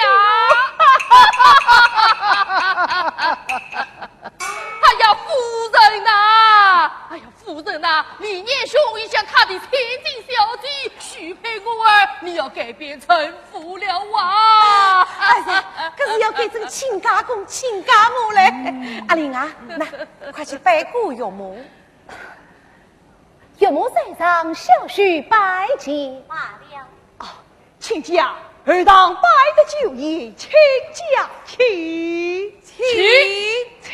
哎呀，夫人呐！哎呀，夫人呐！李年兄已将他的千金小姐许配我儿，你要改变称呼了啊！哎呀，可是要改成亲家公、亲家母嘞。阿林啊，那快去拜过岳母。岳母在上，小婿拜见。罢了。哦，亲家，后堂摆的酒宴，请家请。请。请。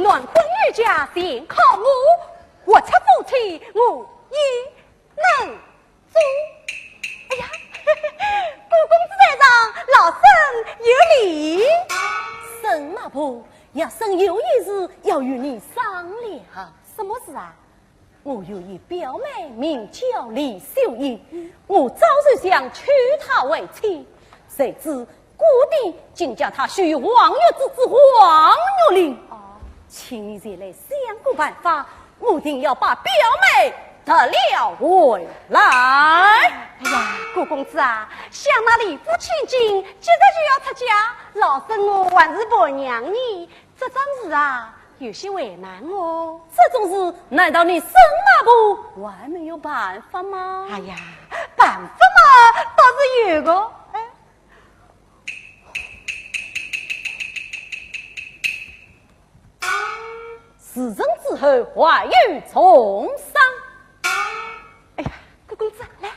男婚女家全靠我，活出夫妻我也能做。哎呀，顾公子在上，老身有礼。沈马步，有事有一事要与你商量。什么事啊？ 我有一表妹，名叫李秀英，我早就想娶她为妻，谁知姑爹竟叫她许王月之子王月林。哦。请你前来想个办法，我定要把表妹夺了回来。哎呀，顾公子啊，想那李府千金，今日就要出嫁，老身我还是伴娘呢，这桩事啊， 有些为难哦。这种事，难道你沈马步还没有办法吗？哎呀，办法嘛，倒是有个。哎。事成之后，还有重赏。哎呀，顾公子，来。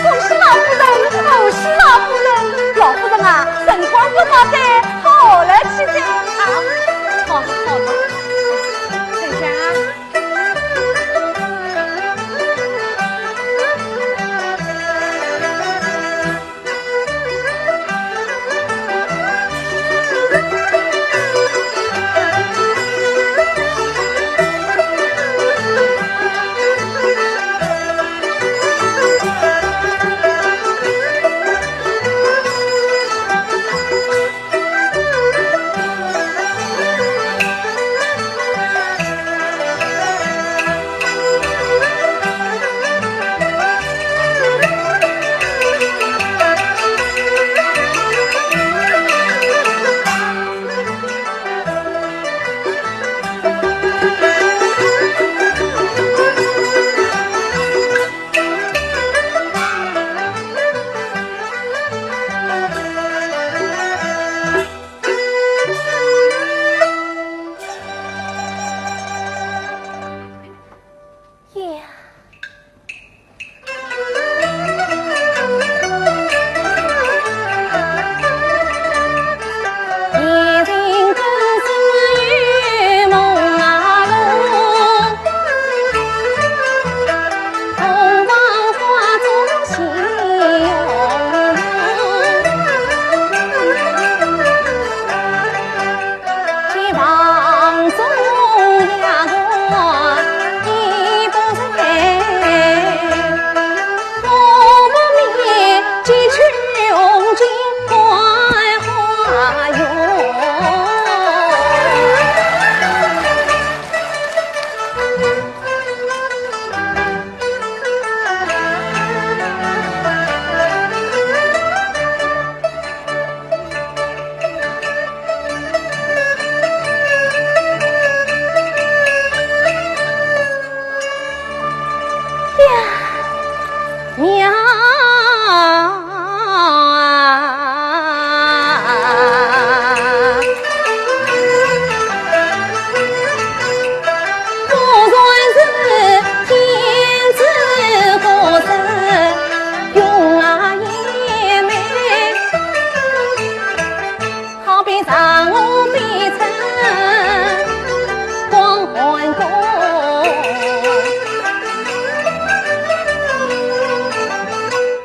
恭喜老夫人，恭喜老夫人！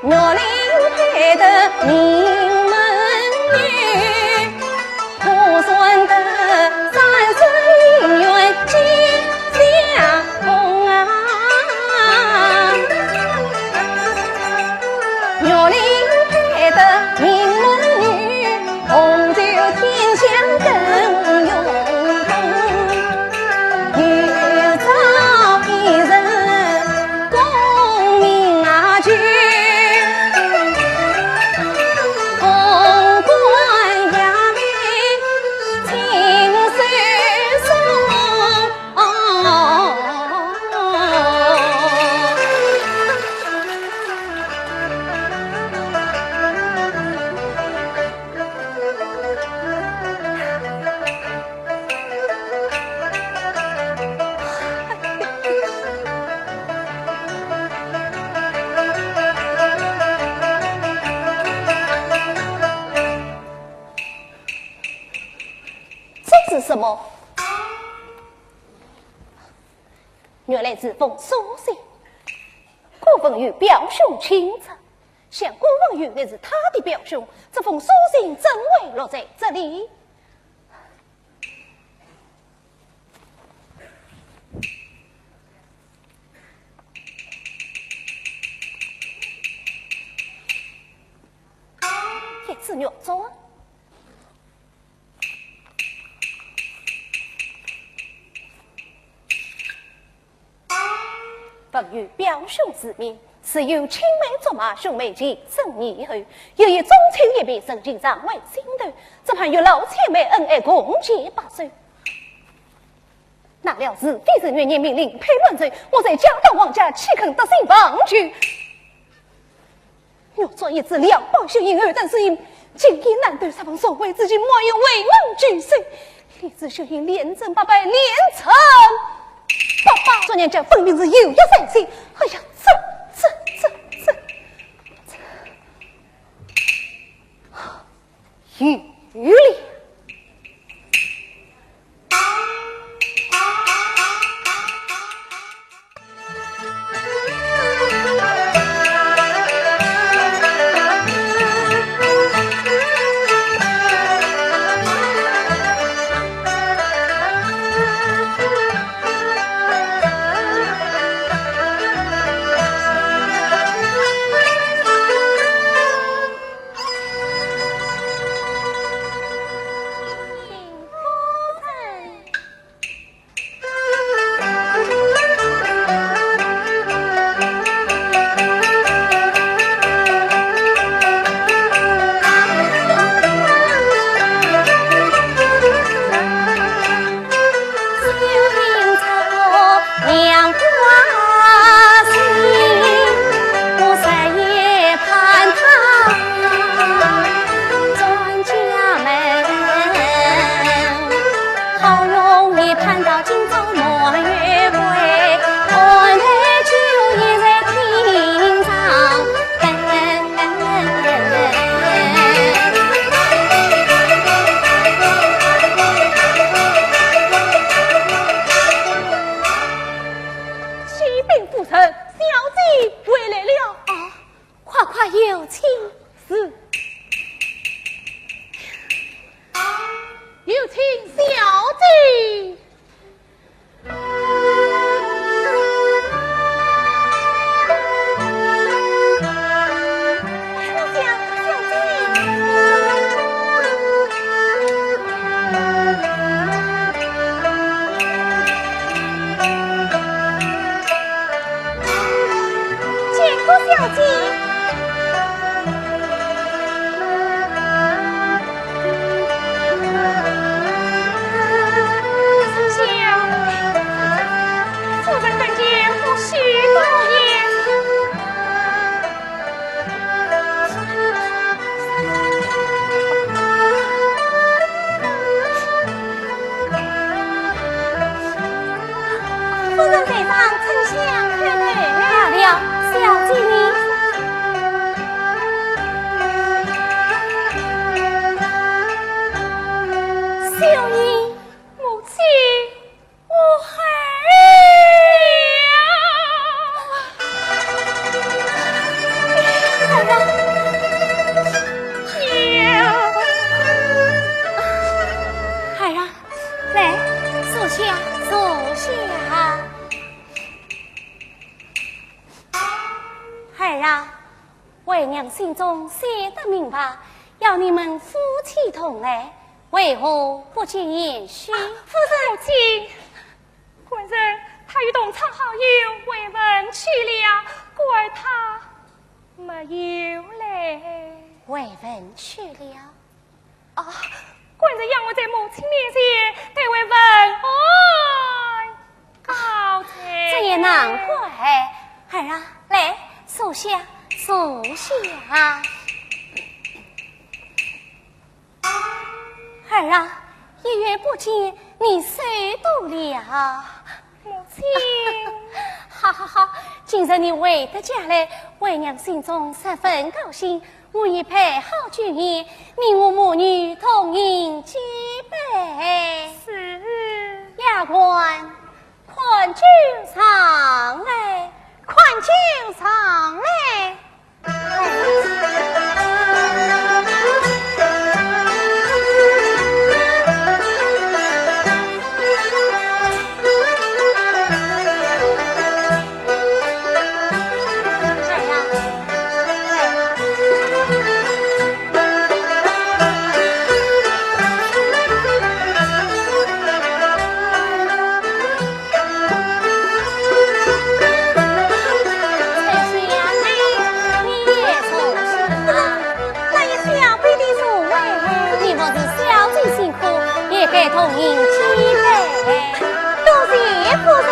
月令配得名门女，可算得三生有缘见相逢啊。月令配得名门女， 红袖添香更映红。有朝一日功名啊就，凤冠霞帔亲手送。 这是什么？原来是封书信。 顾文友表兄亲赐，想顾文友乃是他的表兄，这封书信怎会落在这里？一只玉簪。 文友表兄之命，自幼青梅竹马，兄妹情深意厚，又有宗亲一别，深情常怀心头，只盼月老牵媒，恩爱共结白首。哪料是非是月娘命令配满奏，我在家当王家，岂肯得信忘旧？ 玉簪一只两包香烟，二等书信，金银难得，十分所为之情，莫要为我拒收。连珠香烟连成八包，连成八包，祝娘家分明是有约在先。哎呀，这这这这，这，有了。 启禀夫人，小姐回来了。啊，快快有请。是。有请小姐。 见过小姐。 夫人，但见我许多言。夫人在上，丞相叩头。罢了，小姐呢？ 秀英。母亲，我还下。儿啊，为娘心中想得明白，要你们夫妻同来，为何不见贤婿？夫人，母亲，官人他与同窗好友会文去了，故而他没有来。会文去了？ 啊，官人要我在母亲面前代为问安告罪。这也难怪。儿啊，来，坐下，坐下。儿啊，一月不见，你瘦多了。母亲。好好好，今日你回得家来，为娘心中十分高兴。 我已备好酒宴，你我母女同饮几杯。是。丫鬟，款酒上来。款酒上来。那一小杯的茶哎，你不是小姐辛苦，也该同饮几杯。多谢夫人。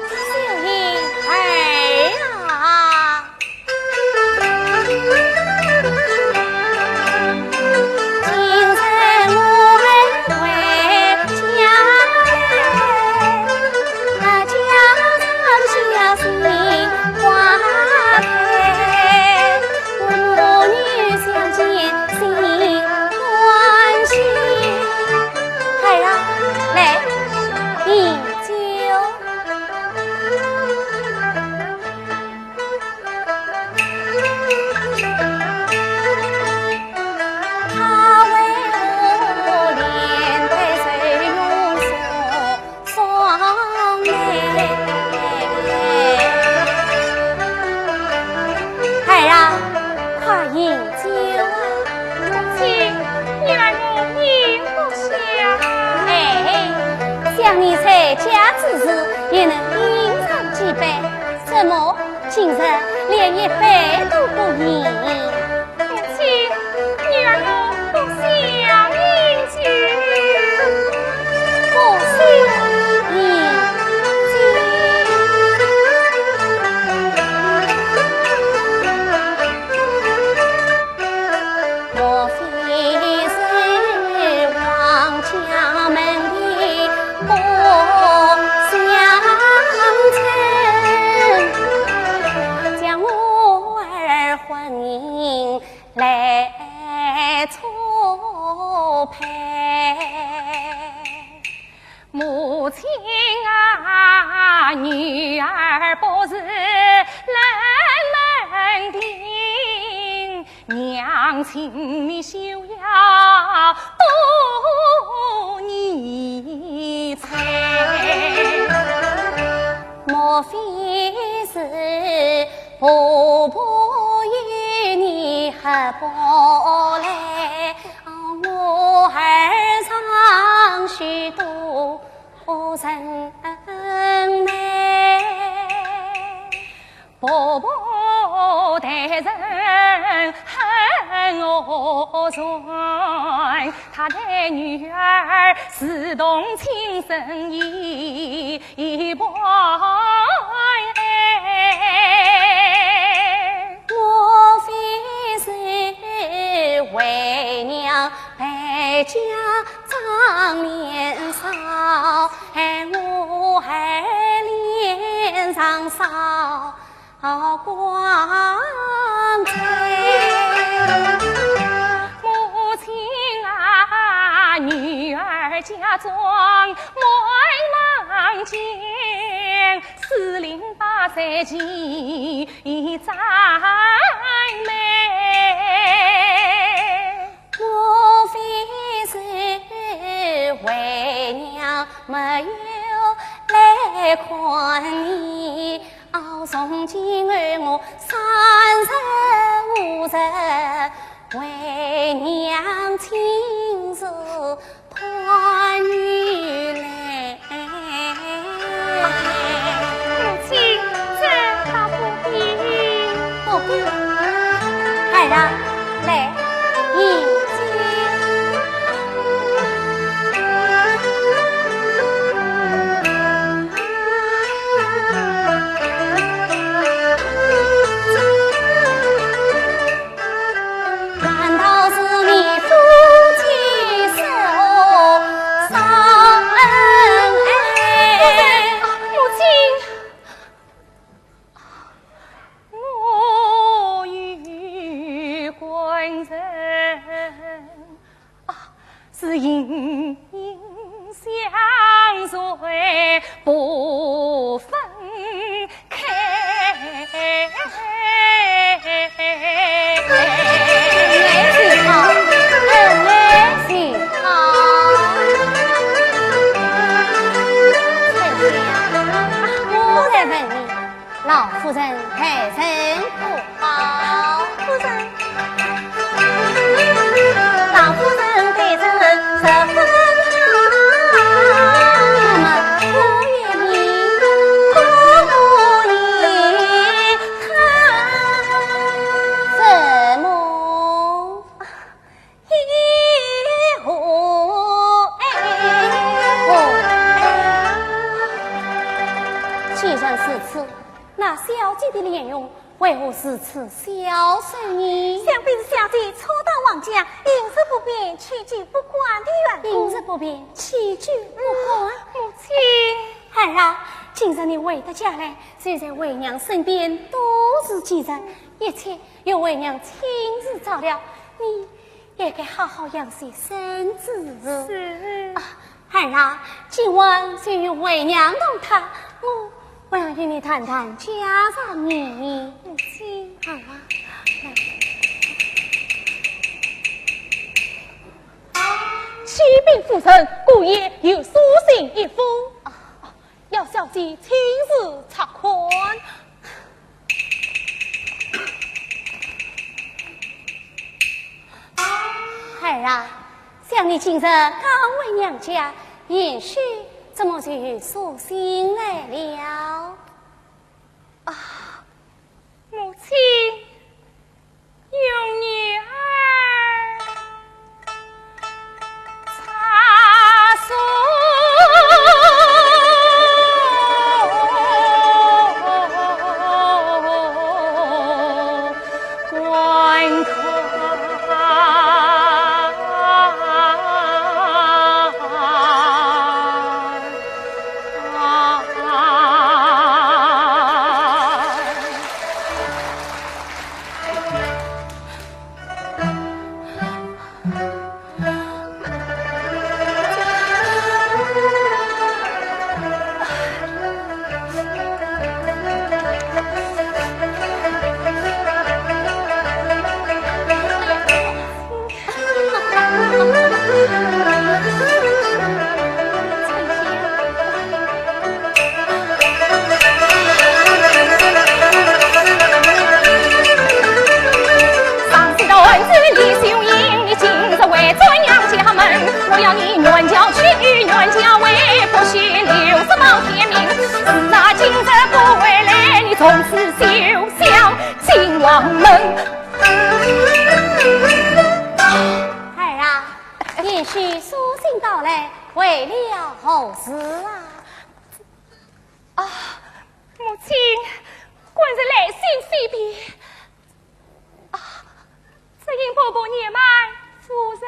秀英儿啊。 儿啊，来，饮酒。 儿啊，快饮酒啊！母亲，你待我饮不下。哎，想你在家之时，也能饮上几杯。 怎么，今日连一杯都不饮？母亲，女儿我不想饮酒。不想饮酒。 莫非是王家门的不祥臣，将我儿婚姻来错配？ 母亲啊，女儿不是冷门庭，娘请你休要多疑猜。莫非是婆婆与你合谋来 我儿藏许多人内，婆婆待人很恶酸，她待女儿如同亲生一 一般。莫非是为娘败家张年少，害我儿脸上扫 光彩。母亲啊，女儿嫁妆满房间，四邻八舍齐赞美。没有来看你，哦，从今后我三日五日为娘亲自看你来。母亲，这倒不必。不必。孩儿啊，来，你请。 难道是你夫妻手上恩爱？母亲，我与官人啊，是隐隐相随不分开。恩爱是好，恩爱是好。春香，我来问你， 老夫人待人可好？夫人。老夫人待人十分好。那么可以，可以看什么？ 哦，既然如此，那小姐的脸容为何如此消瘦呢？想必是小姐初到王家，饮食不便，起居不惯的缘故。饮食不便，起居不惯。母亲。孩儿啊，今日你回到家来，就在为娘身边多住几日，一切由为娘亲自照料。你 也该好好养息身子。是。啊，孩儿啊，今晚就与为娘同榻，我，我要与你谈谈家常呢。母亲。孩儿啊，来。启禀夫人，姑爷有书信一封。啊， 要小姐亲自查看。孩儿啊，想你今日刚回娘家，贤婿怎么就有书信来了？啊，母亲， 有女儿查书。孩儿啊，贤婿书信到来，为了何事啊？啊，母亲，官人来信非别。啊，只因婆婆年迈，无人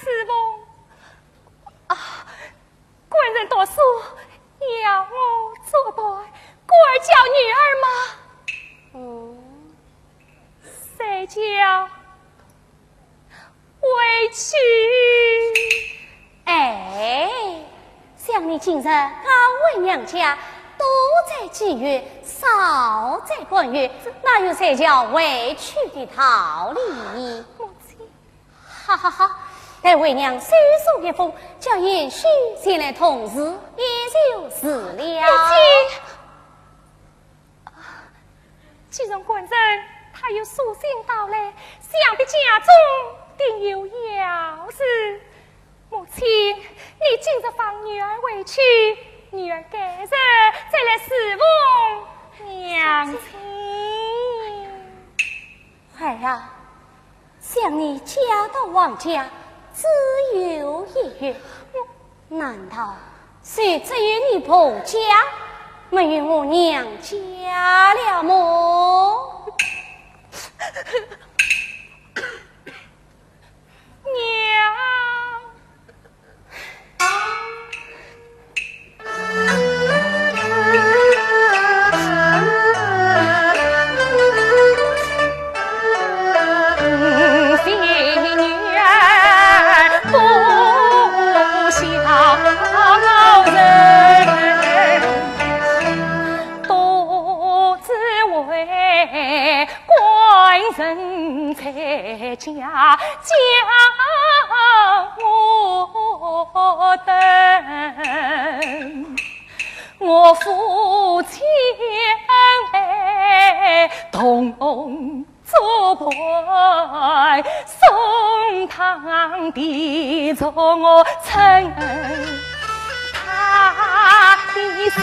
侍奉。啊， 官人读书要我作伴，故而叫女儿嘛。嗯。谁叫委屈？哎，想你今日刚回娘家，多在几月，少在半月，哪有谁叫委屈的道理？母亲。 好好好，待为娘手书一封，叫贤婿前来同住，也就是了。母亲，既然官人他有书信到来，想必家中定有要事。母亲，你今日放女儿回去，女儿改日再来侍奉娘亲。儿啊， 想你嫁到王家只有一月，难道就只有你婆家，没有我娘家了么？娘。 官人在家，家我等。我夫妻恩爱同做伴，送堂的祝我称他的心。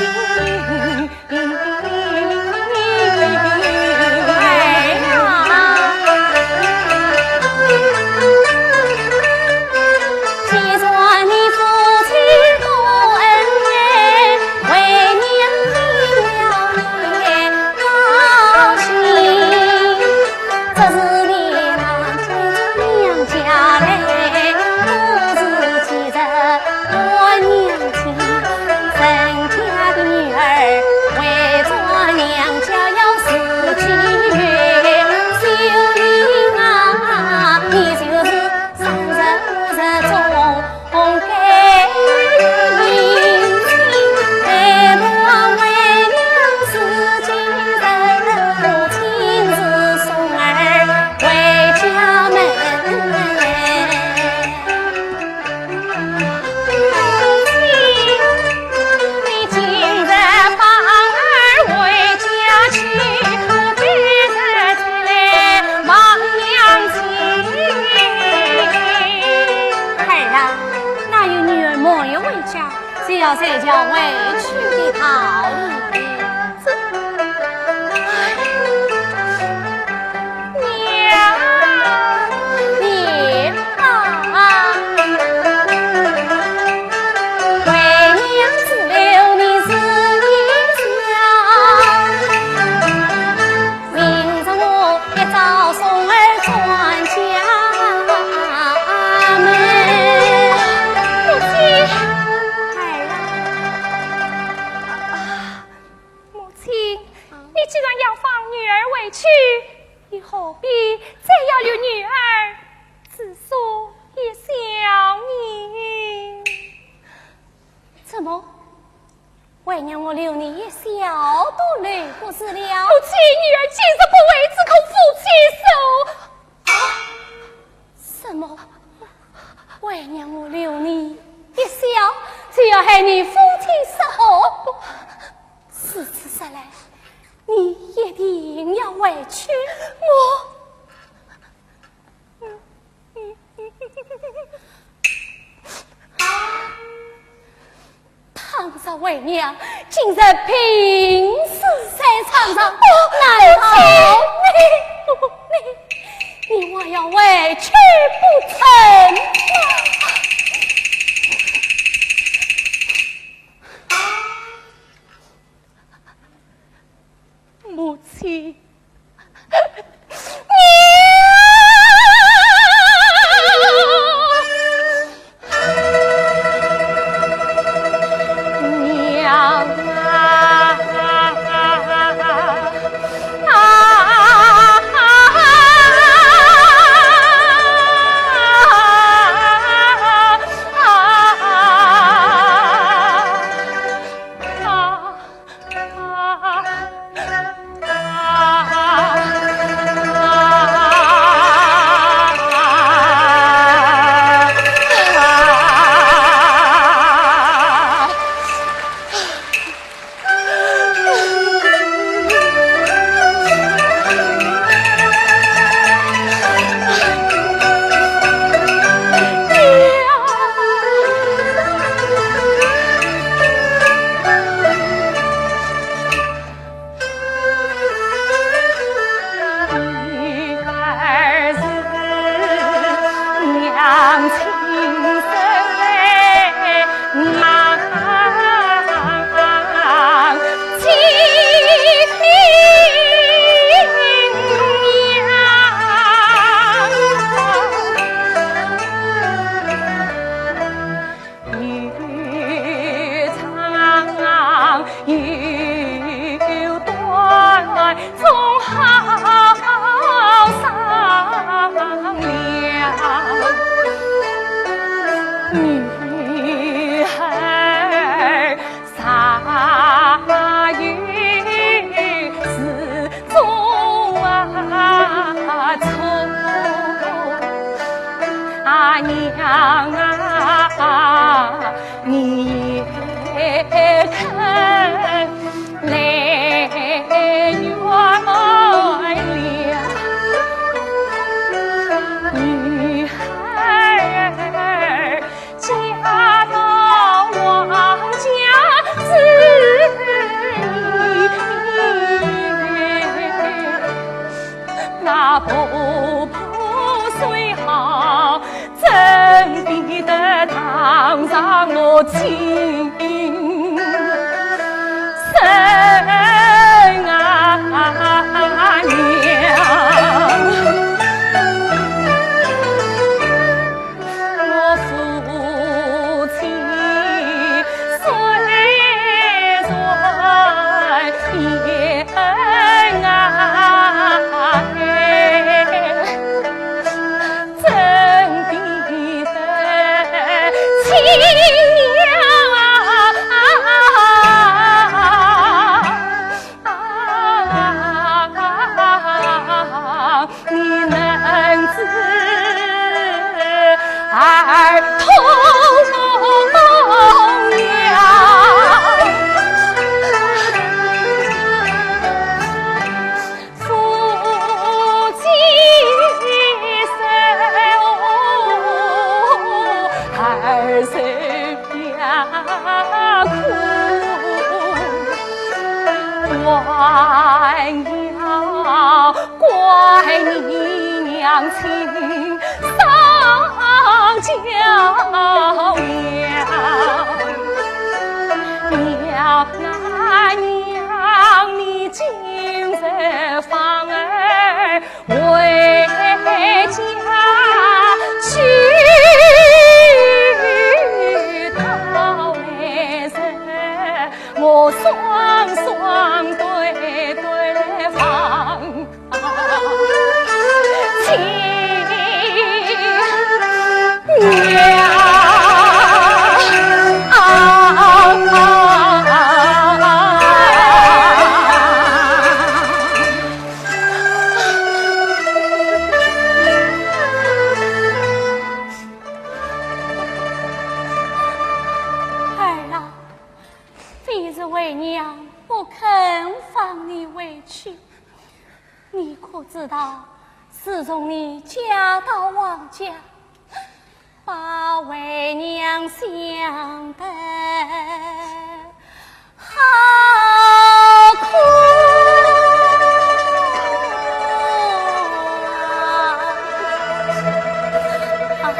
儿啊，哪有女儿没有回家，就要随轿回去的道理？ 娘，你啊，为娘之流你是一笑，明日我一早送儿转家门。母亲，儿啊。 母亲，你既然要放女儿回去，你何必再要留女儿住宿一宵呢？怎么？为娘我留你一宵都留不住了？母亲，女儿今日不回，只恐夫妻失和。啊？什么？为娘我留你一宵，就要害你夫妻失和？ 如此说来，你一定要回去。我，倘若为娘今日病死在床上，难道你，你，你还要回去不成吗？ 母亲，娘啊！儿啊，非是为娘不肯放你回去，你可知道，自从你嫁到王家，把为娘想得 好苦啊！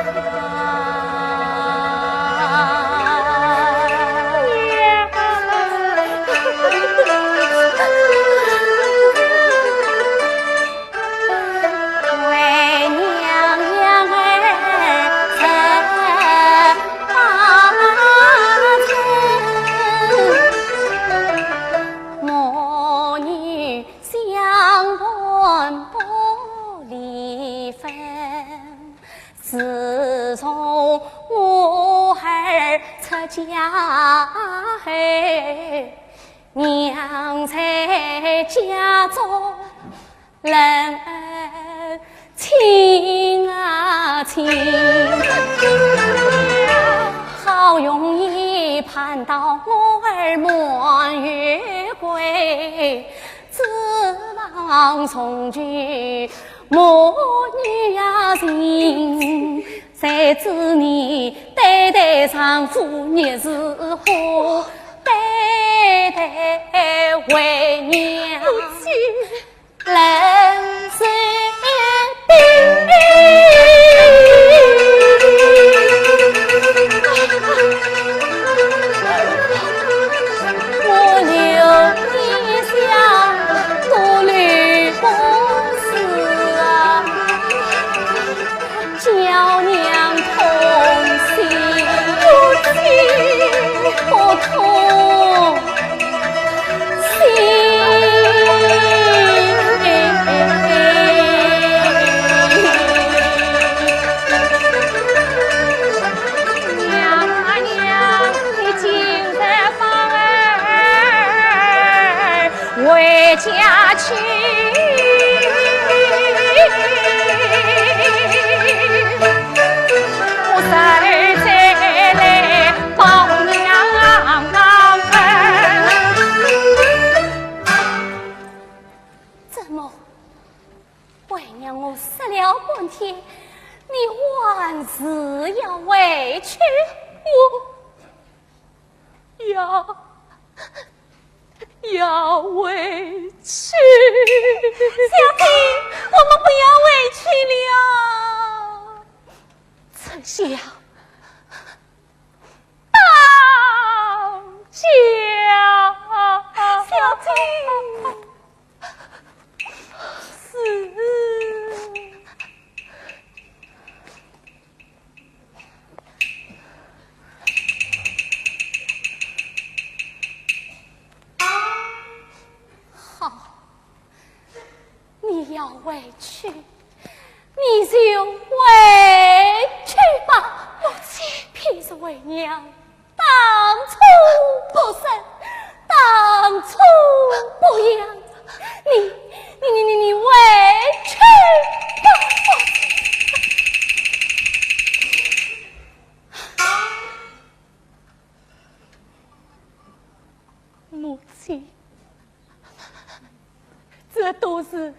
要回去？我要，要回去。小姐，我们不要回去了。春香，当家。小姐。是。好，你要回去，你就回去吧。母亲。平日为娘 当初不生，当初不养，你，你，你，你，你回去吧。母亲，这都是